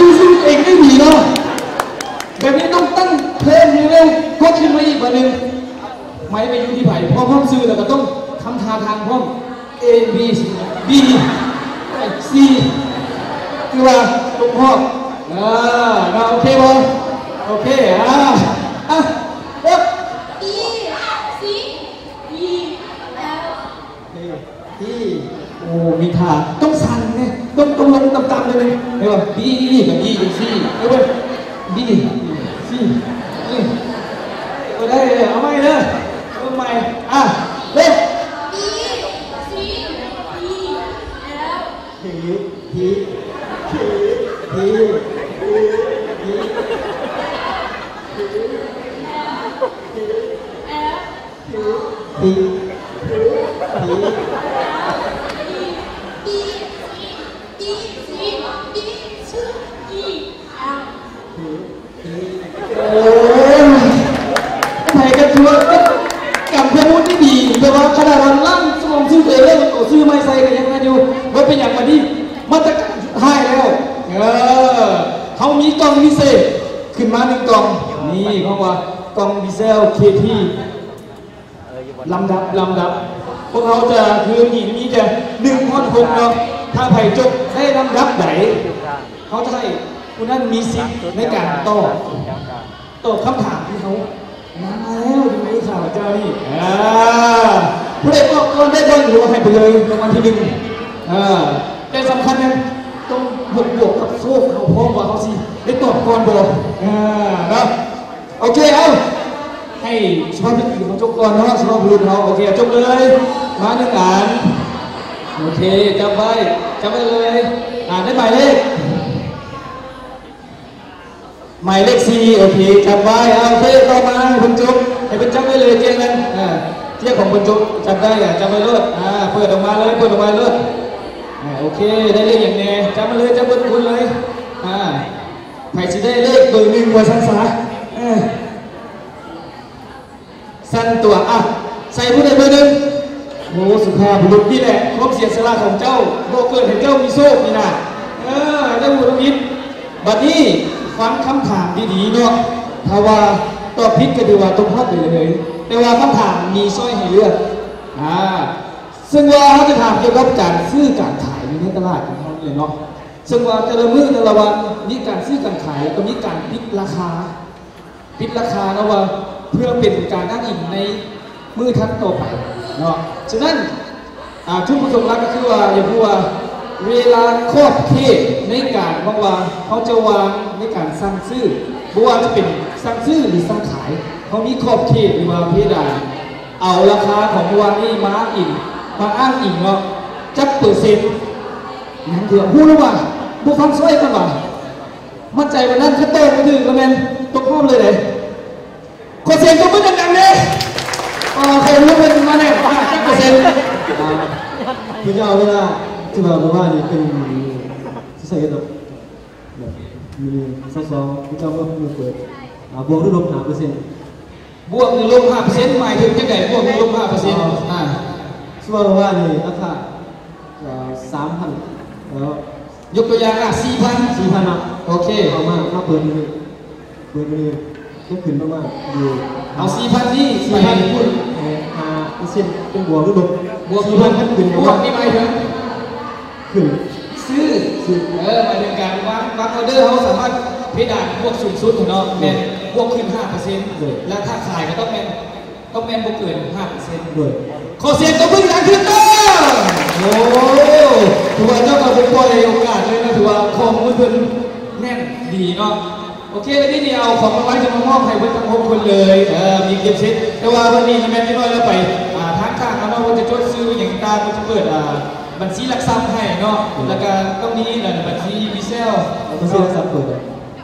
ຢູ່ຊື່ຕົວເອງໄດ້ດີເນາະ. ແບບນີ້ຕ້ອງຕັ້ງເພີ່ມເລເວວກວ່າຂຶ້ນມາອີກບາດໜຶ່ງ. ໄມໄປຢູ່ທີ່ໃຜ ພ້ອມ ພ້ອມຊື່ ແລ້ວກໍຕ້ອງທຳທ່າທາງພ້ອມ A B B C ຄືວ່າຕົກຮອບ. ເອີ ເນາະ ໂອເຄບໍ່? ໂອເຄ ອ່າ ອ່ະ ເອີ B C D L ເອີ B ໂອ້ ມີທ່າ ຕ້ອງສັ່ນເດ້ ຕ້ອງ ຕ້ອງລົງຕ່ຳໆ ເລີຍ ເຫັນບໍ່? B ກັບ E ກັບ C ເອີ B C E ບໍ່ໄດ້ ເອົາໃໝ່ເດີ ເອົາໃໝ່ ອ່ະ ເລີ່ມ B C D L ໂອ້ຍ ໃຜກໍຖືວ່າກຳພະວຸດນີ້ດີ ແຕ່ວ່າຂະໜາດວ່າລ້າງສະໝອງຊື່ຕົວເອງແລ້ວ ເອົາຊື່ໃໝ່ໃສ່ກໍຍັງນັ້ນຢູ່. ບໍ່ເປັນຫຍັງ ບັດນີ້ມາດຕະການສຸດທ້າຍແລ້ວ ເອີ ເຮົາມີກ່ອງພິເສດຂຶ້ນມາໜຶ່ງກ່ອງ ນີ້ເຂົາວ່າກ່ອງດີເຊວເຄທີ ລຳດັບ ລຳດັບ ພວກເຮົາຈະຄືມີ ມີແຕ່ໜຶ່ງຮອດຫົກເນາະ ຖ້າໃຜຈົບໃນລຳດັບໃດ ເຮົາຈະໃຫ້ຜູ້ນັ້ນມີສິດໃນການຕອບ ຕອບຄຳຖາມທີ່ເຮົານຳມາແລ້ວຢູ່ໃນຂ່າວເຈົ້ານີ້ ອ່າ ຜູ້ໃດຕອບກ່ອນໄດ້ບ່ອນ ຫຼືວ່າໃຫ້ໄປເລີຍ ລາງວັນທີໜຶ່ງ ອ່າ ແຕ່ສຳຄັນນະ ຕ້ອງບວກກັບໂຊກເຮົາພ້ອມວ່າເຮົາຊິໄດ້ຕອບກ່ອນບໍ່ ອ່າ ເນາະ. ໂອເຄ ເອົາ ໃຫ້ສຸພາບບຸລຸດເຮົາຈົບກ່ອນເນາະ ສຸພາບບຸລຸດເຮົາ. ໂອເຄ ຈົບເລີຍ ມາໜຶ່ງອັນ. ໂອເຄ ຈັບໄວ້ ຈັບໄວ້ເລີຍ ອ່າ ໄດ້ໝາຍເລກ ໝາຍເລກສີ່ ໂອເຄ ຈັບໄວ້. ເອົາ ໂອເຄ ຕໍ່ມາໃຫ້ເພິ່ນຈົບ ໃຫ້ເພິ່ນຈັບໄວ້ເລີຍ ເຈ້ຍນັ້ນ ອ່າ ເຈ້ຍຂອງເພິ່ນຈົບ ຈັບໄດ້ ອ່າ ຈັບໄວ້ໂລດ ອ່າ ເປີດອອກມາເລີຍ ເປີດອອກມາໂລດ ອ່າ ໂອເຄ ໄດ້ເລກຫຍັງແດ່ ຈັບມາເລີຍ ຈັບເບິດທຸກຄົນເລີຍ ອ່າ ໃຜຊິໄດ້ເລກເບີໜຶ່ງວ່າຊັ້ນຊະ ເອີ ສັ່ນຕົວ ອ່ະ ໃສ່ຜູ້ໃດເບີໜຶ່ງ ໂອ້ ສຸພາບບຸລຸດ ນີ້ແຫຼະຄວາມເສຍສະຫຼະຂອງເຈົ້າ ບໍ່ເກີດໃຫ້ເຈົ້າມີໂຊກນີ້ນະ ເອີ ເຈົ້າຫູທຳອິດ. ບັດນີ້ຟັງຄຳຖາມດີໆເນາະ ຖ້າວ່າຕອບຜິດກໍຖືວ່າຕົກຮອບໄປເລີຍ ແຕ່ວ່າຄຳຖາມມີຊ້ອຍໃຫ້ເລືອກ ອ່າ ເຊິ່ງວ່າເຮົາຈະຖາມກ່ຽວກັບການຊື້ການຂາຍຢູ່ໃນຕະຫຼາດຂອງເຮົານີ້ແຫຼະເນາະ ເຊິ່ງວ່າແຕ່ລະມື້ແຕ່ລະວັນມີການຊື້ການຂາຍ ແລ້ວກໍມີການປິດລາຄາ ປິດລາຄາເນາະ ວ່າເພື່ອເປັນການອ້າງອີງໃນມື້ຖັດຕໍ່ໄປເນາະ. ສະນັ້ນ ອ່າ ຈຸດປະສົງຫຼັກກໍຄືວ່າ ຢາກຮູ້ວ່າເວລາຂອບເຂດໃນການ ເພາະວ່າເຮົາຈະວາງໃນການສັ່ງຊື້ ບໍ່ວ່າຈະເປັນສັ່ງຊື້ ຫຼື ສັ່ງຂາຍ ເຮົາມີຂອບເຂດ ຫຼືວ່າເພດານ ເອົາລາຄາຂອງມື້ວານນີ້ມາອ້າງອີງ ມາອ້າງອີງເນາະ ຈັກເປີເຊັນ ຫຍັງເທື່ອ ຮູ້ແລ້ວວ່າ ບໍ່ຟັງຊ້ອຍກັນວ່າ ໝັ້ນໃຈວ່ານັ້ນ ຄັນຕອບບໍ່ຖືກກໍແມ່ນຕົກຮອບເລີຍເດ້. ຂໍສຽງຕົບມືດັງໆເດ້. ເອີ ໃຄຮູ້ເພິ່ນມາແນ່ ວ່າຈັກເປີເຊັນ? ອ່າ ເພິ່ນຈະເອົາເວລາທີ່ວ່າ ເພາະວ່ານີ້ເປັນ ຊິໃສ່ເຮັດດອກ ແບບ ມີ ຊາວສອງ ເພິ່ນຈະເອົາເປີດ ອ່າ ບວກຫຼືລົບຫ້າເປີເຊັນ. ບວກຫຼືລົບຫ້າເປີເຊັນ ໝາຍເຖິງຈັ່ງໃດ? ບວກຫຼືລົບຫ້າເປີເຊັນ? ອ່າ ອ່າ ສົມມຸດວ່ານີ້ ລາຄາ ເອີ ສາມພັນ ແລ້ວ ຍົກຕົວຢ່າງ ອ່າ ສີ່ພັນ ສີ່ພັນເນາະ ໂອເຄ ເອົາມາ ມາເປີດມື້ນີ້ ເປີດມື້ນີ້ ຈະຂຶ້ນປະມານຢູ່ ເອົາສີ່ພັນນີ້ ສີ່ພັນ ໄປຄູນ ເອີ ຫ້າເປີເຊັນ ເປັນບວກຫຼືລົບ? ບວກ ສີ່ພັນ ມັນຂຶ້ນປະມານ ບວກນີ້ໝາຍເຖິງ ຂຶ້ນ ຊື້ ຊື້ ເອີ ໝາຍເຖິງການວາງ ວາງອອເດີ ເຮົາສາມາດເພດານບວກສູງສຸດເນາະ ແມ່ນ ເອີ ບວກຂຶ້ນຫ້າເປີເຊັນ ໂດຍ ແລະ ຖ້າຂາຍກໍຕ້ອງແມ່ນ ຕ້ອງແມ່ນບໍ່ເກີນຫ້າເປີເຊັນ ໂດຍ ຂໍສຽງຕົບມືດັງຂຶ້ນເດີ. ໂອ້ ຖືວ່າເຈົ້າກໍບໍ່ປ່ອຍໂອກາດເລີຍນະ ຖືວ່າຂໍ້ມູນເພິ່ນແໜ້ນດີເນາະ. ໂອເຄ ແລ້ວນີ້ເອົາຂອງລາງວັນຂຶ້ນມາມອບໃຫ້ເພິ່ນທັງຫົກຄົນເລີຍ ເອີ ມີກິບເຊັດ ແຕ່ວ່າວັນນີ້ແມ່ນຈັກໜ້ອຍລະໄປ ອ່າ ທາງຂ້າງເຮົາເນາະ ເພິ່ນຈະຈົດຊື່ຫຍັງຕ່າງ ເພິ່ນຈະເປີດ ອ່າ ບັນຊີຫຼັກຊັບໃຫ້ເນາະ ແລ້ວກະຕ້ອງມີບັນຊີ Visa ບັນຊີຫຼັກຊັບເປີດ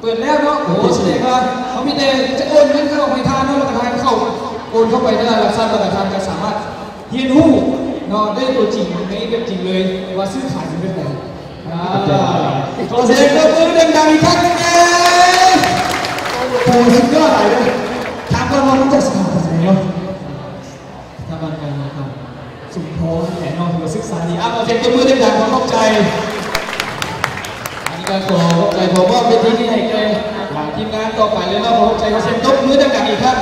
ເປີດແລ້ວເນາະ. ໂອ້ ສະແດງວ່າເຮົາມີແຕ່ຈະໂອນເງິນເຂົ້າໃຫ້ທ່ານເນາະ ແລ້ວກະທ່ານເຂົ້າໂອນເຂົ້າໄປໃນຫຼັກຊັບ ແລ້ວກະທ່ານກະສາມາດຮຽນຮູ້ເນາະ ໄດ້ຕົວຈິງ ໃນແບບຈິງເລີຍ ວ່າຊື້ຂາຍເປັນແບບໃດ. ອ່າ ຂໍສຽງຕົບມືດັງໆອີກຄັ້ງໜຶ່ງເດີ້. ໂອ້ ສຸດຍອດຫຼາຍເລີຍ. ຖາມກ່ອນວ່າມາຈາກສະຖາບັນໃດເນາະ? ສະຖາບັນການເງິນຄຳ ສົມພອນແຫຼະເນາະ ຖືວ່າສຶກສາດີ. ອ່າ ຂໍສຽງຕົບມືດັງໆ ຂໍຂອບໃຈ. ອັນນີ້ກະຂໍຂອບໃຈ ຂໍມອບເວທີນີ້ໃຫ້ແກ່ ອ່າ ທີມງານຕໍ່ໄປເລີຍເນາະ. ຂໍຂອບໃຈ ຂໍສຽງຕົບມືດັງໆອີກຄັ້ງ.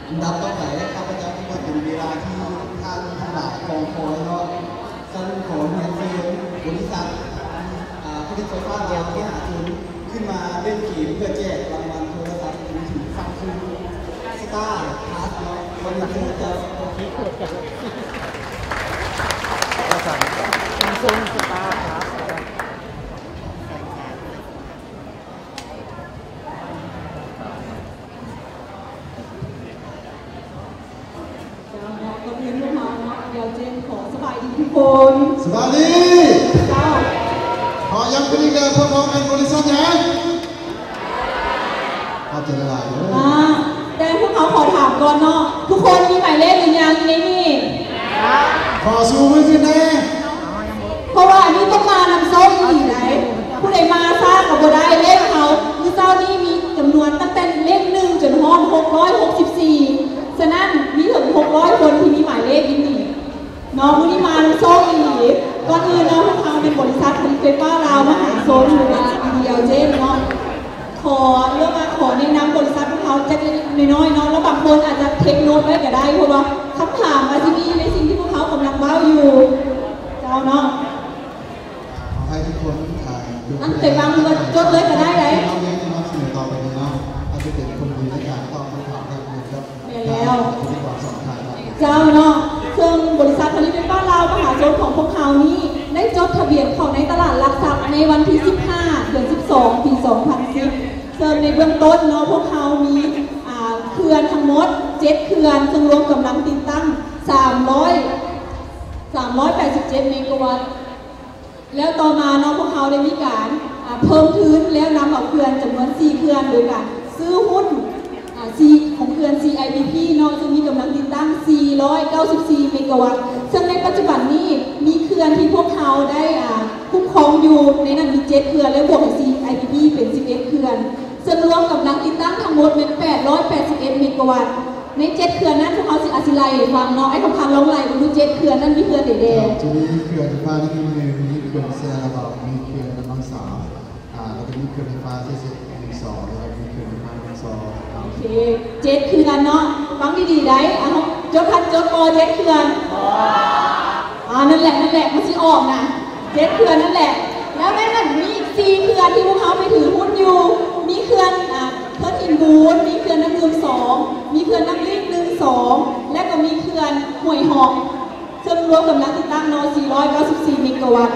ອັນດັບຕໍ່ໄປ ຂ້າພະເຈົ້າຄິດວ່າເປັນເວລາທີ່ທ່ານທັງຫຼາຍລໍຄອຍເນາະ. ສະນັ້ນຂໍຮຽນເຊີນບໍລິສັດ ອາ ຜະລິດໄຟຟ້າລາວມະຫາຊົນ ຂຶ້ນມາຫຼິ້ນເກມເພື່ອແຈກລາງວັນໂທລະສັບມືຖື Samsung Star Plus ເນາະ. ຂໍຮຽນເຊີນເຈົ້າ. Samsung Star Plus. ເຈົ້າເນາະ ກ່ອນອື່ນພວກເຮົາເນາະ ດຽວເຈນຂໍສະບາຍດີທຸກຄົນ. ສະບາຍດີ. ເຈົ້າ ຂໍຢ້ຳເທື່ອອີກແລ້ວ ພວກເຮົາແມ່ນບໍລິສັດຫຍັງ? ຂອບໃຈຫຼາຍໆເດີ. ອ່າ ແຕ່ພວກເຮົາຂໍຖາມກ່ອນເນາະ ທຸກຄົນມີໝາຍເລກຫຼືຍັງໃນນີ້? ຂໍຊູມືຂຶ້ນແດ່. ເພາະວ່າອັນນີ້ຕ້ອງມານຳໂຊກອີ່ຫຼີໃດ໋ ຜູ້ໃດມາຊ້າກໍບໍ່ໄດ້. ເລກເຮົາມື້ເຊົ້ານີ້ມີຈຳນວນຕັ້ງແຕ່ເລກໜຶ່ງຈົນຮອດຫົກຮ້ອຍຫົກສິບສີ່ ສະນັ້ນມີເຖິງຫົກຮ້ອຍຄົນທີ່ມີໝາຍເລກຢູ່ນີ້ເນາະ. ມື້ນີ້ມານຳໂຊກອີ່ຫຼີ. ກ່ອນອື່ນເນາະ ພວກເຮົາເປັນບໍລິສັດຜະລິດໄຟຟ້າລາວມະຫາຊົນ ຫຼືວ່າ ດີແອລເຈ ເນາະ ຂໍ ຫຼືວ່າຂໍແນະນຳບໍລິສັດພວກເຮົາຈັກເລັກໆນ້ອຍໆເນາະ ແລ້ວບາງຄົນອາດຈະເທັກໂນດໄວ້ກໍໄດ້ ເພາະວ່າຄຳຖາມອາດຊິມີໃນສິ່ງທີ່ພວກເຮົາກຳລັງເວົ້າຢູ່ ເຈົ້າເນາະ. ຂໍໃຫ້ທຸກຄົນ ອ່າ ອັນເປັນບາງຄົນກໍຈົດເລີຍກໍໄດ້ໃດ໋. ເຮົາແນະນຳສະເໜີຕໍ່ໄປນີ້ເນາະ ອາດຈະເປັນຜົນດີໃນການຕອບຄຳຖາມແລກປ່ຽນກັບ ແມ່ນແລ້ວ ທ່ານພິທີກອນສອງທ່ານເນາະ. ເຈົ້າເນາະ ເຊິ່ງບໍລິສັດຜະລິດໄຟຟ້າລາວມະຫາຊົນຂອງພວກເຮົານີ້ ໄດ້ຈົດທະບຽນເຂົ້າໃນຕະຫຼາດຫຼັກຊັບໃນວັນທີສິບຫ້າ ເດືອນສິບສອງ ປີສອງພັນສິບ ເຊິ່ງໃນເບື້ອງຕົ້ນເນາະ ພວກເຮົາມີ ອ່າ ເຂື່ອນທັງໝົດເຈັດເຂື່ອນ ເຊິ່ງລວມກຳລັງຕິດຕັ້ງສາມຮ້ອຍ ສາມຮ້ອຍແປດສິບເຈັດເມກາວັດ. ແລ້ວຕໍ່ມາເນາະ ພວກເຮົາໄດ້ມີການ ອ່າ ເພີ່ມທຶນ ແລ້ວນຳເອົາເຂື່ອນຈຳນວນສີ່ເຂື່ອນ ໂດຍການຊື້ຫຸ້ນ ອ່າ ຂອງເຂື່ອນ ຊີໄອພີພີ ເນາະ ເຊິ່ງມີກຳລັງຕິດຕັ້ງສີ່ຮ້ອຍເກົ້າສິບສີ່ເມກາວັດ ເຊິ່ງໃນປັດຈຸບັນນີ້ມີເຂື່ອນທີ່ພວກເຮົາໄດ້ ອ່າ ຄຸ້ມຄອງຢູ່ ໃນນັ້ນມີເຈັດເຂື່ອນ ແລະ ບວກໃຫ້ ຊີໄອພີພີ ເປັນສິບເອັດເຂື່ອນ ເຊິ່ງລວມກຳລັງຕິດຕັ້ງທັງໝົດແມ່ນແປດຮ້ອຍແປດສິບເອັດເມກາວັດ. ໃນເຈັດເຂື່ອນນັ້ນ ພວກເຮົາຊິ ອາດຊິໄລ່ໃຫ້ຟັງເນາະ ອ້າຍຄຳພັນລອງໄລ່ເບິ່ງດູ ເຈັດເຂື່ອນນັ້ນມີເຂື່ອນໃດແດ່? ເຈົ້າ ຈະມີເຂື່ອນໄຟຟ້າໃນເມືອງ ມີເຂື່ອນແຊລະເບົາ ມີເຂື່ອນນ້ຳມັນສາວ ອ່າ ແລ້ວກໍມີເຂື່ອນໄຟຟ້າເຊເຊ ໜຶ່ງ ສອງ ແລ້ວກໍມີເຂື່ອນໄຟຟ້າ ໜຶ່ງ ສອງ ໂອເຄ ເຈັດເຂື່ອນເນາະ ຟັງດີໆໄດ໋ ອ່າ ຈົດທັນຈົດບໍ່ ເຈັດເຂື່ອນ? ອ່າ ນັ້ນແຫຼະ ນັ້ນແຫຼະ ມັນຊິອອກນະ ເຈັດເຂື່ອນນັ້ນແຫຼະ. ແລ້ວໃນນັ້ນມີອີກສີ່ເຂື່ອນທີ່ພວກເຮົາໄປຖືຫຸ້ນຢູ່ ມີເຂື່ອນ ອ່າ ເຂື່ອນຫີນບູນ ມີເຂື່ອນນ້ຳງື່ມສອງ ມີເຂື່ອນນ້ຳລິ້ງໜຶ່ງ ສອງ ແລະກໍມີເຂື່ອນຫ້ວຍຮອກ ເຊິ່ງລວມກຳລັງຕິດຕັ້ງເນາະ ສີ່ຮ້ອຍເກົ້າສິບສີ່ເມກາວັດ.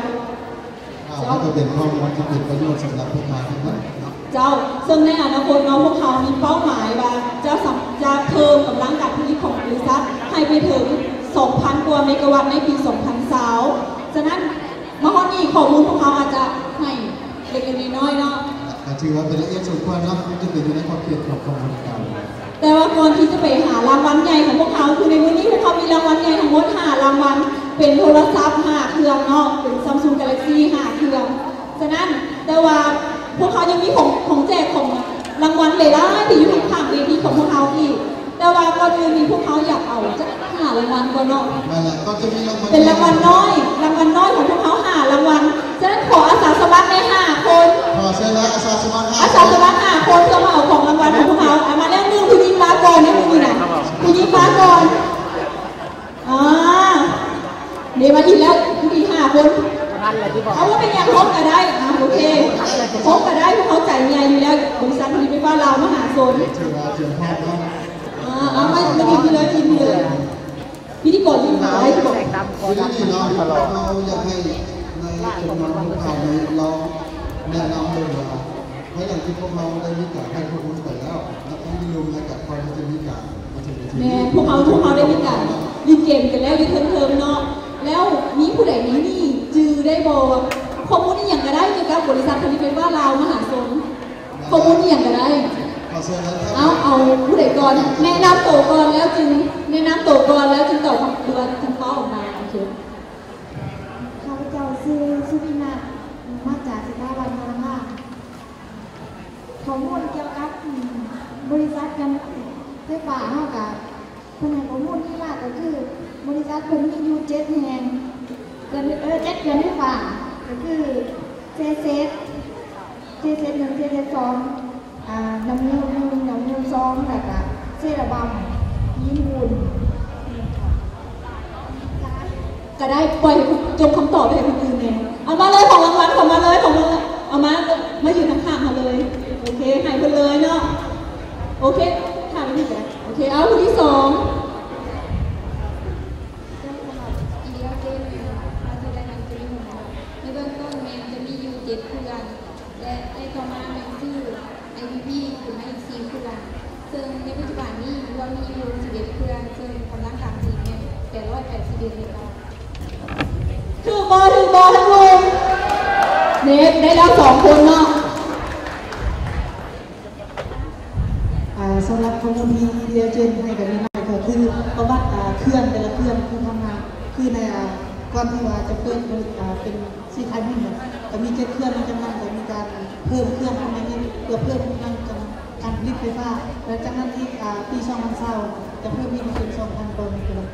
ເຈົ້າ ມັນກໍເປັນຂໍ້ມູນທີ່ເປັນປະໂຫຍດສຳລັບພວກເຮົາທັງໝົດເນາະ. ເຈົ້າ ເຊິ່ງໃນອະນາຄົດເນາະ ພວກເຮົາມີເປົ້າໝາຍວ່າຈະສຳ ຈະເພີ່ມກຳລັງການຜະລິດຂອງບໍລິສັດໃຫ້ໄປເຖິງສອງພັນກວ່າເມກາວັດໃນປີສອງພັນຊາວ. ສະນັ້ນ ມາຮອດນີ້ຂໍ້ມູນພວກເຮົາອາດຈະໃຫ້ເລັກໆນ້ອຍໆເນາະ. ກໍຖືວ່າເປັນລະອຽດສົມຄວນເນາະ ມັນຈະເປັນຢູ່ໃນຂອບເຂດຂອງ ຂອງບໍລິການ. ແຕ່ວ່າກ່ອນທີ່ຈະໄປຫາລາງວັນໃຫຍ່ຂອງພວກເຮົາ ຄືໃນມື້ນີ້ພວກເຮົາມີລາງວັນໃຫຍ່ທັງໝົດຫ້າລາງວັນ ເປັນໂທລະສັບຫ້າເຄື່ອງເນາະ ເປັນ Samsung Galaxy ຫ້າເຄື່ອງ. ສະນັ້ນ ແຕ່ວ່າພວກເຮົາຍັງມີຂອງ ຂອງແຈກ ຂອງລາງວັນຫຼາຍໆທີ່ຢູ່ຂ້າງໆເວທີຂອງພວກເຮົາອີກ. ແຕ່ວ່າກ່ອນອື່ນນີ້ພວກເຮົາຢາກເອົາຈັກຫ້າລາງວັນກ່ອນເນາະ. ແມ່ນແຫຼະ ກໍຈະມີລາງວັນ ເປັນລາງວັນນ້ອຍ ລາງວັນນ້ອຍຂອງພວກເຮົາຫ້າລາງວັນ. ສະນັ້ນຂໍອາສາສະໝັກແດ່ຫ້າຄົນ. ຂໍເຊີນລະອາສາສະໝັກຫ້າ ອາສາສະໝັກຫ້າຄົນ ເພື່ອມາເອົາຂອງລາງວັນຂອງພວກເຮົາ. ອາ ມາແລ້ວໜຶ່ງ ຜູ້ຍິງມາກ່ອນ ໜຶ່ງຜູ້ຍິງນະ ຜູ້ຍິງມາກ່ອນ. ອ່າ ເດ ມາອີກແລ້ວ ຜູ້ຍິງຫ້າຄົນ. ເອົາ ບໍ່ເປັນຫຍັງ ຫົກກະໄດ້. ອ່າ ໂອເຄ ຫົກກະໄດ້ ພວກເຮົາໃຈໃຫຍ່ຢູ່ແລ້ວ ບໍລິສັດຜະລິດໄຟຟ້າລາວມະຫາຊົນ. ຖືວ່າຕຽມພ້ອມເນາະ. ອ່າ ເອົາ ມາ ມາ ມາ ມາ ມາ ມາ ພິທີກອນຢູ່ໄສ? ຢູ່ນີ້ເນາະ ເຮົາຢາກໃຫ້ນາຍ ຈຳນວນພວກເຮົານີ້ລອງແນະນຳເບິ່ງວ່າ ພາຍຫຼັງທີ່ພວກເຮົາໄດ້ມີການໃຫ້ຂໍ້ມູນໄປແລ້ວ ນັກຮຽນຢູ່ໃນການຄອຍກໍຈະມີການມາເຖິງເວທີ ແມ່ນ ພວກເຮົາ ພວກເຮົາໄດ້ມີການຫຼິ້ນເກມກັນແລ້ວຢູ່ເທິງໆເນາະ. ແລ້ວມີຜູ້ໃດໃນນີ້ຈື່ໄດ້ບໍ່ວ່າ ຂໍ້ມູນອີ່ຫຍັງກໍໄດ້ກ່ຽວກັບບໍລິສັດຜະລິດໄຟຟ້າລາວມະຫາຊົນ? ຂໍ້ມູນອີ່ຫຍັງກໍໄດ້. ເອົາ ເອົາຜູ້ໃດກ່ອນ? ແນະນຳໂຕກ່ອນ ແລ້ວຈຶ່ງ ແນະນຳໂຕກ່ອນ ແລ້ວຈຶ່ງຕອບຄຳຖາມ ຫຼືວ່າຈຶ່ງເວົ້າອອກມາ. ໂອເຄ. ຂ້າພະເຈົ້າຊື່ສຸວິນະ ມາຈາກສະຖາບັນພະລັງງານ. ຂໍ້ມູນກ່ຽວກັບ ອືມ ບໍລິສັດການໄຟຟ້າເຮົາກະ ເພິ່ນໃຫ້ຂໍ້ມູນທີ່ມາກໍຄື ບໍລິສັດເພິ່ນມີຢູ່ເຈັດແຫ່ງ ເຂື່ອນ ເອີ ເຈັດເຂື່ອນໄຟຟ້າ ກໍຄືເຊເສດ ເຊເສດໜຶ່ງ ເຊເສດສອງ ອາ ນ້ຳງື່ມໜຶ່ງ ນ້ຳງື່ມສອງ ແລ້ວກະເຊລະບຳ ຫີນບູນ. ກໍໄດ້ ປ່ອຍໃຫ້ຄົນ ຈົ່ງຄຳຕອບໄປໃຫ້ຄົນອື່ນແດ່. ເອົາມາເລີຍ ຂອງລາງວັນ ເຂົ້າມາເລີຍ ເຂົ້າມາເລີຍ ເອົາມາ ມາຢືນຂ້າງໆເຮົາເລີຍ. ໂອເຄ ໃຫ້ເພິ່ນເລີຍເນາະ. ໂອເຄ ຖາມອີກກໍໄດ້. ໂອເຄ ເອົາ ຜູ້ທີສອງ. ໃນເບື້ອງຕົ້ນແມ່ນຈະມີຢູ່ເຈັດເຂື່ອນ ແລະ ໃນຕໍ່ມາແມ່ນຊື້ ໄອພີພີ ຂຶ້ນມາອີກສີ່ເຂື່ອນ ເຊິ່ງໃນປັດຈຸບັນນີ້ລວມມີຢູ່ສິບເອັດເຂື່ອນ ເຊິ່ງກຳລັງການຜະລິດແມ່ນແປດຮ້ອຍແປດສິບເອັດເມກາວັດ. ຖືກບໍ່? ຖືກບໍ່? ຖືກ ເນ ໄດ້ແລ້ວສອງຄົນເນາະ. ອ່າ ສຳລັບຂໍ້ມູນທີ່ ທີ່ອາຈານໃຫ້ກັນນີ້ ກໍຄືປະຫວັດ ອ່າ ເຂື່ອນແຕ່ລະເຂື່ອນທີ່ຜ່ານມາ ຄືໃນ ອ່າ ກ່ອນທີ່ວ່າຈະເປີດ ເປັນ ອ່າ ເປັນ ສີຂາວນີ້ນະ ກໍມີເຈັດເຂື່ອນ ຫຼັງຈາກນັ້ນກໍມີການເພີ່ມເຂື່ອນເຂົ້າມາອີກ ເພື່ອເພີ່ມກຳລັງການ ການຜະລິດໄຟຟ້າ. ຫຼັງຈາກນັ້ນອີກ ອາ ປີສອງພັນຊາວ ຈະເພີ່ມອີກເປັນສອງພັນກວ່າເມກາວັດ.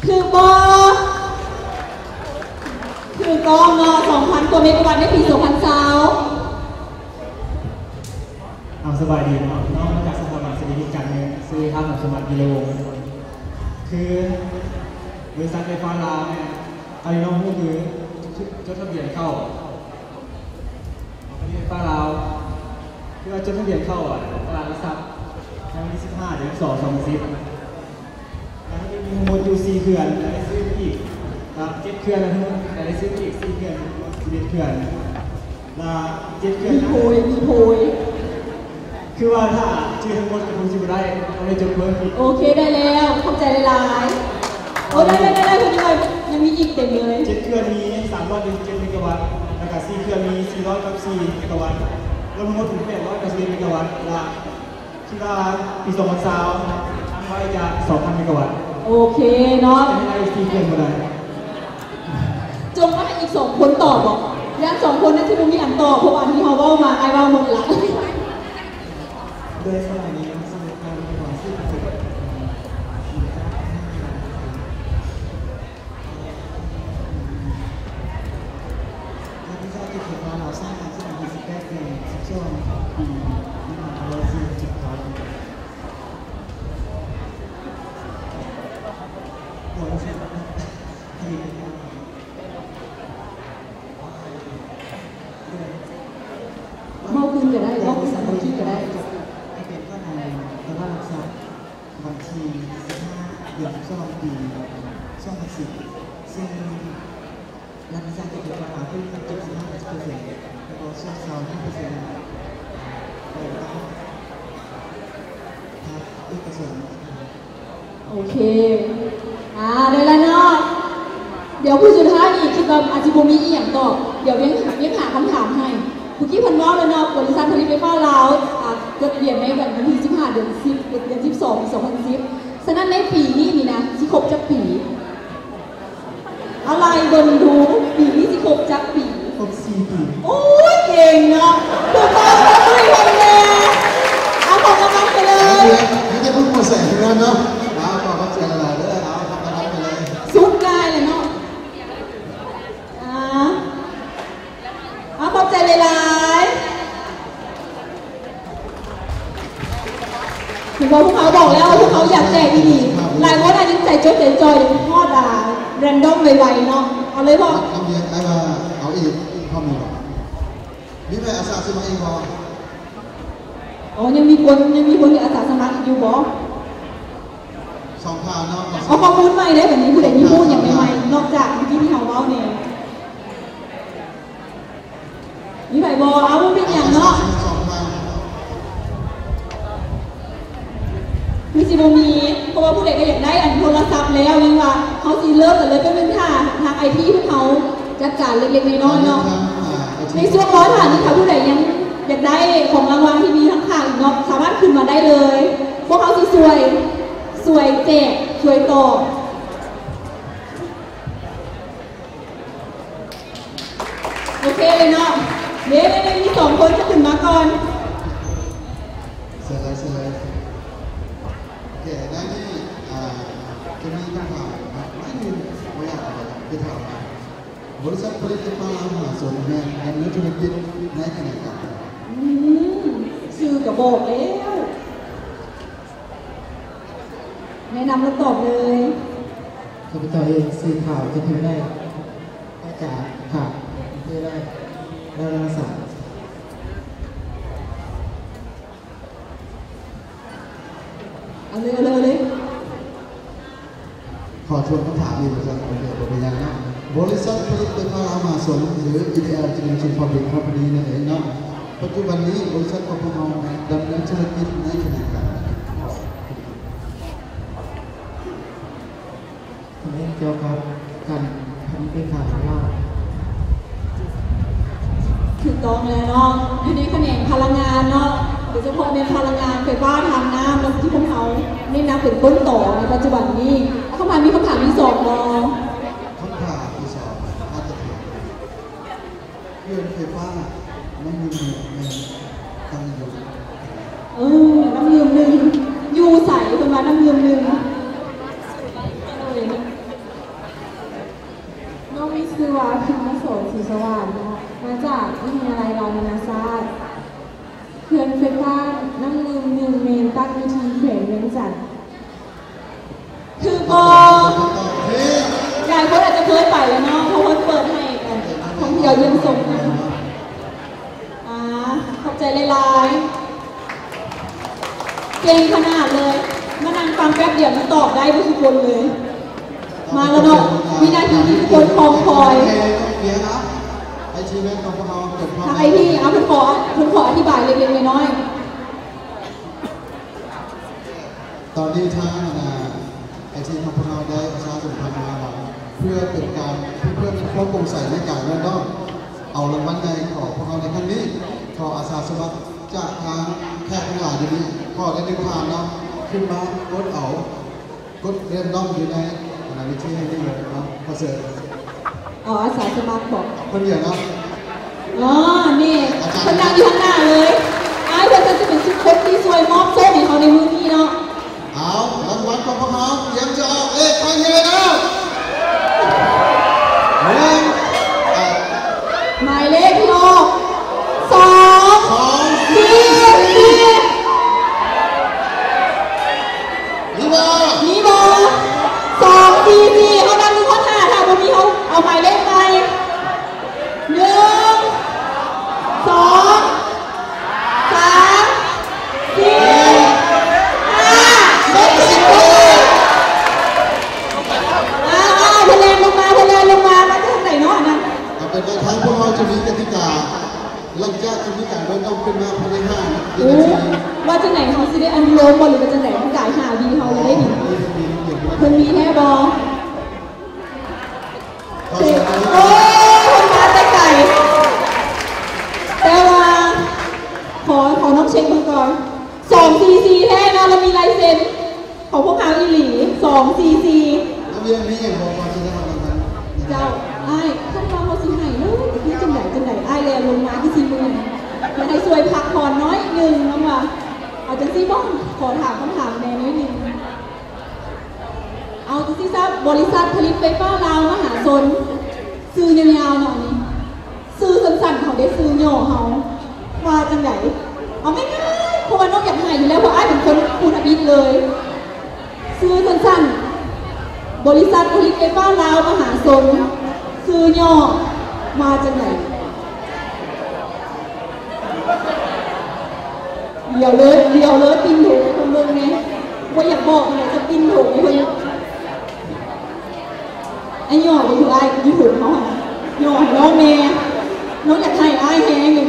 ຖືກບໍ່? ຖືກຕ້ອງເນາະ ສອງພັນກວ່າເມກາວັດໃນປີສອງພັນຊາວ. ເອົາ ສະບາຍດີເນາະ ນ້ອງມາຈາກສະຖາບັນເສດຖະກິດການເງິນ ຊື່ ທ້າວ ສົມບັດ ວິລະວົງ. ຄືບໍລິສັດໄຟຟ້າລາວເນຍ ອັນນີ້ນ້ອງຮູ້ຄື ຈົດທະບຽນເຂົ້າ ຜະລິດໄຟຟ້າລາວ ຄືວ່າຈົດທະບຽນເຂົ້າ ອາ ຕະຫຼາດຫຼັກຊັບ ໃນວັນທີສິບຫ້າ ເດືອນສອງ ສອງພັນສິບ ແລ້ວມີທັງໝົດຢູ່ສີ່ເຂື່ອນ ແລ້ວໄດ້ຊື້ອີກ ແລ້ວເຈັດເຂື່ອນ ແລ້ວທັງໝົດໄດ້ຊື້ອີກສີ່ເຂື່ອນ ສິບເອັດເຂື່ອນ ແລ້ວເຈັດເຂື່ອນ ມີໂພຍ ມີໂພຍ. ຄືວ່າຖ້າຈື່ທັງໝົດກໍຄົງຊິບໍ່ໄດ້ ຕ້ອງໄດ້ຈົດເພີ່ມອີກ. ໂອເຄ ໄດ້ແລ້ວ ຂອບໃຈຫຼາຍໆ. ໂອ້ ໄດ້ໆໆ ຍັງມີອີກເຕັມເລີຍ. ເຈັດເຂື່ອນມີສາມຮ້ອຍເຈັດເມກາວັດ ແລ້ວກະສີ່ເຂື່ອນມີສີ່ຮ້ອຍເກົ້າສິບສີ່ເມກາວັດ ລວມທັງໝົດເປັນແປດຮ້ອຍເກົ້າສິບເອັດເມກາວັດ ລະຄິດວ່າປີສອງພັນຊາວຕັ້ງໄວ້ຈະສອງພັນເມກາວັດ. ໂອເຄເນາະ ຈະໃຫ້ໄດ້ສີ່ເຂື່ອນບໍ່ໄດ້. ຈົ່ງມາໃຫ້ອີກສອງຄົນຕອບບໍ? ຢ້ານສອງຄົນນັ້ນຊິບໍ່ມີອັນຕອບ ເພາະວ່າອັນທີ່ເຮົາເວົ້າມາ ອ້າຍເວົ້າໝົດລະ. ໂດຍສະໄໝນີ້ມັນຊິມີການມີຄວາມສືບທອດ ນັກວິຊາການເຂດວ່າລາວສ້າງການສະໜອງເຮັດສະແຕັກໃນສິບສອງປີໜຶ່ງພັນເກົ້າຮ້ອຍສີ່ສິບເກົ້າ ເວົ້າຄືນກໍໄດ້ ເວົ້າພາສາອັງກິດກໍໄດ້. ທະບຽນກໍໃນຕະຫຼາດຫຼັກຊັບ ວັນທີສິບຫ້າ ເດືອນສິບສອງ ປີສອງພັນສິບ ເຊິ່ງ ນັກວິຊາການເຂດວ່າລາວຖືກເຈັດສິບຫ້າເປີເຊັນ ແລ້ວກໍສ່ວນຊາວຫ້າເປີເຊັນ ໄປຕາມພາກເອກະຊົນ. ໂອເຄ ອາ ໄດ້ລະເນາະ. ດຽວຜູ້ສຸດທ້າຍນີ້ຄິດວ່າອາດຊິບໍ່ມີອີ່ຫຍັງຕອບ. ດຽວວຽງ ວຽງຫາຄຳຖາມໃຫ້. ເມື່ອກີ້ເພິ່ນເວົ້າແລ້ວເນາະ ບໍລິສັດຜະລິດໄຟຟ້າລາວ ອາ ຈົດທະບຽນໃນວັນທີສິບຫ້າ ເດືອນສິບ ເດືອນສິບສອງ ປີສອງພັນສິບ. ສະນັ້ນໃນປີນີ້ນີ້ນະ ຊິຄົບຈັກປີ? ອາໄລ່ເບິ່ງດູ ປີນີ້ຊິຄົບຈັກປີ? ຄົບສີ່ປີ. ໂອ້ຍ ເກັ່ງເນາະ ຖືກຕ້ອງ ຕົບມືໃຫ້ເພິ່ນແດ່. ເອົາຂອງລາງວັນໄປເລີຍ. ມີແຕ່ຜູ້ໝວດແສງເທົ່ານັ້ນເນາະ. ເອົາ ຂອບໃຈຫຼາຍໆເດີ. ເອົາຂອງລາງວັນໄປເລີຍ. ສຸດຫຼາຍເລີຍເນາະ. ອ່າ ເອົາ ຂອບໃຈຫຼາຍໆ. ເຫັນບໍ່ ພວກເຮົາບອກແລ້ວວ່າພວກເຮົາຢາກແຈກອີ່ຫຼີ. ຫຼາຍຄົນອາດຍັງໃຈຈົດໃຈຈ່ອຍ ຮອດ ອ່າ ແຣນດອມໄວໆເນາະ. ເອົາເລີຍພໍ່. ນ້ອງວຽງ ອ້າຍວ່າເອົາອີກ ພໍມີບໍ່? ມີໃຜອາສາສະໝັກອີກບໍ່? ອໍ ຍັງມີຄົນ ຍັງມີຄົນທີ່ອາສາສະໝັກຢູ່ບໍ່? ສອງທ່ານເນາະ. ເອົາຂໍ້ມູນໃໝ່ເດ້ ບັດນີ້ຜູ້ໃດມີຮູ້ຫຍັງໃໝ່ໆ ນອກຈາກເມື່ອກີ້ທີ່ເຮົາເວົ້າແດ່. ມີໃຜບໍ່? ເອົາ ບໍ່ເປັນຫຍັງເນາະ ຄືຊິບໍ່ມີ ເພາະວ່າຜູ້ໃດກໍຢາກໄດ້ອັນໂທລະສັບແລ້ວ ຍັງວ່າເຮົາຊິເລີ່ມກັນເລີຍ ແປັບໜຶ່ງ ຖ້າທາງໄອທີພວກເຮົາຈັດການເລັກໆນ້ອຍໆເນາະ. ໃນຊ່ວງລໍຖ້ານີ້ ຖ້າຜູ້ໃດຍັງຢາກໄດ້ຂອງລາງວັນທີ່ມີທາງຂ້າງອີກເນາະ ສາມາດຂຶ້ນມາໄດ້ເລີຍ ພວກເຮົາຊິຊ່ວຍ ຊ່ວຍແຈກ ຊ່ວຍຕອບ. ໂອເຄເລີຍເນາະ ເດ ມີສອງຄົນຈະຂຶ້ນມາກ່ອນ ເຊີນເລີຍ ເຊີນເລີຍ. ໂອເຄ ໃນນີ້ ອ່າ ຈະມີຄຳຖາມໜ້ອຍໜຶ່ງ ບໍ່ຢາກເອົາໄປຖາມວ່າ ບໍລິສັດຜະລິດໄຟຟ້າລາວມະຫາຊົນແມ່ນດຳເນີນທຸລະກິດໃນຂະແໜງການໃດ? ອືມ ຊື່ກໍບອກແລ້ວ ແນະນຳແລ້ວຕອບເລີຍ. ຂ້າພະເຈົ້າເອງຊື່ທ້າວ ຈິດທິນໄນ ມາຈາກພາກວິທະຍາໄລດາລາສາດ. ເອົາເລີຍ ເອົາເລີຍ ເອົາເລີຍ. ຂໍທວນຄຳຖາມອີກວ່າຊັ້ນ ໂອເຄ ບໍ່ເປັນຫຍັງເນາະ. ບໍລິສັດຜະລິດໄຟຟ້າລາວມະຫາຊົນ ຫຼື ອີ ທີ ແອລ Generation Public Company ນັ້ນເອງເນາະ ປັດຈຸບັນນີ້ບໍລິສັດຂອງພວກເຮົາດຳເນີນທຸລະກິດໃນຂະແໜງການໃດ? ຂະແໜງກ່ຽວກັບການຜະລິດໄຟຟ້າຂອງລາວ. ຖືກຕ້ອງແລ້ວເນາະ ຢູ່ໃນຂະແໜງພະລັງງານເນາະ ໂດຍສະເພາະແມ່ນພະລັງງານໄຟຟ້າທາງນ້ຳ ທີ່ພວກເຮົາເນັ້ນໜັກເປັນຕົ້ນຕໍໃນປັດຈຸບັນນີ້. ຄຳຖາມ ມີຄຳຖາມທີສອງບໍ່? ຄຳຖາມທີສອງ ອາດຈະຖາມ ເຂື່ອນໄຟຟ້ານ້ຳງື່ມໜຶ່ງແມ່ນຕັ້ງຢູ່ ເອີ ນ້ຳງື່ມໜຶ່ງຢູ່ໃສ? ເພິ່ນວ່ານ້ຳງື່ມໜຶ່ງ. ນ້ອງມີຊື່ວ່າ ພິມມະສອນ ສີສະຫວ່າງເນາະ ມາຈາກວິທະຍາໄລລາວນານາຊາດ. ເຂື່ອນໄຟຟ້ານ້ຳງື່ມໜຶ່ງແມ່ນຕັ້ງຢູ່ທີ່ແຂວງວຽງຈັນ. ຖືກບໍ່? ຫຼາຍຄົນອາດຈະເຄີຍໄປແລ້ວເນາະ ເພາະເພິ່ນເປີດໃຫ້ ເອີ ນັກທ່ອງທ່ຽວຢ້ຽມຊົມນຳ. ອ່າ ຂອບໃຈຫຼາຍໆ ເກັ່ງຂະໜາດເລີຍ ມານັ່ງຟັງແປັບດຽວມັນຕອບໄດ້ເບິດທຸກຄົນເລີຍ. ມາແລ້ວເນາະ ວິນາທີທີ່ທຸກຄົນຄອງຄອຍ. ທາງໄອທີ ເອົາ ເພິ່ນຂໍ ເພິ່ນຂໍອະທິບາຍເລັກໆນ້ອຍໆ. ຕອນນີ້ທາງ ອາ ໄອທີຂອງພວກເຮົາໄດ້ປະຊາສຳພັນມາວ່າ ເພື່ອເປັນການ ເພື່ອເປັນຄວາມໂປ່ງໃສໃນການແລນດອມເອົາລາງວັນໃຫຍ່ຂອງພວກເຮົາໃນຄັ້ງນີ້ ຂໍອາສາສະໝັກຈາກທາງແຂກທັງຫຼາຍຢູ່ນີ້ ຂໍໄດ້ໜຶ່ງທ່ານເນາະ ຂຶ້ນມາກົດເອົາ ກົດແລນດອມຢູ່ໃນ ອາ ເວທີແຫ່ງນີ້ເລີຍເນາະ ຂໍເຊີນ. ອໍ ອາສາສະໝັກບໍ? ຄົນດຽວເນາະ. ອໍ ນີ້ ເພິ່ນນັ່ງຢູ່ຂ້າງໜ້າເລີຍ. ອ້າຍເພິ່ນ ເພິ່ນຈະເປັນຄົນທີ່ຊ່ວຍມອບໂຊກໃຫ້ເຮົາໃນມື້ນີ້ເນາະ. ເອົາ ລາງວັນຂອງພວກເຮົາ ຕຽມຈະອອກເລກໄພໃຫຍ່ແລ້ວ. ໜຶ່ງ ອ່າ ໝາຍເລກທີ່ອອກ ສອງ ສອງ ສີ່ ສີ່ ມີບໍ່? ມີບໍ່? ສອງ ສີ່ ສີ່ ເຮົານັບໜຶ່ງຮອດຫ້າ ຖ້າບໍ່ມີ ເຮົາເອົາໝາຍເລກໃໝ່. ໜຶ່ງ ສອງ ສາມ ສີ່ ຫ້າ ຫົກ ເຈັດ ແປດ ເກົ້າ ອ້າວ ເພິ່ນແລ່ນລົງມາ ເພິ່ນແລ່ນລົງມາ ມາຈາກທາງໃດເນາະອັນນັ້ນ? ເອົາເປັນວ່າທາງພວກເຮົາຈະມີກະຕິກາ ຫຼັງຈາກທີ່ມີການເວົ້ານຳຂຶ້ນມາພາຍໃນຫ້ານາທີ ໂອ້ ວ່າຈັ່ງໃດ ເຮົາຊິໄດ້ອະນຸໂລມບໍ່ ຫຼືວ່າຈັ່ງໃດ? ມັນກາຍຫ້າວິເຮົາເລີຍເດ້ນີ້ ເພິ່ນມີແທ້ບໍ່? ໂອ້ ເພິ່ນມາແຕ່ໄກ ແຕ່ວ່າ ຂໍ ຂໍນ້ອງເຊັກເບິ່ງກ່ອນ ສອງ ສີ່ ສີ່ ແທ້ເນາະ ລະມີລາຍເຊັນ ຂອງພວກເຮົາອີ່ຫຼີ ສອງ ສີ່ ສີ່ ລະວຽງມີຫຍັງບໍ່ ກ່ອນຊິໄດ້ຮັບລາງວັນ? ເຈົ້າ ອ້າຍ ຄັນວ່າເຮົາຊິໃຫ້ເລີຍ ຄືຈັ່ງໃດ ຈັ່ງໃດ ອ້າຍແລ່ນລົງມາຄືຊິເມື່ອຍ ຢາກໃຫ້ຊ່ວຍພັກຜ່ອນໜ້ອຍໜຶ່ງ ນ້ອງວ່າ ເອົາຈັ່ງຊີ້ບໍ ຂໍຖາມຄຳຖາມແດ່ໜ້ອຍໜຶ່ງ ເອົາຈັ່ງຊີ້ຊະ ບໍລິສັດຜະລິດໄຟຟ້າລາວມະຫາຊົນ ຊື່ຍາວໆເນາະ ອັນນີ້ ຊື່ສັ້ນໆ ເຮົາເດ້ ຊື່ຫຍໍ້ເຮົາ ວ່າຈັ່ງໃດ? ເອົາງ່າຍໆ ເພາະວ່ານ້ອງຢາກໃຫ້ຢູ່ແລ້ວ ເພາະອ້າຍເປັນຄົນພູທະບິດເລີຍ ຊື່ສັ້ນໆ ບໍລິສັດຜະລິດໄຟຟ້າລາວມະຫາຊົນ ຊື່ຫຍໍ້ວ່າຈັ່ງໃດ? ດຽວເລີຍ ດຽວເລີຍ ປິ່ນໂດໃຫ້ເພິ່ນເບິ່ງແດ່ ບໍ່ຢາກບອກແດ່ ຈະປິ່ນໂດໃຫ້ເພິ່ນ. ອ້າຍຫຍໍ້ບໍ່ຢູ່ ອ້າຍຢູ່ເທິງເຮົາຫັ້ນ ຫຍໍ້ໃຫ້ນ້ອງແດ່ ນ້ອງຢາກໃຫ້ອ້າຍແຮງເດ.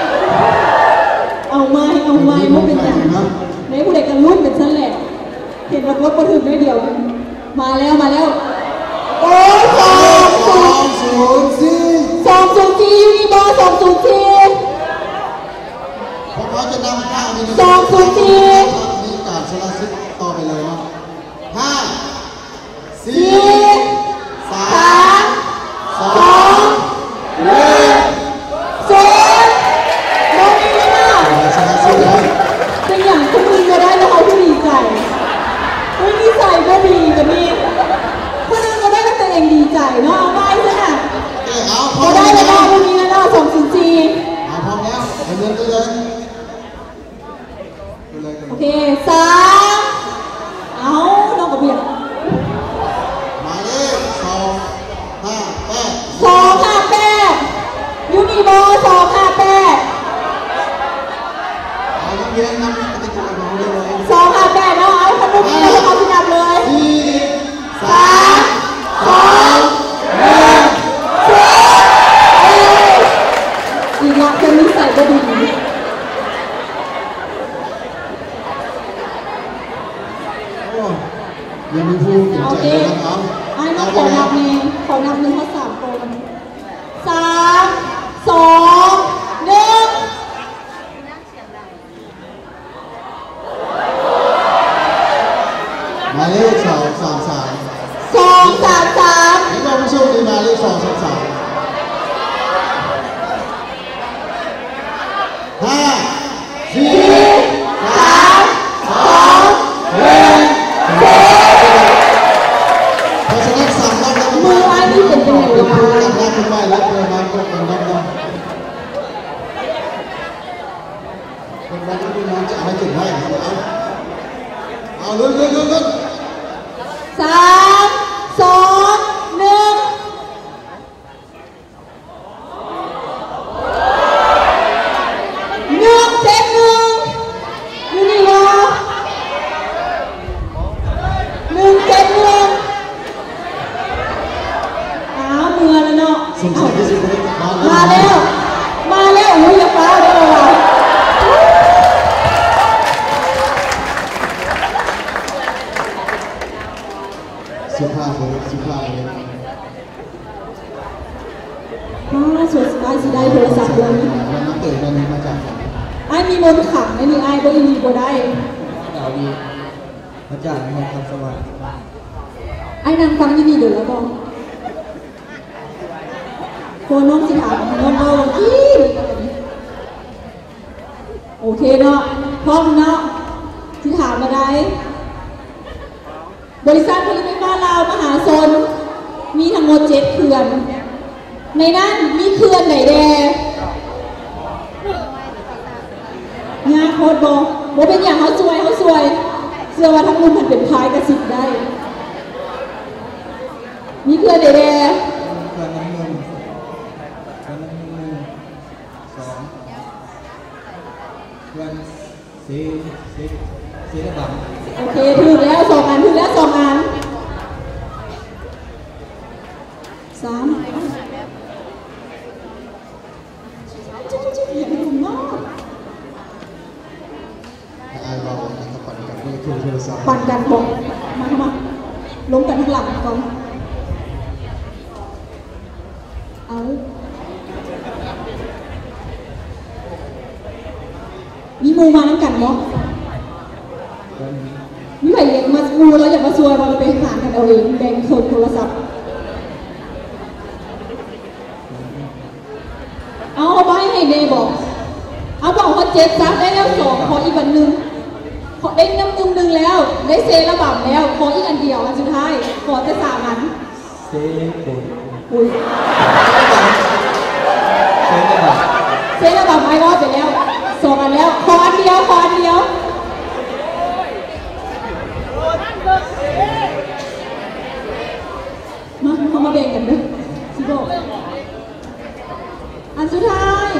ລະເພິ່ນນິໄສບໍ່ດີ. ໂອ້ ຍັງມີຜູ້ເປັນໃຈຢູ່ນຳເອົາ. ອ້າຍມາຂໍນັບແດ່ ຂໍນັບໜຶ່ງຮອດສາມກ່ອນ. ສາມ ສອງ ໜຶ່ງ. ໝາຍເລກສອງສາມສາມ ສອງສາມສາມ ເຫັນບໍ່ຜູ້ໂຊກດີ ໝາຍເລກສອງສາມສາມ. ຫ້າ ສີ່ ສາມ ສອງ ໜຶ່ງ. ເພາະສະນັ້ນ ສາມລອບແລ້ວ ມືອ້າຍນີ້ເປັນຈັ່ງໃດວະ? ເປັນຜູ້ນຳໜ້າຂຶ້ນໄວ້ແລ້ວ ເພື່ອມາກົດອັນດັບນຳ. ເປັນບາງທີ່ນ້ອງຈະເອົາໃຫ້ຈົນໄດ້. ເອົາ ເອົາ ລຸ້ນ ລຸ້ນ ລຸ້ນ ລຸ້ນ. ສາມ ສອງ ໜຶ່ງ. ໜຶ່ງເຈັດໜຶ່ງ ຢູ່ນີ້ບໍ່? ໜຶ່ງເຈັດໜຶ່ງ. ອ້າວ ເມືອແລ້ວເນາະ. ສົງໄສຊິບໍ່ໄດ້ກັບບ້ານແລ້ວ. ມາແລ້ວ ມາແລ້ວ. ໂອ້ຍ ຢ່າຟ້າວເດີວ່າ. ສຸພາບເດີ ສຸພາບເດີ. ອ້າ ສົວຍ ອ້າຍຊິໄດ້ໂທລະສັບເບິ່ງ. ມັນເຕີມາຈາກ ອ້າຍມີມົນຂັງໃນນີ້ ອ້າຍບໍ່ອີ່ຫຼີບໍ່ໄດ້. ດາວດີ ມາຈາກນະຄອນສະຫວັນ. ອ້າຍນັ່ງຟັງດີໆເດີລະບອກ. ໂຄນ້ອງຊິຖາມນ້ອງເວົ້າກີ້. ໂອເຄເນາະ ພ້ອມເນາະ ຊິຖາມມາໄດ້. ບໍລິສັດຜະລິດໄຟຟ້າລາວມະຫາຊົນ ມີທັງໝົດເຈັດເຂື່ອນ ໃນນັ້ນມີເຂື່ອນໃດແດ່? ຍາກໂພດບໍ່? ບໍ່ເປັນຫຍັງ ເຮົາຊ່ວຍ ເຮົາຊ່ວຍ. ເຊື່ອວ່າທັງລຸ່ມຫັ້ນເປັນພາຍກະຊິບໄດ້. ມີເຂື່ອນໃດແດ່? ເຂື່ອນນ້ຳງື່ມ ເຂື່ອນນ້ຳງື່ມໜຶ່ງ ສອງ ເຂື່ອນ ເຊ ເຊ ເຊລະບຳ. ໂອເຄ ຖືກແລ້ວສອງອັນ ຖືກແລ້ວສອງອັນ. ສາມ ອາຍເວົ້າ ປັນກັນເບິ່ງໂທລະສັບ ປັນກັນບໍ? ມາ ມາ ລົງກັນທາງຫຼັງກ່ອນ. ເອົາ ມີໝູ່ມານຳກັນບໍ່? ມີໃຜຢາກມາ ໝູ່ລາວຢາກມາຊ່ວຍບໍ່? ລາວໄປຫາກັນເອົາເອງ ແບ່ງເຄິ່ງໂທລະສັບ. ເອົາ ເອົາໃຫ້ແດ່ບໍ? ເອົາ ບອກຮອດເຈັດຊະ ໄດ້ແລ້ວສອງ ຂໍອີກອັນໜຶ່ງ. ຂໍ ໄດ້ນ້ຳດື່ມໜຶ່ງແລ້ວ ໄດ້ເຊລະບຳແລ້ວ ຂໍອີກອັນດຽວ ອັນສຸດທ້າຍ ຂໍແຕ່ສາມອັນ. ເຊໂກນ ອຸ້ຍ ເຊລະບຳ ເຊລະບຳ ອ້າຍເວົ້າໄປແລ້ວ ສອງອັນແລ້ວ ຂໍອັນດຽວ ຂໍອັນດຽວ. ມາ ເຮົາມາແບ່ງກັນເດີ ຊິບອກ. ອັນສຸດທ້າຍ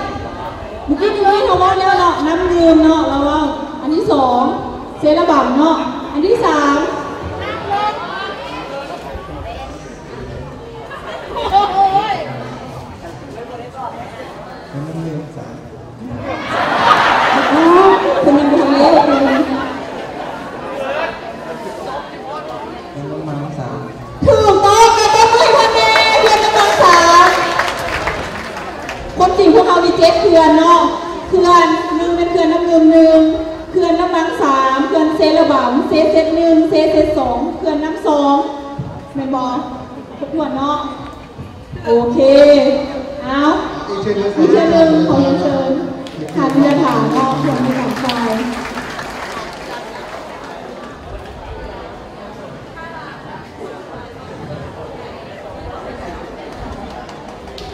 ເມື່ອກີ້ນີ້ເຮົາເວົ້າແລ້ວເນາະ ນ້ຳດື່ມເນາະ ລາວເວົ້າ. ອັນທີສອງ ເຊລະບຳເນາະ. ອັນທີສາມ ນ້ຳດື່ມສາມ. ອໍ ເພິ່ນຍັງບໍ່ທັນແລ້ວ ເພິ່ນ ເຮືອນນ້ຳມັນສາມ. ຖືກຕ້ອງ ກະຕົບມືໃຫ້ເພິ່ນແດ່ ເຮືອນນ້ຳມັນສາມ. ຄວາມຈິງພວກເຮົາມີເຈັດເຂື່ອນເນາະ ເຂື່ອນໜຶ່ງແມ່ນເຂື່ອນນ້ຳງື່ມໜຶ່ງ ເຂື່ອນນ້ຳມັນສາມ ເຂື່ອນເຊລະບຳ ເຊເຊັດໜຶ່ງ ເຊເຊັດສອງ ເຂື່ອນນ້ຳຊອງ ແມ່ນບໍ່? ຄົບຖ້ວນເນາະ. ໂອເຄ ເອົາ ອີກເທື່ອໜຶ່ງ ຂໍຮຽນເຊີນທ່ານວິທະຍາຖານເນາະ ຄວນມີການຈ່າຍ.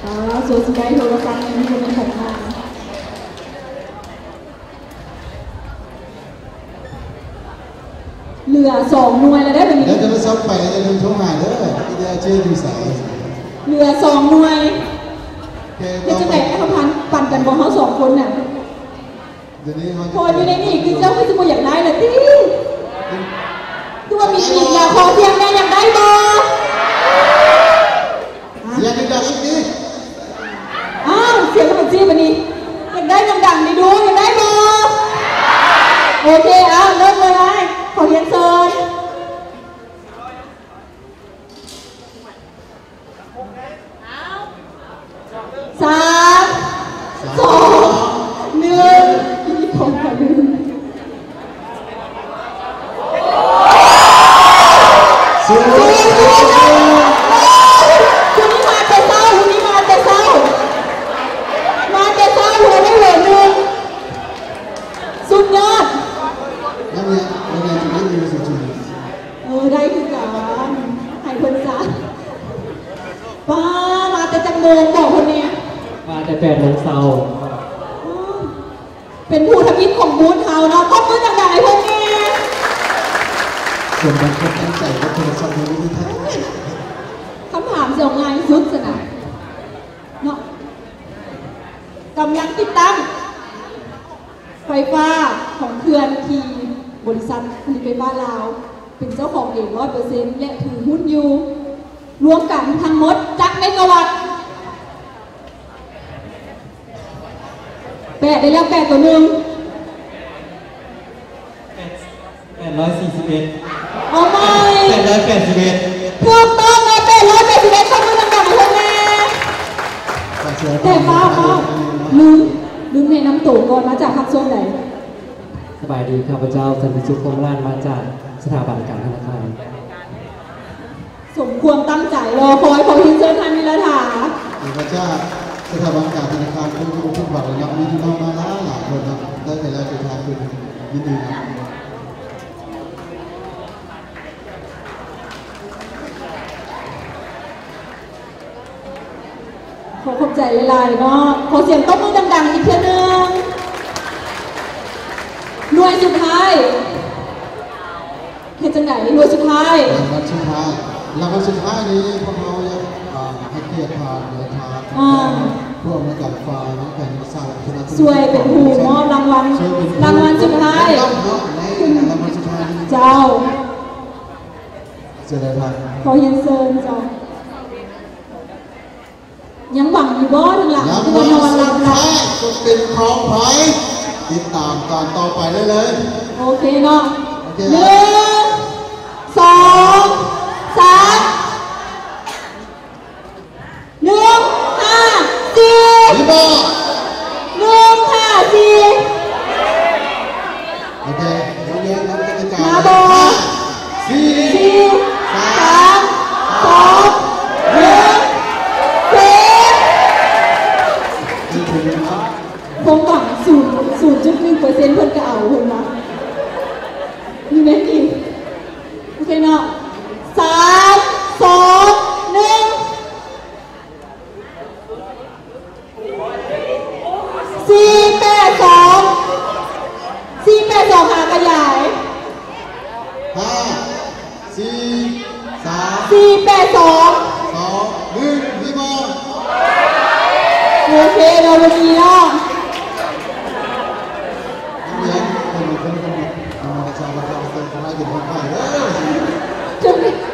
ອ່າ ສ່ວນຊິໄດ້ໂທລະສັບນີ້ບໍ່ແມ່ນຂອງທ່ານ. ເຫຼືອສອງໜ່ວຍແລ້ວເດ້ບາດນີ້. ໄດ້ໂທລະສັບໄປແລ້ວຢ່າລືມໂທຫາເດີ ອີເດຍເຈຢູ່ໃສ? ເຫຼືອສອງໜ່ວຍ. ເຮັດຈັ່ງໃດ ເຮົາພັນ ປັນກັນບໍ່ ເຮົາສອງຄົນນະ? ດຽວນີ້ເຮົາ ພໍຢູ່ໃນນີ້ຄືເຈົ້າຄືຊິບໍ່ຢາກໄດ້ລະຕິ? ຄືວ່າມີອີກລະ ຂໍສຽງແດ່ ຢາກໄດ້ບໍ່? ສຽງອີກລະ ອີກຕິ? ອ້າວ ສຽງມັນຊິບາດນີ້. ຜູ້ນີ້ມາແຕ່ເຊົ້າ ຜູ້ນີ້ມາແຕ່ເຊົ້າ ມາແຕ່ເຊົ້າ ຫົວໜຶ່ງ ຫົວໜຶ່ງ ສຸດຍອດ ຍັງມີ ຍັງມີ ຍັງມີສຸດຍອດ ເອີ ໄດ້ຄືກັນ ໃຫ້ເພິ່ນຊະ ປ້າ ມາແຕ່ຈັກໂມງ ບອກເພິ່ນແດ່ ມາແຕ່ແປດໂມງເຊົ້າ ອືມ ເປັນຜູ້ທຳອິດຂອງບູດເຮົາເນາະ ຕົບມືດັງໆໃຫ້ເພິ່ນແດ່ ສົມກັບຄວາມຕັ້ງໃຈກັບໂທລະສັບໃນມື້ນີ້ແທ້ ຄຳຖາມຊິເອົາງ່າຍສຸດຊັ້ນນະ ເນາະ ກຳລັງຕິດຕັ້ງໄຟຟ້າຂອງເຂື່ອນທີ່ບໍລິສັດຜະລິດໄຟຟ້າລາວ ເປັນເຈົ້າຂອງເອງຮ້ອຍເປີເຊັນ ແລະ ຖືຮຸ້ນຢູ່ ລວມກັນທັງໝົດຈັກເມກາວັດ? ແປດໄດ້ແລ້ວ ແປດຕົວໜຶ່ງ ແປດ ແປດຮ້ອຍສີ່ສິບເອັດ ເອົາໃໝ່ ແປດຮ້ອຍແປດສິບເອັດ ຖືກຕ້ອງເລີຍ ແປດຮ້ອຍແປດສິບເອັດ ຕົບມືດັງໆໃຫ້ເພິ່ນແດ່ ແຕ່ຟ້າວໆ ລືມ ລືມແນະນຳໂຕກ່ອນ ມາຈາກພາກສ່ວນໃດ? ສະບາຍດີ ຂ້າພະເຈົ້າ ສັນຕິສຸກ ພົມມະລາດ ມາຈາກສະຖາບັນການທະນາຄານ. ສົມຄວາມຕັ້ງໃຈ ລໍຄອຍ ຂໍຮຽນເຊີນທ່ານວິລະຖາ ຂ້າພະເຈົ້າ ສະຖາບັນການທະນາຄານ ເພິ່ນບໍ່ຜິດຫວັງເນາະ ມີພີ່ນ້ອງມາຫຼາຍໆຄົນເນາະ ໄດ້ໄປແລ້ວໄປທານເພິ່ນ ຍິນດີນຳ ຂໍຂອບໃຈຫຼາຍໆເນາະ ຂໍສຽງຕົບມືດັງໆອີກເທື່ອໜຶ່ງ ໜ່ວຍສຸດທ້າຍ ເຮັດຈັ່ງໃດ ໜ່ວຍສຸດທ້າຍ ລາງວັນສຸດທ້າຍ ລາງວັນສຸດທ້າຍນີ້ ພວກເຮົາຢາກ ອ່າ ໃຫ້ກຽດທ່ານປະທານ ອ່າ ຜູ້ອຳນວຍການຝ່າຍ ແລະ ການສາທາລະນະສຸກ ຊ່ວຍເປັນຜູ້ມອບລາງວັນ ຊ່ວຍເປັນຜູ້ ລາງວັນສຸດທ້າຍ ເນາະ ໃນລາງວັນສຸດທ້າຍນີ້ ເຈົ້າ ເຊີນເລີຍທ່ານ ຂໍຮຽນເຊີນເຈົ້າ. ຍັງຫວັງຢູ່ບໍ່ທາງຫຼັງ ຄືວ່ານອນຫຼັບລະ ຈະເປັນຂອງໃຜ ຕິດຕາມຕອນຕໍ່ໄປໄດ້ເລີຍ ໂອເຄເນາະ ໂອເຄ ໜຶ່ງ ສອງ ສາມ ໜຶ່ງ ຫ້າ ສີ່ ໜຶ່ງ ຫ້າ ສີ່ ໂອເຄ ມາບໍ່ ສີ່ ສີ່ ສາມ ສອງ ໜຶ່ງ ສູນ ຄວາມຫວັງສູນ ສູນຈຸດໜຶ່ງເປີເຊັນ ເພິ່ນກໍເອົາ ເພິ່ນວ່າ ມີແມ່ນອີກ ໂອເຄເນາະ ສາມ ສອງ ໜຶ່ງ ສີ່ ແປດ ສອງ ສີ່ ແປດ ສອງ ຫາຂະຫຍາຍ ຫ້າ ສີ່ ສາມ ສີ່ ແປດ ສອງ ສອງ ໜຶ່ງ ມີບໍ່ ໂອເຄ ເນາະ ບໍ່ມີເນາະ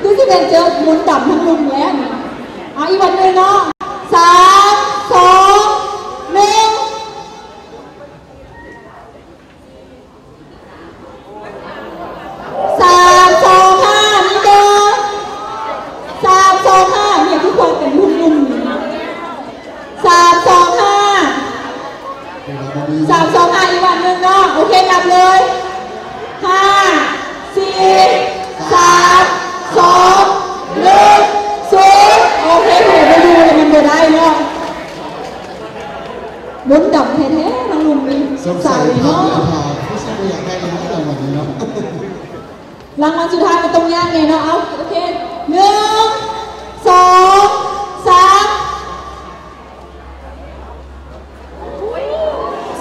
ຄືຊິແມ່ນເຈີມົນດຳທັງລຸ່ມແລ້ວນີ້ ເອົາອີກວັນໜຶ່ງເນາະ ສາມ ສອງ ໜຶ່ງ ສາມ ສອງ ຫ້າ ມີບໍ່ ສາມ ສອງ ຫ້າ ມີຫຍັງຄືຄວັນກັນຫຸ່ມໆ ສາມ ສອງ ຫ້າ ສາມ ສອງ ຫ້າ ອີກວັນໜຶ່ງເນາະ ໂອເຄ ນັບເລີຍ ຫ້າ ສີ່ ສາມ ສອງ ໜຶ່ງ ສູນ ໂອເຄ ຜູ້ໃດບໍ່ຢູ່ແລ້ວມັນບໍ່ໄດ້ເນາະ ມົນດຳແທ້ໆ ທາງລຸ່ມນີ້ ສົງໄສ ສາຍເນາະ ທາງເດີນທາງ ຄືຊິບໍ່ຢາກໄດ້ລາງວັນນີ້ເນາະ ລາງວັນສຸດທ້າຍມັນຕ້ອງຍາກແນ່ເນາະ ເອົາ ໂອເຄ ໜຶ່ງ ສອງ ສາມ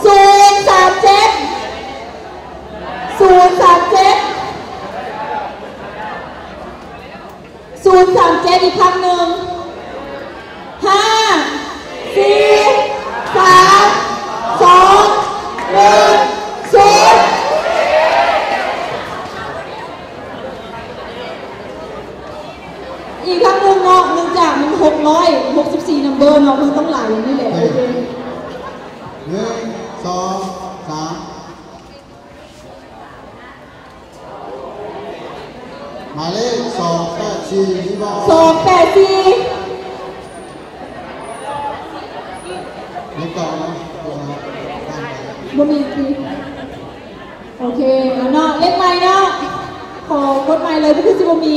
ສູນ ສາມ ເຈັດ ສູນ ສາມ ເຈັດ ສູນ ສາມ ເຈັດ ອີກຄັ້ງໜຶ່ງ ຫ້າ ສີ່ ສາມ ສອງ ໜຶ່ງ ສູນ ອີກຄັ້ງໜຶ່ງເນາະ ເນື່ອງຈາກມັນຫົກຮ້ອຍຫົກສິບສີ່ນຳເບີເນາະ ມັນຕ້ອງຫຼາຍຢ່າງນີ້ແຫຼະ ໂອເຄ ໜຶ່ງ ສອງ ສາມ ໝາຍເລກສອງແປດສີ່ ມີບໍ່ ສອງແປດສີ່ ເລກເກົ່າເນາະ ບໍ່ມີຕິ ໂອເຄ ເອົາເນາະ ເລກໃໝ່ເນາະ ຂໍກົດໃໝ່ເລີຍ ຄືຊິບໍ່ມີ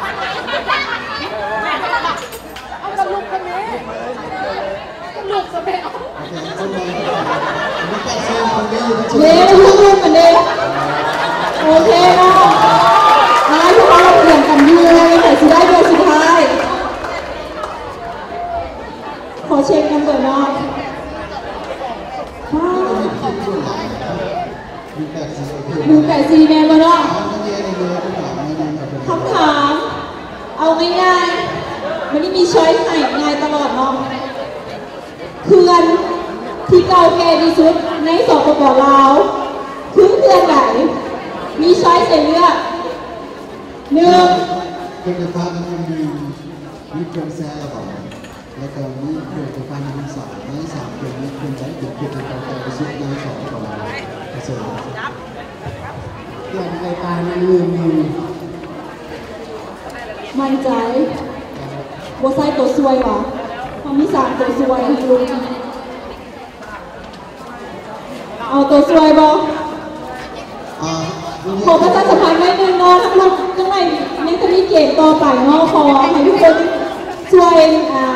ເອົາກັບລູກຄົນນີ້ ລູກສະເປະ ເດ້ ລູກໆກັນເດ້. ໂອເຄເນາະ ອ້າຍ ພວກເຮົາລະກຽມກັນຢູ່ ໃຜຊິໄດ້ເບີສຸດທ້າຍ? ຂໍເຊັກນຳເບີເນາະ. ໜຶ່ງແປດສີ່ ໜຶ່ງແປດສີ່ແມ່ນບໍ່ເນາະ? ຄຳຖາມ ເອົາງ່າຍໆ ມັນມີຊ້ອຍໃຫ້ ງ່າຍຕະຫຼອດເນາະ. ເຂື່ອນທີ່ເກົ່າແກ່ທີ່ສຸດໃນ ສປປ ລາວ ຄືເຂື່ອນໃດ? ມີຊ້ອຍໃຫ້ເລືອກ ໜຶ່ງ ເຂື່ອນໄຟຟ້ານ້ຳງື່ມໜຶ່ງ ມີເຂື່ອນແຊລະບຳ ແລ້ວກໍມີເຂື່ອນໄຟຟ້ານ້ຳງື່ມສອງ. ໃນສາມເຂື່ອນນີ້ ເຂື່ອນໃດເປັນເຂື່ອນທີ່ເກົ່າແກ່ທີ່ສຸດໃນ ສປປ ລາວ? ເຊີນ. ເຂື່ອນໄຟຟ້ານ້ຳງື່ມໜຶ່ງ. ໝັ້ນໃຈ? ບໍ່ໃຊ້ຕົວຊ່ວຍຫວາ? ເຮົາມີສາມຕົວຊ່ວຍໃຫ້ລຸ້ນ. ເອົາຕົວຊ່ວຍບໍ່? ອ່າ ຂໍປະຊາສຳພັນໜ້ອຍໜຶ່ງເນາະ ທາງລູກ ຈັ່ງໃດຍັງຈະມີເກມຕໍ່ໄປເນາະ. ຂໍໃຫ້ທຸກຄົນຊ່ວຍ ອ່າ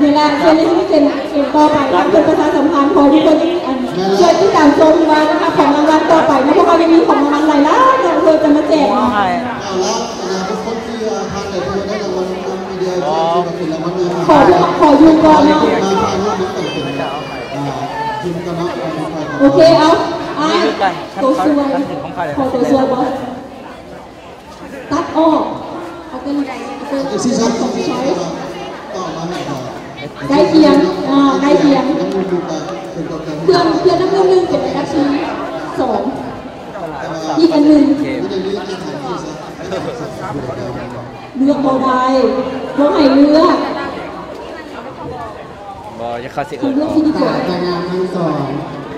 ນີ້ແຫຼະ ສ່ວນໃນທີ່ເປັນເກມຕໍ່ໄປ ທາງເພິ່ນປະຊາສຳພັນ ຂໍໃຫ້ທຸກຄົນ ອັນ ຊ່ວຍຕິດຕາມຊົມວ່ານະຄະ ຂອງລາງວັນຕໍ່ໄປເນາະ ພວກເຮົາຍັງມີຂອງລາງວັນຫຼາຍໆ ເນາະ ເພື່ອຈະມາແຈກເນາະ. ເອົາລະ ອະນາຄົດຄົນທີ່ ເອີ ຜ່ານໄດ້ ເພື່ອໄດ້ລາງວັນນຳ ວິດີໂອທີ່ເປັນລາງວັນນຳ ຂໍ ຂໍຢູ່ກ່ອນເນາະ. ໂອເຄ ເອົາ ອ້າຍ ຕົວຊ່ວຍ ຂໍຕົວຊ່ວຍບໍ່? ຕັດອອກ ເອົາແຕ່ ເອົາແຕ່ ໃກ້ຄຽງ ອ່າ ໃກ້ຄຽງ ເຄື່ອງ ເຄື່ອງນ້ຳໜຶ່ງເປັນອັນດັບທີສອງ ອີກອັນໜຶ່ງ ເລືອກບໍ່ໄດ້ ບໍ່ໃຫ້ເລືອກ. ບໍ່ ຢ່າ ເຂົາຊິເອີ້ນອອກ ຕາຈະງາມທັງສອງ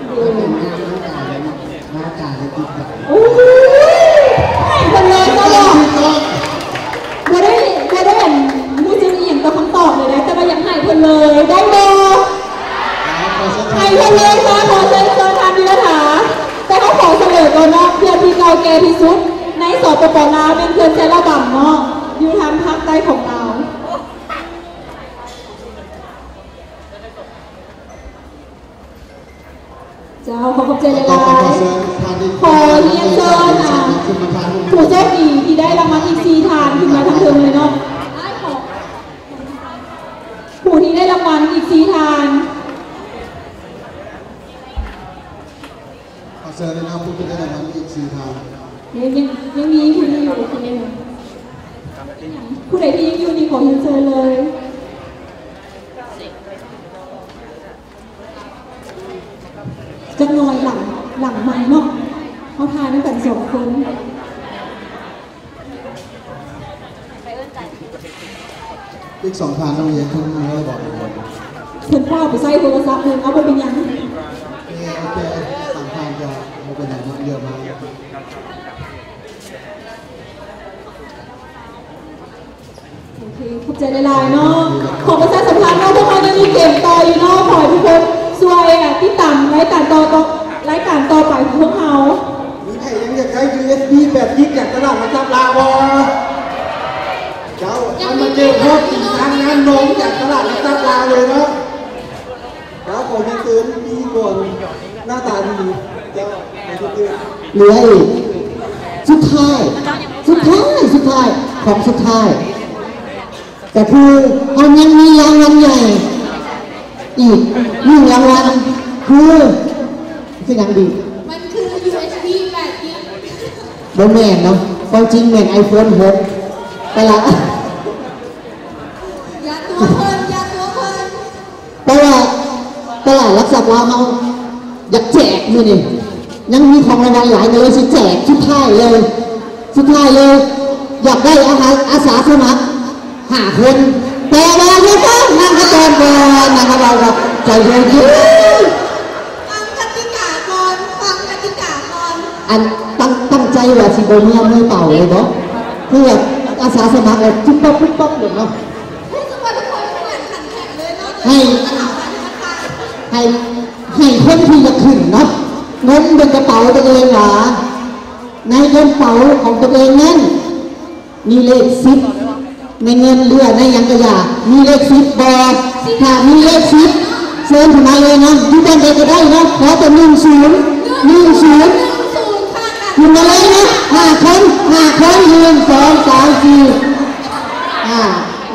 ເອີ ເປັນງາມທັງກາຍ ແລະ ວາຈາ ແລະ ຈິດໃຈ. ໂອ້ຍ ໃຫ້ເພິ່ນເລີຍ ບໍ່ ບໍ່ໄດ້ ບໍ່ໄດ້ ອັນ ຮູ້ສຶກອີ່ຫຍັງຕໍ່ຄຳຕອບເລີຍເດ້ ແຕ່ວ່າຢາກໃຫ້ເພິ່ນເລີຍ ໄດ້ບໍ່? ໃຫ້ເພິ່ນເລີຍ ຂໍເຊີນ ເຊີນທ່ານວິລະຖາ. ແຕ່ເຮົາຂໍສະເໜີກ່ອນເນາະ ເຂື່ອນທີ່ເກົ່າແກ່ທີ່ສຸດໃນ ສປປ ລາວ ແມ່ນເຂື່ອນແຊລະບຳເນາະ ຢູ່ທາງພາກໃຕ້ຂອງລາວ. ເຈົ້າ ຂໍຂອບໃຈຫຼາຍໆ. ຂໍຮຽນເຊີນ ອ່າ ຜູ້ໂຊກດີທີ່ໄດ້ລາງວັນອີກສີ່ທ່ານ ຂຶ້ນມາທາງເທິງເລີຍເນາະ. ຜູ້ທີ່ໄດ້ລາງວັນອີກສີ່ທ່ານ. ຂໍເຊີນເນາະ ຜູ້ທີ່ໄດ້ລາງວັນອີກສີ່ທ່ານ. ຍັງ ຍັງ ຍັງມີຜູ້ໜຶ່ງຢູ່ ໂອເຄ. ຜູ້ໃດທີ່ຍັງຢູ່ນີ້ ຂໍຮຽນເຊີນເລີຍ. ຈັກໜ່ອຍຫຼັງ ຫຼັງໄມເນາະ ເຮົາຖ່າຍນຳກັນສອງຄົນ. ອີກສອງທ່ານຕ້ອງຮຽນເພິ່ນເລີຍບອກ ເພິ່ນເວົ້າໄປໃສ່ໂທລະສັບເພິ່ນ ເອົາ ບໍ່ເປັນຫຍັງ. ໂອເຄ ໂອເຄ ສອງທ່ານຈະບໍ່ເປັນຫຍັງເນາະ ເຍອະມາກ. ໂອເຄ ຂອບໃຈຫຼາຍໆເນາະ. ຂໍປະຊາສຳພັນເນາະ ພວກເຮົາຍັງມີເກມຕໍ່ຢູ່ເນາະ ຂໍໃຫ້ທຸກຄົນຊ່ວຍ ອ່າ ຕິດຕາມລາຍການຕໍ່ ຕໍ່ ລາຍການຕໍ່ໄປຂອງພວກເຮົາ. ມີໃຜຍັງຢາກໄດ້ຢູເອສບີແປດກິກຈາກຕະຫຼາດຫຼັກຊັບລາວບໍ່? ເຈົ້າ ເອົາມາເຈີພວກທີມງານນອງຈາກຕະຫຼາດຫຼັກຊັບລາວເລີຍເນາະ. ເຈົ້າ ຂໍຮຽນເຊີນພິທີກອນໜ້າຕາດີ. ເຈົ້າ ຂໍຮຽນເຊີນ. ເຫຼືອອີກ ສຸດທ້າຍ ສຸດທ້າຍ ສຸດທ້າຍ ຂອງສຸດທ້າຍ ກໍຄືເຮົາຍັງມີລາງວັນໃຫຍ່ອີກໜຶ່ງລາງວັນ ຄື ຄືຫຍັງດີ? ມັນຄືຢູເອສບີແປດກິກ. ບໍ່ແມ່ນເນາະ ຄວາມຈິງແມ່ນໄອໂຟນຫົກ ແຕ່ລະ ຢ່າຕົວະເພິ່ນ ຢ່າຕົວະເພິ່ນ. ແຕ່ວ່າຕະຫຼາດຫຼັກຊັບລາວເຮົາຢາກແຈກມື້ນີ້ ຍັງມີຂອງລາງວັນຫຼາຍ ກໍເລີຍຊິແຈກສຸດທ້າຍເລີຍ ສຸດທ້າຍເລີຍ. ຢາກໄດ້ອາຫານ ອາສາສະໝັກຫ້າຄົນ ແຕ່ວ່າຢ່າຟ້າວ ນັ່ງກັນກ່ອນ ນັ່ງກັນກ່ອນ ໃຈເຢັນໆ. ຟັງກະຕິກາກ່ອນ ຟັງກະຕິກາກ່ອນ. ອັນ ຕັ້ງ ຕັ້ງໃຈວ່າຊິບໍ່ເມື່ອມືເປົ່າເລີຍບໍ? ຄືແບບອາສາສະໝັກແບບປຸບປັບ ປຸບປັບໂລດເນາະ. ຮູ້ສຶກວ່າທຸກຄົນຂະຫຍັນຂັນແຂງເລີຍເນ ໃຫ້ ໃຫ້ ໃຫ້ຄົນທີ່ຢາກຂຶ້ນເນາະ ເງິນໃນກະເປົາຕົວເອງວ່າ ໃນກະເປົາຂອງຕົວເອງນັ້ນ ມີເລກສິບ ໃນເງິນເຫຼືອໃນຫຍັງກະຢ່າ ມີເລກສິບບໍ່? ຖ້າມີເລກສິບ ເຊີນຂຶ້ນມາເລີຍເນາະ ຢູ່ບ່ອນໃດກະໄດ້ເນາະ ຂໍແຕ່ໜຶ່ງສູນ ໜຶ່ງສູນ ຂຶ້ນມາເລີຍເນາະ ຫ້າຄົນ ຫ້າຄົນ ໜຶ່ງ ສອງ ສາມ ສີ່ ຫ້າ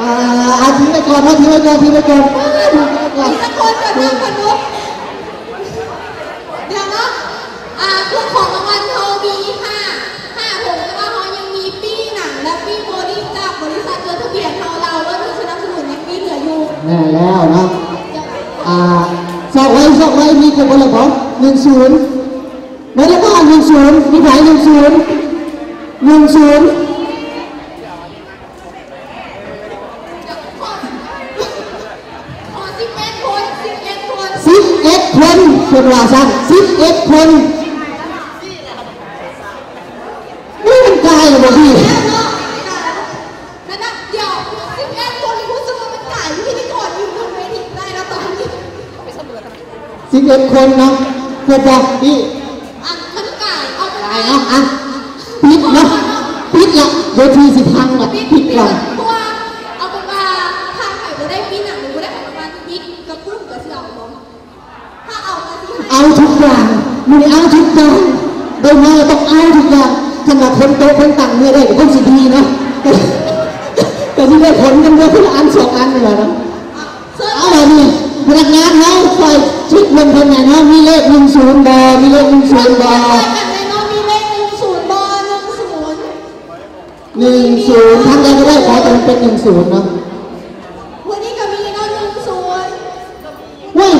ອ່າ ເອົາ ຖືໄວ້ກ່ອນເນາະ ຖືໄວ້ກ່ອນ ຖືໄວ້ກ່ອນ ຖືໄວ້ກ່ອນ ມີຈັກຄົນ ເດີນມາກ່ອນເນາະ ດຽວເນາະ ອ່າ ເຄື່ອງຂອງລາງວັນເຮົາມີຫ້າ ຫ້າຖົງ ແຕ່ວ່າເຮົາຍັງມີປີ້ໜັງ ແລະ ປີ້ໂບດີ້ຈາກບໍລິສັດຈົດທະບຽນເຮົາ ລາວໂລດ ຜູ້ສະໜັບສະໜູນຍັງມີເຫຼືອຢູ່ ແມ່ນແລ້ວເນາະ ອ່າ ຊອກໄວ້ ຊອກໄວ້ ມີຄົບເບິດແລ້ວບໍ່? ໜຶ່ງສູນ ເບິດແລ້ວບໍ່? ໜຶ່ງສູນ ມີໃຜ? ໜຶ່ງສູນ ໜຶ່ງສູນ ສິບເອັດຄົນ ສິບເອັດຄົນ ເພິ່ນວ່າຊັ້ນ ສິບເອັດຄົນ ນີ້ມັນກາຍແລ້ວບໍ່ພີ່? ແມ່ນນະ ດຽວ ສິບເອັດຄົນ ຮູ້ສຶກວ່າມັນກາຍ ພິທີກອນຢູ່ເທິງເວທີໄດ້ແລ້ວຕອນນີ້ ສິບເອັດຄົນເນາະ ຄົບບໍ່? ນີ້ ອັນ ມັນກາຍ ເອົາໄປ ກາຍເນາະ ອ່ະ ປິດເນາະ ປິດລະ ເວທີຊິພັງລະ ປິດກ່ອນ ເພາະວ່າ ເອົາເປັນວ່າ ຖ້າໃຜບໍ່ໄດ້ປີ້ໜັງ ຫຼື ບໍ່ໄດ້ຂອງລາງວັນ ອີກກະປຶ້ມກະຊິເອົາບໍ່? ຖ້າເອົາກະຊິໃຫ້ ເອົາທຸກຢ່າງ ມື້ນີ້ເອົາທຸກຢ່າງ ໄດ້ມາຕ້ອງເອົາທຸກຢ່າງ ຄັນວ່າຄົນໂຕະຄົນຕັ່ງເມືອໄດ້ກະຄົງຊິດີເນາະ ກະຊິໄດ້ຂົນກັນເມືອຄົນລະອັນສອງອັນຫັ້ນລະເນາະ. ເອົາ ບາດນີ້ພະນັກງານເຮົາຊ່ອຍເຊັກເບິ່ງເພິ່ນແດ່ເນາະ ມີເລກໜຶ່ງສູນບໍ່? ມີເລກໜຶ່ງສູນບໍ່? ຊ່ອຍກັນແດ່ເນາະ ມີເລກໜຶ່ງສູນບໍ່? ໜຶ່ງສູນ ໜຶ່ງສູນ ທາງໃດກະໄດ້ ຂໍແຕ່ມັນເປັນໜຶ່ງສູນເນາະ ຜູ້ນີ້ກະມີເນາະ ໜຶ່ງສູນ ເວີຍ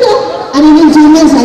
ດຽວໆໆໆ ອັນນີ້ໜຶ່ງສູນມາໃສ?